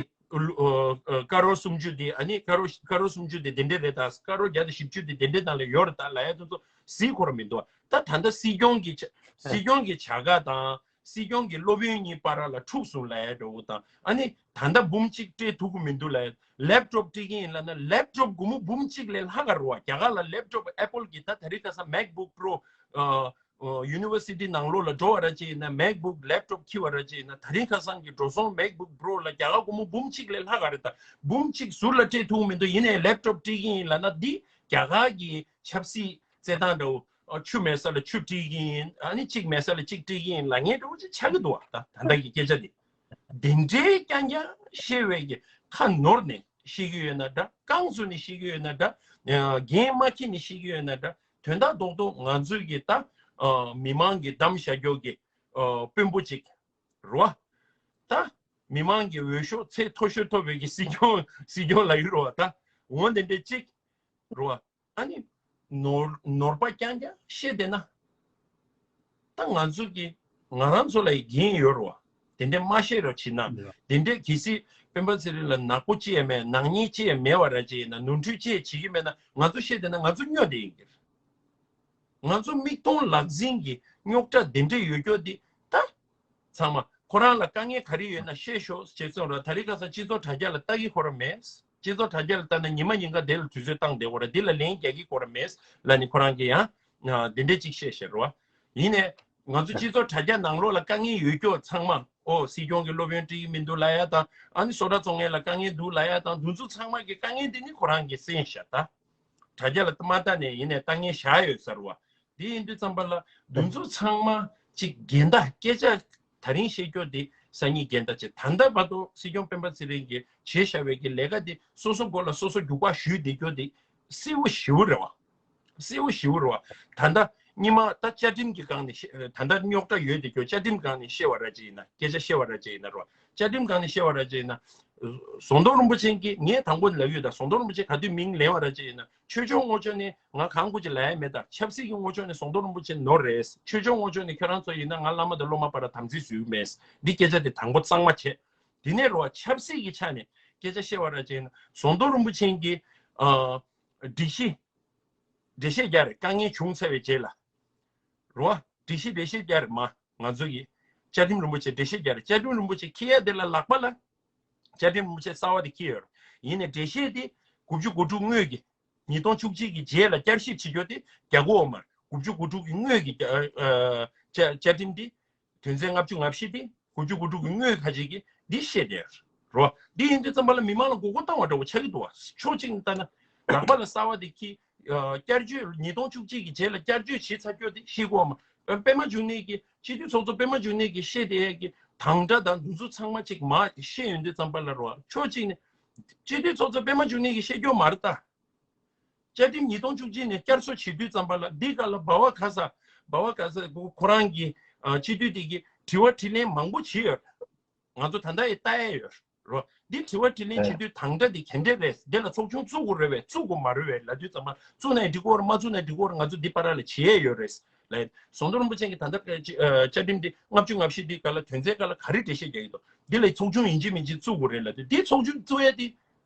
ཀ་རོར་སུམ་ཅུ་འདི་ཨ་ནི་ཀ་རོར་ཀ་རོར་སུམ་ཅུ་འདི་དེ་འདྲ་རེད་ད་ཀ་རོར་བརྒྱ་དང་བཞི་བཅུ་འདི་དེ་འདྲ་ནང་ལ་ཡོད་རེད་ད་ལབ་ཡ་དེ་ཚོ་གཟིགས་ཁོ་རང་མི་འདུག་བ། ད་ད་ལྟ་སྲིད་སྐྱོང་གི་བྱ་སྲིད་སྐྱོང་གི་བྱ་དགའ་དང་ སྲིད་སྐྱོང་གི་སློབ་ཡོན་གཉིས་བར་ལ་འཁྲུག་སོང་ལབ་ཡ་འདྲ་བོ་དང་། ཨ་ནི་ད་ལྟ་འབུམ་གཅིག་སྤྲད་ཐུབ་ཀྱི་མི་འདུག་ལབ་ཡ། ལེབ་ཊོབ་སྤྲད་ཀྱི་ཡིན་ལབ་ན་ལེབ་ཊོབ་སྒོར་མོ་འབུམ་གཅིག་ལས་ལྷག་ག་རེད་བ། རྒྱ་གར་ལ་ལེབ་ཊོབ་ཨེ་པལ་གྱི་ད་ད་རེས་ཁ་སང་མེག་བུག་པོ་རོ་ཡུ་ནི་ཝར་སི་ཊི་ནང་ལོགས་ལ་འགྲོ་བ་ར་ཅིག་ཡིན་ན། མེག་བུག་ལེབ་ཊོབ་འཁྱེར་བ་ར་ཅིག་ཡིན་ན། ད་རིང་ཁ་སང་གི་འགྲོ་སོང་མེག་བུག་པོ་རོ་ལ་རྒྱ་གར་སྒོར་མོ་འབུམ་གཅིག་ལས་ལྷག་ག་རེད། ད་འབུམ་གཅིག་ཟུར་ལ་སྤྲད་ཐུབ་མི་འདུག་ཡིན་ནའི་ལེབ་ཊོབ་སྤྲད་ཀྱི་ཡིན་ལབ་ན། འདི་རྒྱ་གར་གྱི་ཆབ་སྲིད་རྩེད་ཐང་འདྲ་བོ། ཨ། ཆུ་མེད་ས་ལ་ཆུ་སྤྲད་ཀྱི་ཡིན། ཨ་ནི་གཅིག་མེད་ས་ལ་གཅིག་སྤྲད་ཀྱི་ཡིན་ལབ་མཁན་འདྲ་བོ་ཅིག་ཆགས་ཀྱི་འདུག་བ། ད་ད་ལྟ་གི་སྐད་ཆ་འདི། དེ་འདྲའི་རྐྱང་རྐྱང་བཤད་པའི་གི་ཁ་ནོར་ནས་བཤད་ཀྱི་ཡོད་ན་འདྲ། རྐང་བཙུགས་ནས་བཤད་ཀྱི་ཡོད་ན་འདྲ། འགན་མ་འཁྱེར་ནས་བཤད་ཀྱི་ཡོད་ན་འདྲ། དོན་དག་རྡོག་རྡོག་ང་ཚོའི་གི་ད་མི་མང་གི་གདམ་བཞག་རྒྱུ་གི་དཔོན་པོ་ཅིག་རེད་བ། ད་མི་མང་གི་འོས་ཤོག་ཚད་མཐོ་ཤོས་ཐོབ་པའི་གི་སྲིད་སྐྱོང་སྲིད་སྐྱོང་ལབ་ཀྱི་རེད་བ། ད་འོ་དེ་འདྲ་ཅིག་རེད་བ། ཨ་ནི་ནོར་ནོར་པ་རྐྱང་རྐྱང་བཤད་བསྡད་ན། ད་ང་ཚོ་གི་ང་རང་ཚོ་ལ་ཡི་འགན་ཡོད་རེད་བ། དེ་འདྲ་མ་བཤད་རོགས་བྱེད་ན། དེ་འདྲ་གལ་སྲིད་སྤེན་པ་ཚེ་རིང་ལ་ནག་པོ་ཅི་ཡང་མེད། ནག་ཉེས་ཅི་ཡང་མེད་བ་ར་ཅིག་ཡིན་ན། ནོར་འཁྲུལ་ཅི་ཡང་བྱེད་ཀྱི་མེད་ན། ང་ཚོ་བཤད་བསྡད་ན་ང་ཚོ་སྨྱོ་བསྡད་ཡིན་གྱི་རེད། ང་ཚོ་མིག་མཐོང་ལག་ཟིན་གྱི་རྙོག་དྲ་དེ་འདྲ་ཡོད་རྒྱུ་དེ་ད། ཚང་མ་ཁོ་རང་ལ་དཀའ་ངལ་ག་རེ་ཡོད་ན་བཤད་ཤོག་ཅེས་གསུངས་ར། ད་རེས་ཁ་སང་སྤྱི་ཚོགས་དྲ་རྒྱ་ལ་ལྟ་གི་ཁོ་རང་མེད། སྤྱི་ཚོགས་དྲ་རྒྱ་ལ་ལྟ་ན་ཉི་མ་ཉིན་གང་དེ་ལ་དུས་ཚོད་བཏང་བསྡད་ཁོ་ར། འདི་ལ་ལན་རྒྱག་གི་ཁོ་རང་མེད་ལབ་ནས་ཁོ་རང་གིས་ཡང་འདི་འདྲ་ཅིག་བཤད་བཤད་རོ། ཡིན་ནའི་ང་ཚོ་སྤྱི་ཚོགས་དྲ་རྒྱ་ནང་ལོགས་ལ་དཀའ་ངལ་ཡོད་རྒྱུ་ཚང་མ། ཨོ་སྲིད་སྐྱོང་གི་སློབ་ཡོན་སྤྲད་ཀྱི་མི་འདུག་ལབ་ཡ་དང་། ཨ་ནི་སོ་ཊ་བཙོང་མཁན་ལ་དཀའ་ངལ་འདུག་ལབ་ཡ་དང་། འདི་ཚོ་ཚང་མ་གི་དཀའ་ངལ་འདི་ནི་ཁོ་རང་གིས་གསན་བཞག་ད། དྲ་རྒྱ་ལ་མ་ལྟ་ནས་ཡིན་ནའི་ལྟ་མཁན་བཞག་ཡོད་ས་རེད་བ། དེ་ཡིན་དུས་ཙམ་པ་ལ་འདི་ཚོ་ཚང་མ་གཅིག་འགལ་ཟླ། སྐད་ཆ་དེ་རིང་བཤད་རྒྱུ་དེ་སང་ཉིན་འགལ་ཟླ་བྱེད། ད་ལྟ་བར་དུ་སྲིད་སྐྱོང་སྤེན་པ་ཚེ་རིང་གིས་བྱས་བཞག་པའི་གི་ལས་ཀ་དེ་སོ་སོ་མགོ་ལ་སོ་སོ་རྒྱུག་པ་གཞུས་བསྡད་རྒྱུ་དེ་གསལ་པོ་ཞེ་པོ་རེད་བ། གསལ་པོ་ཞེ་པོ་རེད་བ། ད་ལྟ་སྔོན་མ་ད་བཅའ་ཁྲིམས་ཀྱི་སྒང་ནས་བཤད། ད་ལྟ་རྙོག་དྲ་ཡོད་བསྡད་རྒྱུ་བཅའ་ཁྲིམས་སྒང་ནས་བཤད་པ་ར་ཅིག་ཡིན་ན། སྐད་ཆ་བཤད་པ་ར་ཅིག་ཡིན་ན་རེད་བ། བཅའ་ཁྲིམས་སྒང་ནས་བཤད་པ་ར་ཅིག་ཡིན་ན། ཟམ་གདོང་རིན་པོ་ཆེ་གིས། ངས་དང་པོ་ལབ་ཡོད། ད་ཟམ་གདོང་རིན་པོ་ཆེ་ག་དུས་མིང་ལེན་པ་ར་ཅིག་ཡིན་ན། ཆོས་ཕྱོགས་ངོ་ཕྱོགས་ནས་ང་གང་དགོས་ཀྱི་ལབ་ཡ་མེད། ད་ཆབ་སྲིད་ཀྱི་ངོ་ཕྱོགས་ནས་ཟམ་གདོང་རིན་པོ་ཆེ་ནོར་རེད། ཆོས་ཕྱོགས་ངོ་ཕྱོགས་ནས་ཁྱོད་རང་ཚོ་ཡིན་ན་ང་བླ་མ་དང་སློབ་མ་བར་ལ་དམ་ཚིག་བཟོས་མེད། འདི་སྐད་ཆ་དེ་དང་པོ་གཙང་མ་བྱས། དེ་ནས་རེད་བ། ཆབ་སྲིད་ཀྱི་ཆ་ནས་སྐད་ཆ་བཤད་པ་ར་ཅིག་ཡིན་ན། ཟམ་གདོང་རིན་པོ་ཆེ་གིས་ཨ་འགྲེལ་བཤད་འགྲེལ་བཤད་རྒྱག་རེད། དཀའ་ངལ་བྱུང་ཚར་བའི་རྗེས་ལ་རེད་བ། འགྲེལ་བཤད་འགྲེལ་བཤད་རྒྱག་རེད། མ་ང་ཚོ་གི་བཅའ་ཁྲིམས་རིན་པོ་ཆེ་འགྲེལ་བཤད་རྒྱག་རེད། བཅའ་ཁྲིམས་རིན་པོ་ཆེ་འཁྱེར་ཡ་དེ་ལ་ལག་པ་ལ་བཅའ་ཁྲིམས་རིན་པོ་ཆེ་གསར་པ་དེ་འཁྱེར་ཡོད་རེད། ཡིན་ནའི་འགྲེལ་བཤད་དེ་དགུ་བཅུ་གོ་དྲུག་སྔོན་གྱི། ཉིས་སྟོང་བཅུ་གཅིག་གི་རྗེས་ལ་བསྐྱར་ཞིབ་བྱེད་རྒྱུ་དེ་རྒྱག་དགོས་པ་མ་རེད། དགུ་བཅུ་གོ་དྲུག་གི་སྔོན་གྱི་ཨ་ཨ་བཅའ་བཅའ་ཁྲིམས་དེ། དོན་ཚན་ལྔ་བཅུ་ང་བཞི་དེ་དགུ་བཅུ་གོ་དྲུག་གི་སྔོན་ཁ་ཅིག་གི་འདི་བཤད་བསྡད་རོ། འདི་ཡིན་དུས་ཙམ་པ་ལ་མི་མང་ལ་མགོ་སྐོར་བཏང་བ་འདྲ་བོ་ཆགས་ཀྱི་འདུག་བ། ཕྱོགས་གཅིག་ནས་ལྟ་ན་ལག་པ་ལ་གསར་པ་དེ་འཁྱེར། ཨ་བསྐྱར་བཅོས། ཉིས་སྟོང་བཅུ་གཅིག་གི་རྗེས་ལ་བསྐྱར་བཅོས་བྱས་ཚར་རྒྱུ་དེ་ཤེས་དགོས་མ། ཨ་པད་མ་འབྱུང་གནས་ཀྱིས། སྤྱི་འཐུས་ཚོགས་གཙོ་པད་མ་འབྱུང་གནས་ཀྱིས་བཤད་བསྡད་ཡས་ཀྱི་དང་སྒྲ་དང་འདི་ཚོ་ཚང་མ་ཅིག་མར་བཤད་ཡོང་དུས་ཙམ་པ་ལ་རོ། ཕྱོགས་གཅིག་ནས་སྤྱི་འཐུས་ཚོགས་གཙོ་པད་མ་འབྱུང་གནས་ཀྱིས་བཤད་རྒྱུ་མ་རེད་ད། བཅའ་ཁྲིམས་ཉིས་སྟོང་བཅུ་གཅིག་ནས་བསྐྱར་གསོ་བྱེད་དུས་ཙམ་པ་ལ། འདི་ག་ལ་བྷ་བ་ག་ས། བྷ་བ་ག་ས་ཁོ་ཁོ་རང་གི་ཨ་སྤྱི་འཐུས་དེ་གིས་དྲི་བ་དྲིས་ལན་མང་པོ་བྱས་ཡོད། ང་ཚོ་ད་ལྟ་ཡི་ལྟ་ཡ་ཡོད་རོ། འདི་དྲི་བ་དྲིས་ལན་བྱེད་དུས་དང་སྒྲ་འདི་ག་འདྲ་རེད། འདི་ལ་ཚོགས་ཆུང་བཙུགས་དགོས་རེད་པས། བཙུགས་དགོས་མ་རེད་པས་ལབ་དུས་ཙམ་པ། བཙུགས་ན་འགྲིག་གི་རེད། མ་བཙུགས་ན་འགྲིག་གི་རེད། ང་ཚོ་འདི་བར་ལ་བྱེད་ཡས་ཡོད་རེད་ལབ། ཟམ་གདོང་རིན་པོ་ཆེ་གིས་ད་ལྟ་ཨ་བཅའ་ཁྲིམས་འདི་ལྔ་བཅུ་ང་བཞི་འདི་ག་ལ། དོན་ཚན་ག་ལ་ག་རེ་འགྲེལ་བཤད་རྒྱག་གི་འདུག་འདི་ལ་ཚོགས་ཆུང་ཡིན་གཅིག་མིན་གཅིག་བཙུགས་དགོས་རེད་ལབ་དུས། འདི་ཚོགས་ཆུང་བཙུགས་ཡས་འདི་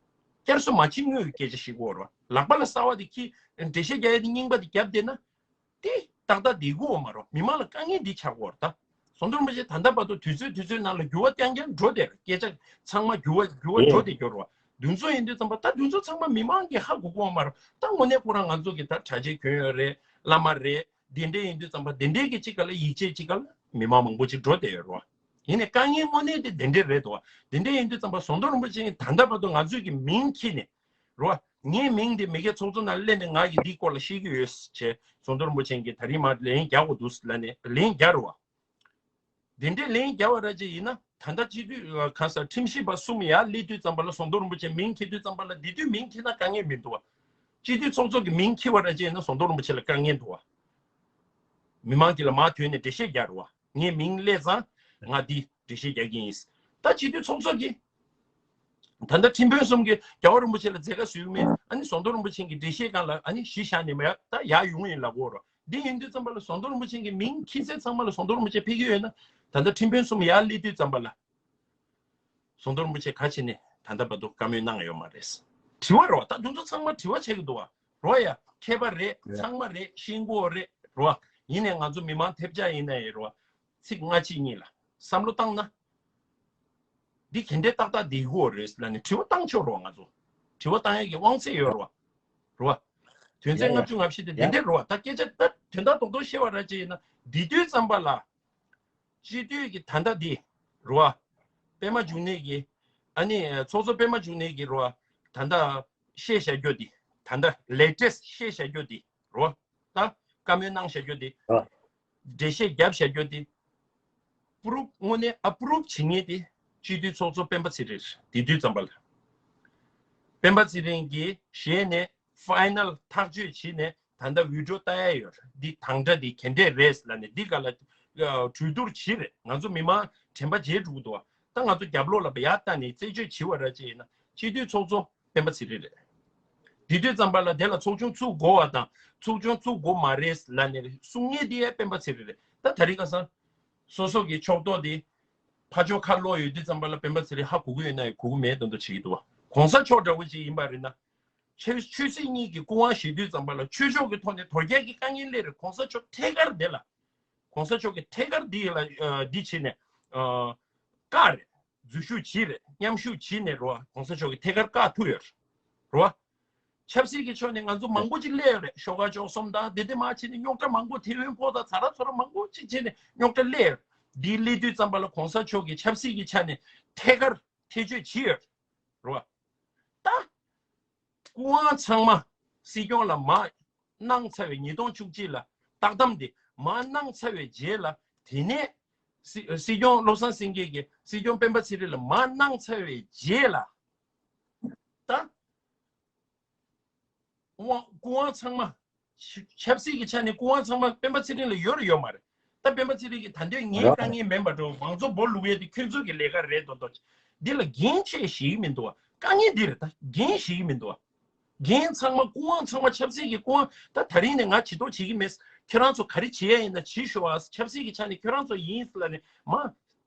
བསྐྱར་གསོ་མ་བྱེད་སྔོན་གྱི་སྐད་ཆ་བཤད་དགོས་རེད་བ། ལག་པ་ལ་གསར་པ་དེ་འཁྱེར། འགྲེལ་བཤད་རྒྱག་ཡས་དེ་རྙིང་པ་དེ་བརྒྱབ་བསྡད་ན། དེ་ཏག་ཏག་བསྡད་ཀྱི་ཡོད་མ་རེད། མི་མང་ལ་དཀའ་ངལ་འདི་ཆགས་ཀྱི་ཡོད་རེད་ད། ཟམ་གདོང་རིན་པོ་ཆེ་ད་ལྟ་བར་དུ་དུས་ཚོད་དུས་ཚོད་ནང་ལ་འགྱུར་བ་རྐྱང་རྐྱང་འགྲོ་བསྡད་རེད། སྐད་ཆ་ཚང་མ་འགྱུར་བ་འགྱུར་བ་འགྲོ་བསྡད་ཀྱི་ཡོད་རེད་བ། འདི་ཚོ་ཡིན་དུས་ཙམ་པ། ད་འདི་ཚོ་ཚང་མ་མི་མང་གིས་ཧ་གོ་གི་ཡོད་མ་རེད། ད་དངོས་གནས་ཁོ་རང་ང་ཚོ་གི་ད་གྲྭ་ཆས་གྱོན་ཡོད་རེད། བླ་མ་རེད། དེ་འདྲས་ཡིན་དུས་ཙམ་པ། དེ་འདྲས་ཀྱི་ཅིག་ག་ལ་ཡིད་ཆེས་ཅིག་ག་ལ་མི་མང་མང་པོ་ཅིག་འགྲོ་བསྡད་ཡོད་རེད་བ། ཡིན་ནའི་དཀའ་ངལ་དངོས་གནས་དེ་དེ་འདྲས་རེད་འདུག་བ། དེ་འདྲས་ཡིན་དུས་ཙམ་པ་ཟམ་གདོང་རིན་པོ་ཆེ་ད་ལྟ་བར་དུ་ང་ཚོས་ཀྱི་མིང་འཁྱེར་ནས་རེད་བ། ངའི་མིང་དེ་མི་སྒེར་ཚོགས་གཙོ་ནང་སླེབས་ནས་ང་གིས་འདིའི་སྐོར་ལ་བཤད་ཀྱི་ཡོད་ཅེས་ཟམ་གདོང་རིན་པོ་ཆེ་གིས་ད་རིང་མར་ལན་རྒྱག་དགོས་འདུག་ལབ་ནས་ལན་རྒྱག་རེད་བ། དེ་འདྲས་ལན་རྒྱག་པ་ར་ཅིག་ཡིན་ན། ད་ལྟ་སྤྱི་འཐུས་ག་ས་ཁྲིམས་ཞིབ་པ་གསུམ་ཡར་སླེབས་དུས་ཙམ་པ་ལ་ཟམ་གདོང་རིན་པོ་ཆེ་མིང་འཁྱེར་དུས་ཙམ་པ་ལ། འདི་དུས་མིང་འཁྱེར་ན་དཀའ་ངལ་མི་འདུག་བ། སྤྱི་འཐུས་ཚོགས་གཙོ་གི་མིང་འཁྱེར་བ་ར་ཅིག་ཡིན་ན་ཟམ་གདོང་རིན་པོ་ཆེ་ལ་དཀའ་ངལ་འདུག་བ། མི་མང་གི་ལ་མར་ཐོན་ནས་འགྲེལ་བཤད་རྒྱག་རེད་བ། ངའི་མིང་སླེབས་ཙང་ང་འདི་འགྲེལ་བཤད་རྒྱག་གི་ཡིན། ད་སྤྱི་འཐུས་ཚོགས་གཙོ་གིས་ད་ལྟ་ཁྲིམས་དཔོན་གསུམ་གྱིས་རྒྱལ་བ་རིན་པོ་ཆེ་ལ་མཛད་དཀའ་བཟོས་མེད། ཨ་ནི་ཟམ་གདོང་རིན་པོ་ཆེ་གི་འགྲེལ་བཤད་སྒང་ལ་ཨ་ནི་གཞི་བཞག་ནས་མ་ཡ་ད་ཡར་ཡོང་ཡིན་ལབ་ཀྱི་ཡོད་རེད། འདི་ཡིན་དུས་ཙམ་པ་ལ་ཟམ་གདོང་རིན་པོ་ཆེ་གི་མིང་འཁྱེར་ས་ཚང་མ་ལ་ཟམ་གདོང་རིན་པོ་ཆེ་ཕེབས་ཀྱི་ཡོད་ན། ད་ལྟ་ཁྲིམས་དཔོན་གསུམ་ཡར་སླེབས་དུས་ཙམ་པ་ལ་ཟམ་གདོང་རིན་པོ་ཆེ་ག་བྱས་ནས་ད་ལྟ་བར་དུ་བཀའ་མོལ་གནང་ཡོད་མ་རེད། དྲི་བ་རེད་བ། ད་དེ་ཚོ་ཚང་མ་དྲི་བ་ཆགས་ཀྱི་འདུག་བ། རོ་ཡ། མཁས་པ་རེད། རེད། ཚང་མ་རེད། ཤེས་ཀྱི་ཡོད་རེད། རོ། ཡིན་ནའི་ང་ཚོ་མི་མང་ཐེབས་ཆག་ཡིན་ནའི་རོ། ཚིག་སྔ་ཕྱི་གཉིས་ལ་བསམ་བློ་བཏང་ན། འདི་ག་འདྲའི་ཏག་ཏག་འདི་ཡོད་རེད་ལབ་ནས་དྲི་བ་བཏང་ཆོག་རོགས་ང་ཚོ། དྲི་བ་བཏང་ཡག་གི་དབང་ཚད་ཡོད་རོགས། རོགས། དོན་ཚན་ཡ་ཡ། ལྔ་བཅུ་ང་བཞི་དེ་དེ་ཡ། འདྲའི་རོགས། ད་སྐད་ཆ་ད་དོན་དག་རྡོག་རྡོག་བཤད་པ་ར་ཅིག་ཡིན་ན་འདི་དུས་ཙམ་པ་ལ། སྤྱི་འཐུས་ཀྱི་ད་ལྟ་འདི། རོགས། པད་མ་འབྱུང་གནས་ཀྱི། ཨ་ནི་ཚོགས་གཙོ་པད་མ་འབྱུང་གནས་ཀྱི་རོགས། ད་ལྟ་བཤད་བཞག་རྒྱུ་འདི། ད་ལྟ་ལེ་ཊེ་སི་བཤད་བཞག་རྒྱུ་འདི། རོགས། ད་བཀའ་མོལ་གནང་བཞག་རྒྱུ་འདི། ཨ། འགྲེལ་བཤད་བརྒྱབ་བཞག་རྒྱུ་འདི། པུ་རུབ་དངོས་གནས་ཨ་པུ་རུབ་བྱེད་མཁན་དེ་སྤྱི་འཐུས་ཚོགས་གཙོ་སྤེན་པ་ཚེ་རིང་རེད། དེ་དུས་ཙམ་པ་ལ། སྤེན་པ་ཚེ་རིང་གིས་ཞལ་ནས་ཕ་ཡི་ནལ་ཐག་གཅོད་བྱས་ནས་ད་ལྟ་བི་ཌི་ཡོ་ལྟ་ཡ་ཡོད་རེད། འདི་དང་སྒྲ་འདི་ག་འདྲས་རེད་ལབ་ནས་འདི་ག་ལ་གྲོས་བསྡུར་བྱས་རེད། ང་ཚོ་མི་མང་དྲན་པ་བརྗེད་འགྲོ་གི་འདུག་ད་ང་ཚོ་རྒྱབ་ལོགས་ལ་བ་ཡར་ལྟ་ནས་རྩད་གཅོད་བྱས་པ་ར་ཅིག་ཡིན་ན་སྤྱི་འཐུས་ཚོགས་གཙོ་སྤེན་པ་ཚེ་རིང་རེད། དེ་དུས་ཙམ་པ་ལ་དེ་ལ་ཚོགས་ཆུང་བཙུགས་དགོས་པ་དང་ཚོགས་ཆུང་བཙུགས་དགོས་མ་རེད་ལབ་ནས་གསུང་མཁན་དེ་ཡང་སྤེན་པ་ཚེ་རིང་རེད། ད་དེ་རིང་ཁ་སང་སོ་སོ་གི་ཕྱོགས་གཏོགས་དེ་ཕར་ཕྱོགས་ཁ་ལོག་ཡོད་དུས་ཙམ་པ་ལ་སྤེན་པ་ཚེ་རིང་ཧ་གོ་གི་ཡོད་ན་ཡང་གོ་གི་མེད་མདོག་མདོག་བྱེད་ཀྱི་འདུག་བ། གོང་ས་མཆོག་འདྲ་བོ་ཅིག་ཡིན་པ་རེད་ན། ཆོས་ཆོས་སྲིད་གཉིས་ཀྱི་སྐུ་དབང་བཞེས་དུས་ཙམ་པ་ལ་ཆོས་ཕྱོགས་ཀྱི་ཐོག་ནས་དོལ་རྒྱལ་གྱི་དཀའ་ངལ་སླེབས་རེད། གོང་ས་མཆོག་ཐད་ཀར་དེ་ལ། གོང་ས་མཆོག་གིས་ཐད་ཀར་འདི་ལ་ཨ་འདི་བྱས་ནས་ཨ་བཀག་རེད། འཛུལ་ཞུགས་བྱས་རེད། མཉམ་ཞུགས་བྱས་ནས་རོ། གོང་ས་མཆོག་གིས་ཐད་ཀར་བཀག་ཐུབ་ཡོད་རེད། རོ། ཆབ་སྲིད་ཀྱི་ཕྱོགས་ནས་ང་ཚོ་མང་པོ་ཅིག་སླེབས་ཡོད་རེད། ཤོག་ཁ་ཅོག་གསུམ་དང་དེ་དེ་མ་བྱས་ནས་རྙོག་དྲ་མང་པོ་ཐེ་ཝན་ཕོག་དང་ཚ་ར་ཚོ་ར་མང་པོ་ཅིག་བྱས་ནས་རྙོག་དྲ་སླེབས་ཡོད་རེད། འདི་སླེབས་དུས་ཙམ་པ་ལ་གོང་ས་མཆོག་གིས་ཆབ་སྲིད་ཀྱི་ཆ་ནས་ཐད་ཀར་ཐེ་བྱུས་བྱས་ཡོད་རེད། རོ། ད། སྐུ་དབང་ཚང་མ་སྲིད་སྐྱོང་ལ་མར་གནང་ཚར་བའི་ཉིས་སྟོང་བཅུ་གཅིག་ལ་བཏགས་གཏམ་དེ་མར་གནང་ཚར་བའི་རྗེས་ལ། དེ་ནས་སྲིད་སྲིད་སྐྱོང་བློ་བཟང་སེང་གེ་གིས་སྲིད་སྐྱོང་སྤེན་པ་ཚེ་རིང་ལ་མར་གནང་ཚར་བའི་རྗེས་ལ། ད་དབང་སྐུ་དབང་ཚང་མ་ཆབ་སྲིད་ཀྱི་ཆ་ནས་སྐུ་དབང་ཚང་མ་སྤེན་པ་ཚེ་རིང་ལ་ཡོད་རེད་ཡོད་མ་རེད། ད་སྤེན་པ་ཚེ་རིང་གིས་ད་འདོད་ངའི་དཀའ་ངལ་མིན་པ་འགྲོ། མང་གཙོ་སྦོ་ལུག་ཡས་དེ་ཁྱོད་ཚོ་གི་ལས་ཀ་རེད་མདོག་མདོག་འདི་ལ་འགན་ཆེ་ཞིག་མི་འདུག་བ། དཀའ་ངལ་འདི་རེད། ད་འགན་ཞིག་མི་འདུག་བ། འགན་ཚང་མ་སྐུ་དབང་ཚང་མ་ཆབ་སྲིད་ཀྱི་སྐུ་དབང་། ད་ད་རིང་ནས་ང་བྱེད་དོ་བྱེད་ཀྱི་མེད། ཁྱེད་རང་ཚོ་ག་རེ་བྱེད་ཡ་ཡིན་ན་བྱེད་ཤོག་ཨ། ཆབ་སྲིད་ཀྱི་ཆ་ནས་ཁྱེད་རང་ཚོ་ཡིན་ལ་ནས་མ་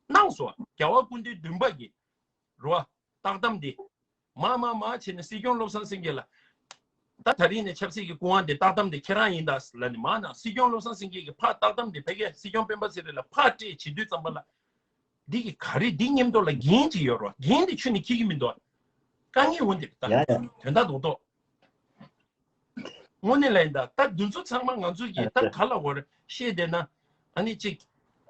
གནང་སོ། རྒྱལ་བ་སྐུ་ཕྲེང་བདུན་པ་གི་རོ། བཏགས་གཏམ་འདི། མ་མ་མ་བྱས་ནས་སྲིད་སྐྱོང་བློ་བཟང་སེང་གེ་ལ། ད་ད་རིང་ནས་ཆབ་སྲིད་ཀྱི་སྐུ་དབང་འདི་བཏགས་གཏམ་འདི་ཁྱེད་རང་ཡིན་ད་ལ་ནི་མ་ན། སྲིད་སྐྱོང་བློ་བཟང་སེང་གེ་གིས་ཕར་བཏགས་གཏམ་འདི་ཕ་གིར་སྲིད་སྐྱོང་སྤེན་པ་ཚེ་རིང་ལ་ཕར་སྤྲད་བྱེད་དུས་ཙམ་པ་ལ། འདི་གི་ག་རེ་འདི་མཉམ་དུ་ལ་འགན་ཅིག་ཡོད་རོ། འགན་འདི་ཁྱོད་ནི་འཁྱེར་གྱི་མི་འདུག་དཀའ་ངལ་འོ་འདི་ད། ཡ་ཡ། དོན་དག་རྡོག་རྡོག་དངོས་གནས་ལ་ཡིན་ད། ད་འདི་ཚོ་ཚང་མ་ང་ཚོ་གིས་ད་ག་ལ་བར་བཤད་བསྡད་ན། ཨ་ནི་གཅིག་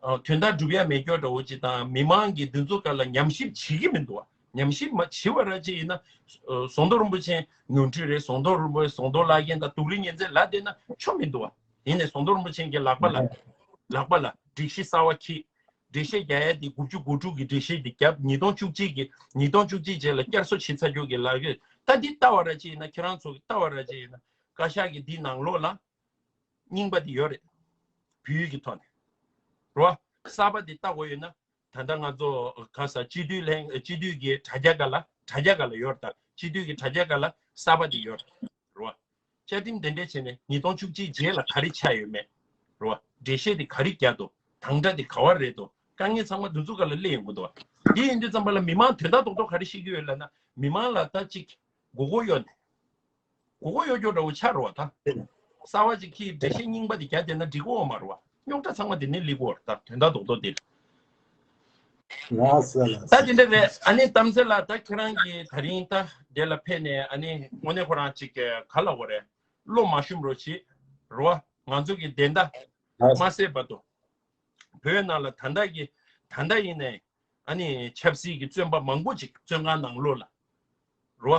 ཨ་དོན་དག་སྒྲུབ་ཡ་མེད་སྐྱོ་འདྲ་བོ་ཅིག་དང་། མི་མང་གིས་འདི་ཚོ་ག་ལ་ཉམས་ཞིབ་བྱེད་ཀྱི་མི་འདུག་ཉམས་ཞིབ་མ་བྱེད་པ་ར་ཅིག་ཡིན་ན། ཨ་ཟོང་དོ་རིན་པོ་ཆེ་ཉོ་འཕྲི་རེད། ཟོང་དོ་རིན་པོ་ཟོང་དོ་བླ་རྒན་དང་དུག་ལི་ཉེན་ཚད་ལ་བསྡད་ན་ཆོ་མི་འདུག་ཡིན་ནས་ཟོང་དོ་རིན་པོ་ཆེ་གི་ལག་པ་ལ་ལག་པ་ལ་སྒྲིག་གཞི་གསར་བ་འཁྱེར། འགྲེལ་བཤད་རྒྱག་ཡ་དེ་དགུ་བཅུ་གོ་དྲུག་གི་འགྲེལ་བཤད་དེ་བརྒྱབ། ཉིས་སྟོང་བཅུ་གཅིག་གི་ཉིས་སྟོང་བཅུ་གཅིག་རྗེས་ལ་བསྐྱར་གསོ་བྱེད་ཚར་རྒྱུ་གི་ལག་གི། ད་འདི་ལྟ་བ་ར་ཅིག་ཡིན་ན། ཁྱེད་རང་ཚོ་ལྟ་བ་ར་ཅིག་ཡིན་ན། བཀའ་ཤག་གི་འདི་ནང་ལོགས་ལ་རྙིང་པ་འདི་ཡོད་རེད། བོད་ཡིག་གི་ཐོག་ནས་རོ། གསར་པ་འདི་ལྟ་དགོས་ཡོད་ན། ད་ལྟ་ང་ཚོ་ག་ས་སྤྱི་འཐུས་ལྷན་སྤྱི་འཐུས་ཀྱི་དྲ་རྒྱ་ག་ལ་དྲ་རྒྱ་ག་ལ་ཡོད་རེད། ད་སྤྱི་འཐུས་ཀྱི་དྲ་རྒྱ་ག་ལ་གསར་པ་འདི་ཡོད་རེད་རོ། བཅའ་ཁྲིམས་དེ་འདྲས་བྱས་ནས་ཉིས་སྟོང་བཅུ་གཅིག་རྗེས་ལ་ག་རེ་ཆགས་ཡོད་མེད་རེད་བ། འགྲེལ་བཤད་དེ་ག་རེ་བརྒྱབ་འདུག་དང་སྒྲ་དེ་ག་བ་རེད་འདུག་དཀའ་ངལ་ཚང་མ་འདི་ཚོ་ག་ལ་སླེབས་ཡོང་གི་འདུག་བ། འདི་ཡིན་དུས་ཙམ་པ་ལ་མི་མང་དོན་དག་རྡོག་རྡོག་ག་རེ་ཤེས་ཀྱི་ཡོད་ལབ་ན། མི་མང་ལ་ད་ཅིག་མགོ་སྐོར་གཡོག་ནས་མགོ་སྐོར་གཡོག་རྒྱུ་འདྲ་བོ་ཆགས་རེད་བ། ད་གསར་བ་ཅིག་གིས་འགྲེལ་བཤད་རྙིང་པ་དེ་བརྒྱབ་བསྡད་ན་འགྲིག་གི་ཡོད་མ་རེད་བ། རྙོག་དྲ་ཚང་མ་དེ་ནས་སླེབས་ཀྱི་ཡོད་རེད། ད་དོན་དག་རྡོག་རྡོག་དེ་རེད། ལགས་སོ་ལགས་སོ། ད་དེ་འདྲ་རེད། ཨ་ནི་གཏམ་ཚེ་ལགས། ད་ཁྱེད་རང་གིས་ད་རིང་ད་དེ་ལ་ཕེབས་ནས། ཨ་ནི་དངོས་གནས་ཁོ་རང་ཅིག་ག་ལ་བ་རེད། བློ་མ་ཞུམ་རོགས་བྱེད་རོ། ང་ཚོ་གི་བདེན་མཐའ་ལགས་སོ། མ་བསད་བར་དུ་བོད་ནང་ལ་ད་ལྟ་གི་ད་ལྟ་ཡིན་ནའི་ཨ་ནི་ཆབ་སྲིད་ཀྱི་བཙོན་པ་མང་པོ་ཅིག་བཙོན་ཁང་ནང་ལོགས་ལ་རོ།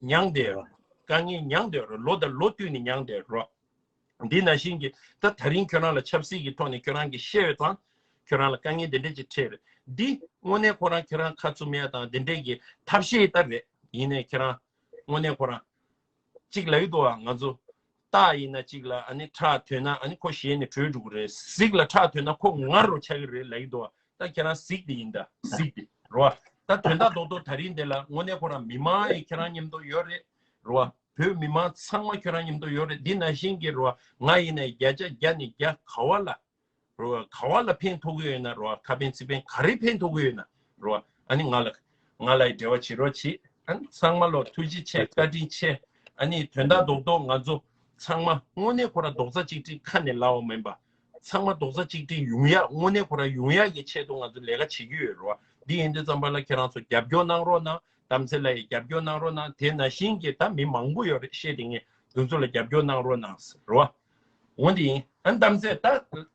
མྱངས་བསྡད་ཡོད་རེད། དཀའ་ངལ་མྱངས་བསྡད་ཡོད་རེད། ལོ་དང་ལོ་བསྟུད་ནས་མྱངས་བསྡད་ཡོད་རེད། འདི་ནང་བཞིན་གྱི་ད་ད་རིང་ཁྱོད་རང་ལ་ཆབ་སྲིད་ཀྱི་ཐོག་ནས་ཁྱོད་རང་གིས་བཤད་ཡོད་ཙང་ཁྱོད་རང་ལ་དཀའ་ངལ་འདི་འདྲས་ཅིག་འཕྲད་རེད། འདི་དངོས་གནས་ཁོ་རང་ཁྱོད་རང་ཁ་བཙུམ་ཡ་དང་འདི་འདྲས་ཀྱི་ཐབས་ཤེས་ལྟར་རེད། ཡིན་ནའི་ཁྱོད་རང་དངོས་གནས་ཁོ་རང་གཅིག་ལབ་ཀྱི་འདུག་བ། ང་ཚོ་སྟག་ཡིན་ན་གཅིག་ལ་ཨ་ནི་ཁྲག་ཐོན་ན་ཨ་ནི་ཁོ་ཞལ་ནས་བྲོས་འགྲོ་གི་རེད། གཟིག་ལ་ཁྲག་ཐོན་ན་ཁོ་ང་རུ་ཆགས་ཀྱི་རེད་ལབ་ཀྱི་འདུག་བ། ད་ཁྱེད་རང་གཟིག་དེ་ཡིན་ད་གཟིག་དེ་རོ། ད་དོན་དག་རྡོག་རྡོག་ད་རིང་འདི་ལ་དངོས་གནས་ཁོ་རང་མི་མང་ཡི་ཁྱེད་རང་མཉམ་དུ་ཡོད་རེད་རོ། བོད་མི་མང་ཚང་མ་ཁྱེད་རང་མཉམ་དུ་ཡོད་རེད། འདི་ནང་བཞིན་གྱི་རོ། ང་ཡིན་ན་བརྒྱ་ཆ་བརྒྱ་ནས་བརྒྱ་ག་བ་ལ་རོ། ག་བ་ལ་ཕན་ཐོགས་ཀྱི་ཡོད་ན་རོ། ཁ་ཕན་ཚིག་ཕན་ག་རེ་ཕན་ཐོགས་ཀྱི་ཡོད་ན་རོ། ཨ་ནི་ང་ལ་ང་ལ་ཡི་འབྲེལ་བ་བྱེད་རོགས་བྱེད། ཨ་ནི་ཚང་མ་ལོ་ཐུགས་རྗེ་ཆེ། བཀའ་དྲིན་ཆེ། ཨ་ནི་དོན་དག་རྡོག་རྡོག་ང་ཚོ་ཚང་མ་དངོས་གནས་ཁོ་ར་རྡོག་རྩ་གཅིག་སྒྲིལ་ཁ་ནས་ལབ་པ་མིན་པ། ཚང་མ་རྡོག་རྩ་གཅིག་སྒྲིལ་ཡོང་ཡ། དངོས་གནས་ཁོ་རང་ཡོང་ཡ་གི་ཆེད་དུ་ང་ཚོ་ལས་ཀ་བྱེད་ཀྱི་ཡོད་རེད་བ། འདི་ཡིན་དུས་ཙམ་པ་ལ་ཁྱེད་རང་ཚོ་རྒྱབ་སྐྱོར་གནང་རོགས་གནང་། གཏམ་ཚེ་ལགས་ཡིས་རྒྱབ་སྐྱོར་གནང་རོགས་གནང་། དེ་ནང་བཞིན་གྱི་ད་མི་མང་པོ་ཡོད་རེད། བཤད་དེ་ངས་དུས་ཚོད་ལ་རྒྱབ་སྐྱོར་གནང་རོགས་གནང་ཟེར་རོ། འོ་འདི་ཡིན། ཨ་གཏམ་ཚེ་ད་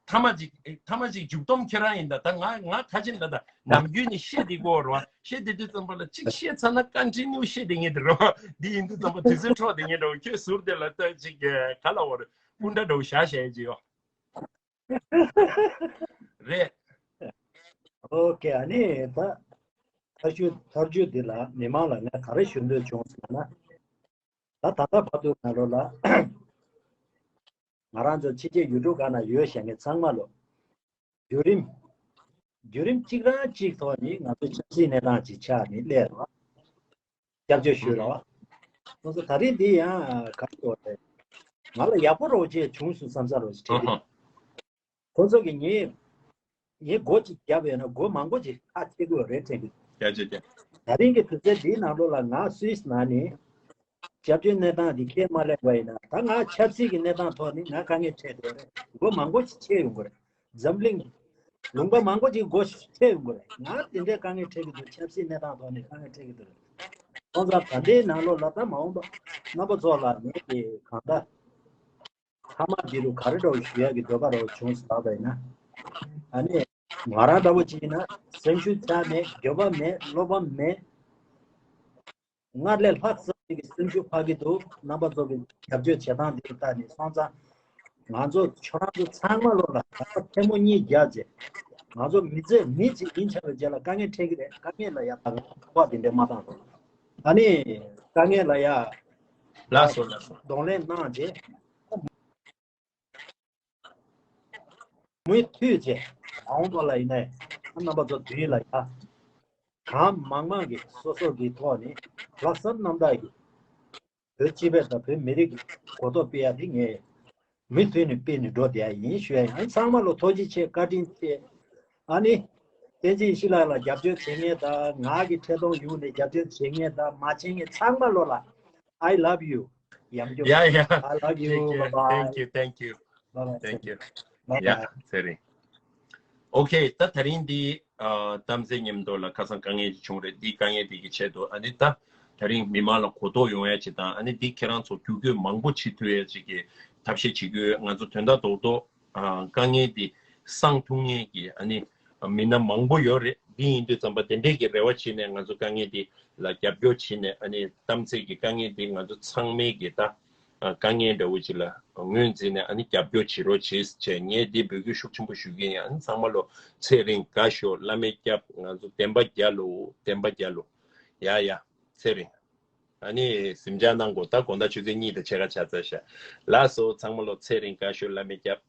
ཐ་མ་ཅིག་ཐ་མ་ཅིག་མཇུག་སྡོམ་ཁྱེད་རང་ཡིན། ད་ད་ང་ང་ཁ་ཆེ་འདྲ། ད་ནམ་རྒྱུན་ནས་བཤད་དེ་གོ་རོ། བཤད་དེ་དུས་ཙམ་པ་ལ་ཅིག་བཤད་ཚར་ན་ཀན་ཊི་ནིའུ་བཤད་དེ་ངེས་དེ་རོ། འདི་ཡིན་དུས་ཙམ་པ་དུས་ཚོད་འཕྲོག་དེ་ངེས་རོ། ཁྱོད་ཟུར་དེ་ལ་ད་ཅིག་ག་ལ་འོ་རེ་སྤུན་ཟླ་འདྲ་བོ་བཞག་བཞག་ཡས་ཅིག་ཡོ། རེད། ཨོ་ཀེ། ཨ་ནི་ད་ཐར་ཞུ་ཐར་རྒྱུ་འདི་ལ་མི་མང་ལ་ངས་ག་རེ་ཞུ་འདོད་བྱུང་ཟེར་ན། ད་ད་ལྟ་བར་དུ་ང་ལོ་ལ་ང་རང་ཚོ་ཕྱི་རྒྱལ་ཡུལ་གྲུ་སྒང་ན་ཡོད་བཞག་མཁན་ཚང་མ་ལོ་བརྒྱུད་རིམ་བརྒྱུད་རིམ་གཅིག་རང་གཅིག་ཐོག་ནས་ང་ཚོ་ཆབ་སྲིད་གནས་སྟངས་ཅིག་ཆགས་ནས་སླེབས་རོགས། སྐྱབས་བཅོལ་ཞུས་རོགས། ཁོང་ཚོ་ད་རེས་འདི་ཡང་ག་རེ་ཟེར་དགོས་རེད། ང་ལ་ཡག་པོ་རོགས་བྱས་བྱུང་སོང་བསམ་ས་རོགས་ཞིག་བྲལ་གི་འདུག་ཁོང་ཚོ་གིས་ངའི་ངའི་སྒོ་གཅིག་བརྒྱབ་ཡོད་ན་སྒོ་མང་པོ་ཅིག་ཁ་ཕྱེ་དགོས་རེད་དྲན་གི་འདུག་རྒྱ་ཆེ་རྒྱ། ད་རིང་གི་དུས་ཚོད་འདིའི་ནང་ལོགས་ལ་ང་སུད་སི་ནང་ནས་སྐྱབས་བཅོལ་གནས་སྟངས་འདི་ཁས་མ་ལེན་པ་ཡིན་ན། ད་ང་ཆབ་སྲིད་ཀྱི་གནས་སྟངས་ཐོག་ནས་ང་དཀའ་ངལ་འཕྲད་འགྲོ་རེད། སྒོ་མང་པོ་ཅིག་ཕྱེ་ཡོང་གི་རེད། འཛམ་གླིང་ལུང་པ་མང་པོ་ཅིག་སྒོ་ཕྱེ་ཡོང་གི་རེད། ང་དེ་འདྲའི་དཀའ་ངལ་འཕྲད་ཀྱི་འདུག་ཆབ་སྲིད་གནས་སྟངས་ཐོག་ནས་དཀའ་ངལ་འཕྲད་ཀྱི་འདུག་སོང་ཙང་ད་ལྟའི་ནང་ལོགས་ལ་ད་མ་འོངས་པ་རྣམ་པ་ཚོ་ལ་ངས་དེ་གང་ལྟར་མཐའ་མ་འདི་རུ་ག་རེ་འདྲ་བོ་ཞུ་ཡག་གི་འདོད་པ་རེ་བྱུང་སོང་ལབ་པ་ཡིན་ན། ཨ་ནི་ང་རང་འདྲ་བོ་ཅིག་ཡིན་ན་སེམས་ཤུགས་ཆག་མེད། འགྱོད་པ་མེད། བློ་ཕམ་མེད། སྔར་ལས་ལྷག་ཙམ་ཅིག་གི་སེམས་ཤུགས་འཕར་གྱི་འདུག་རྣམ་པ་ཚོ་གི་རྒྱབ་སྐྱོར་བྱེད་སྟངས་འདི་ལྟ་ནས་སོང་ཙང་། ང་ཚོ་ཁྱོད་རང་ཚོ་ཚང་མ་ལོ་ལ་ད་ལྟ་ཐལ་མོ་གཉིས་རྒྱག་རྗེས། ང་ཚོ་མི་ཚེ་མི་གཅིག་ཡིན་ཆགས་པའི་རྗེས་ལ་དཀའ་ངལ་འཕྲད་ཀྱི་རེད། དཀའ་ངལ་ལ་ཡ་ད་ང་ཚོ་ཁ་པར་དེ་འདྲས་མ་བཏང་རོགས། ཨ་ནི་དཀའ་ངལ་ལ་ཡ་ལགས་སོ་ལགས་སོ། གདོང་ལེན་གནང་རྗེས། མུ་མཐུད་བྱས་མ་འོངས་པ་ལ་ཡིན་ནའི་རྣམ་པ་ཚོ་དུས་ལ་ཡ་གང་མང་མང་གིས་སོ་སོ་གི་ཐོག་ནས་ལྷག་བསམ་རྣམ་དག་གིས་བོད་སྤྱི་པའི་དང་བོད་མི་རིགས་ཀྱི་གོ་རྟོགས་སྤེལ་ཡ་དེ་ངས་མུ་མཐུད་ནས་སྤེལ་ནས་འགྲོ་བསྡད་ཡ་ཡིན་ཞུ་ཡ་ཡིན། ཨ་ནི་ཚང་མ་ལ་ཐུགས་རྗེ་ཆེ། བཀའ་དྲིན་ཆེ། ཨ་ནི་བསྟན་འཛིན་ཡེ་ཤེས་ལགས་ལ་རྒྱབ་སྐྱོར་བྱེད་མཁན་དང་། ང་གི་འཕྲིན་གཏོང་ཡོང་ནས་རྒྱབ་སྐྱོར་བྱེད་མཁན་དང་། མ་བྱེད་མཁན་ཚང་མ་ལོ་ལ། I love you. ཡང་བསྐྱར། Yeah, yeah. I love you. Take care. Bye bye. Thank you, thank you. Bye bye. Thank you. Bye bye. Yeah, ཚེ་རིང་། ཨོ་ཁེ། ད་དེ་རིང་འདི་ཨ་གཏམ་ཚེ་མཉམ་དུ་ལ་ཁ་སང་དཀའ་ངལ་ཅིག་བྱུང་རེད། འདི་དཀའ་ངལ་འདི་གི་ཆེད་དུ་ཨ་ནི་ད་དེ་རིང་མི་མང་ལ་གོ་རྟོགས་ཡོང་ཡ་ཅིག་དང་། ཨ་ནི་འདི་ཁྱེད་རང་ཚོ་བརྒྱུད་སྐུལ་མང་པོ་བྱེད་ཐུབ་ཡ་ཅིག་གི་ཐབས་ཤེས་བྱེད་དགོས། ང་ཚོ་དོན་དག་རྡོག་རྡོག་ཨ་དཀའ་ངལ་འདི་སངས་ཐུབ་མཁན་གྱི་ཨ་ནི་མི་སྣ་མང་པོ་ཡོད་རེད། འདི་ཡིན་དུས་ཙམ་པ་དེ་འདྲས་ཀྱི་རེ་བ་བྱས་ནས་ང་ཚོ་དཀའ་ངལ་འདི་ལ་རྒྱབ་སྐྱོར་བྱས་ནས། ཨ་ནི་གཏམ་ཚེ་གི་དཀའ་ངལ་འདི་ང་ཚོ་ཚང་མའི་གི་ད་ཨ་དཀའ་ངལ་འདྲ་བོ་ཅིག་ལ་ངོས་འཛིན་ནས་ཨ་ནི་རྒྱབ་སྐྱོར་བྱེད་རོགས་བྱེད་བྱས། ངས་འདི་འབོད་སྐུལ་ཤུགས་ཆེན་པོ་ཞུ་གི་ཡིན། ཨ་ནི་ཚང་མ་ལོ་ཚེ་རིང་དགའ་ཤོག་བླ་མས་སྐྱབས། ང་ཚོ་བདེན་པ་རྒྱལ་ལོ། བདེན་པ་རྒྱལ་ལོ། ཡ་ཡ། ཚེ་རིང་། ཨ་ནི་གཟིམ་འཇག་གནང་དགོས། ད་དགོང་དག་ཆུ་ཚོད་གཉིས་དང་ཕྱེད་ཀ་ཆགས་ཚར་ཤག་ལགས་སོ། ཚང་མ་ལོ་ཚེ་རིང་དགའ་ཤོག་བླ་མས་སྐྱབས།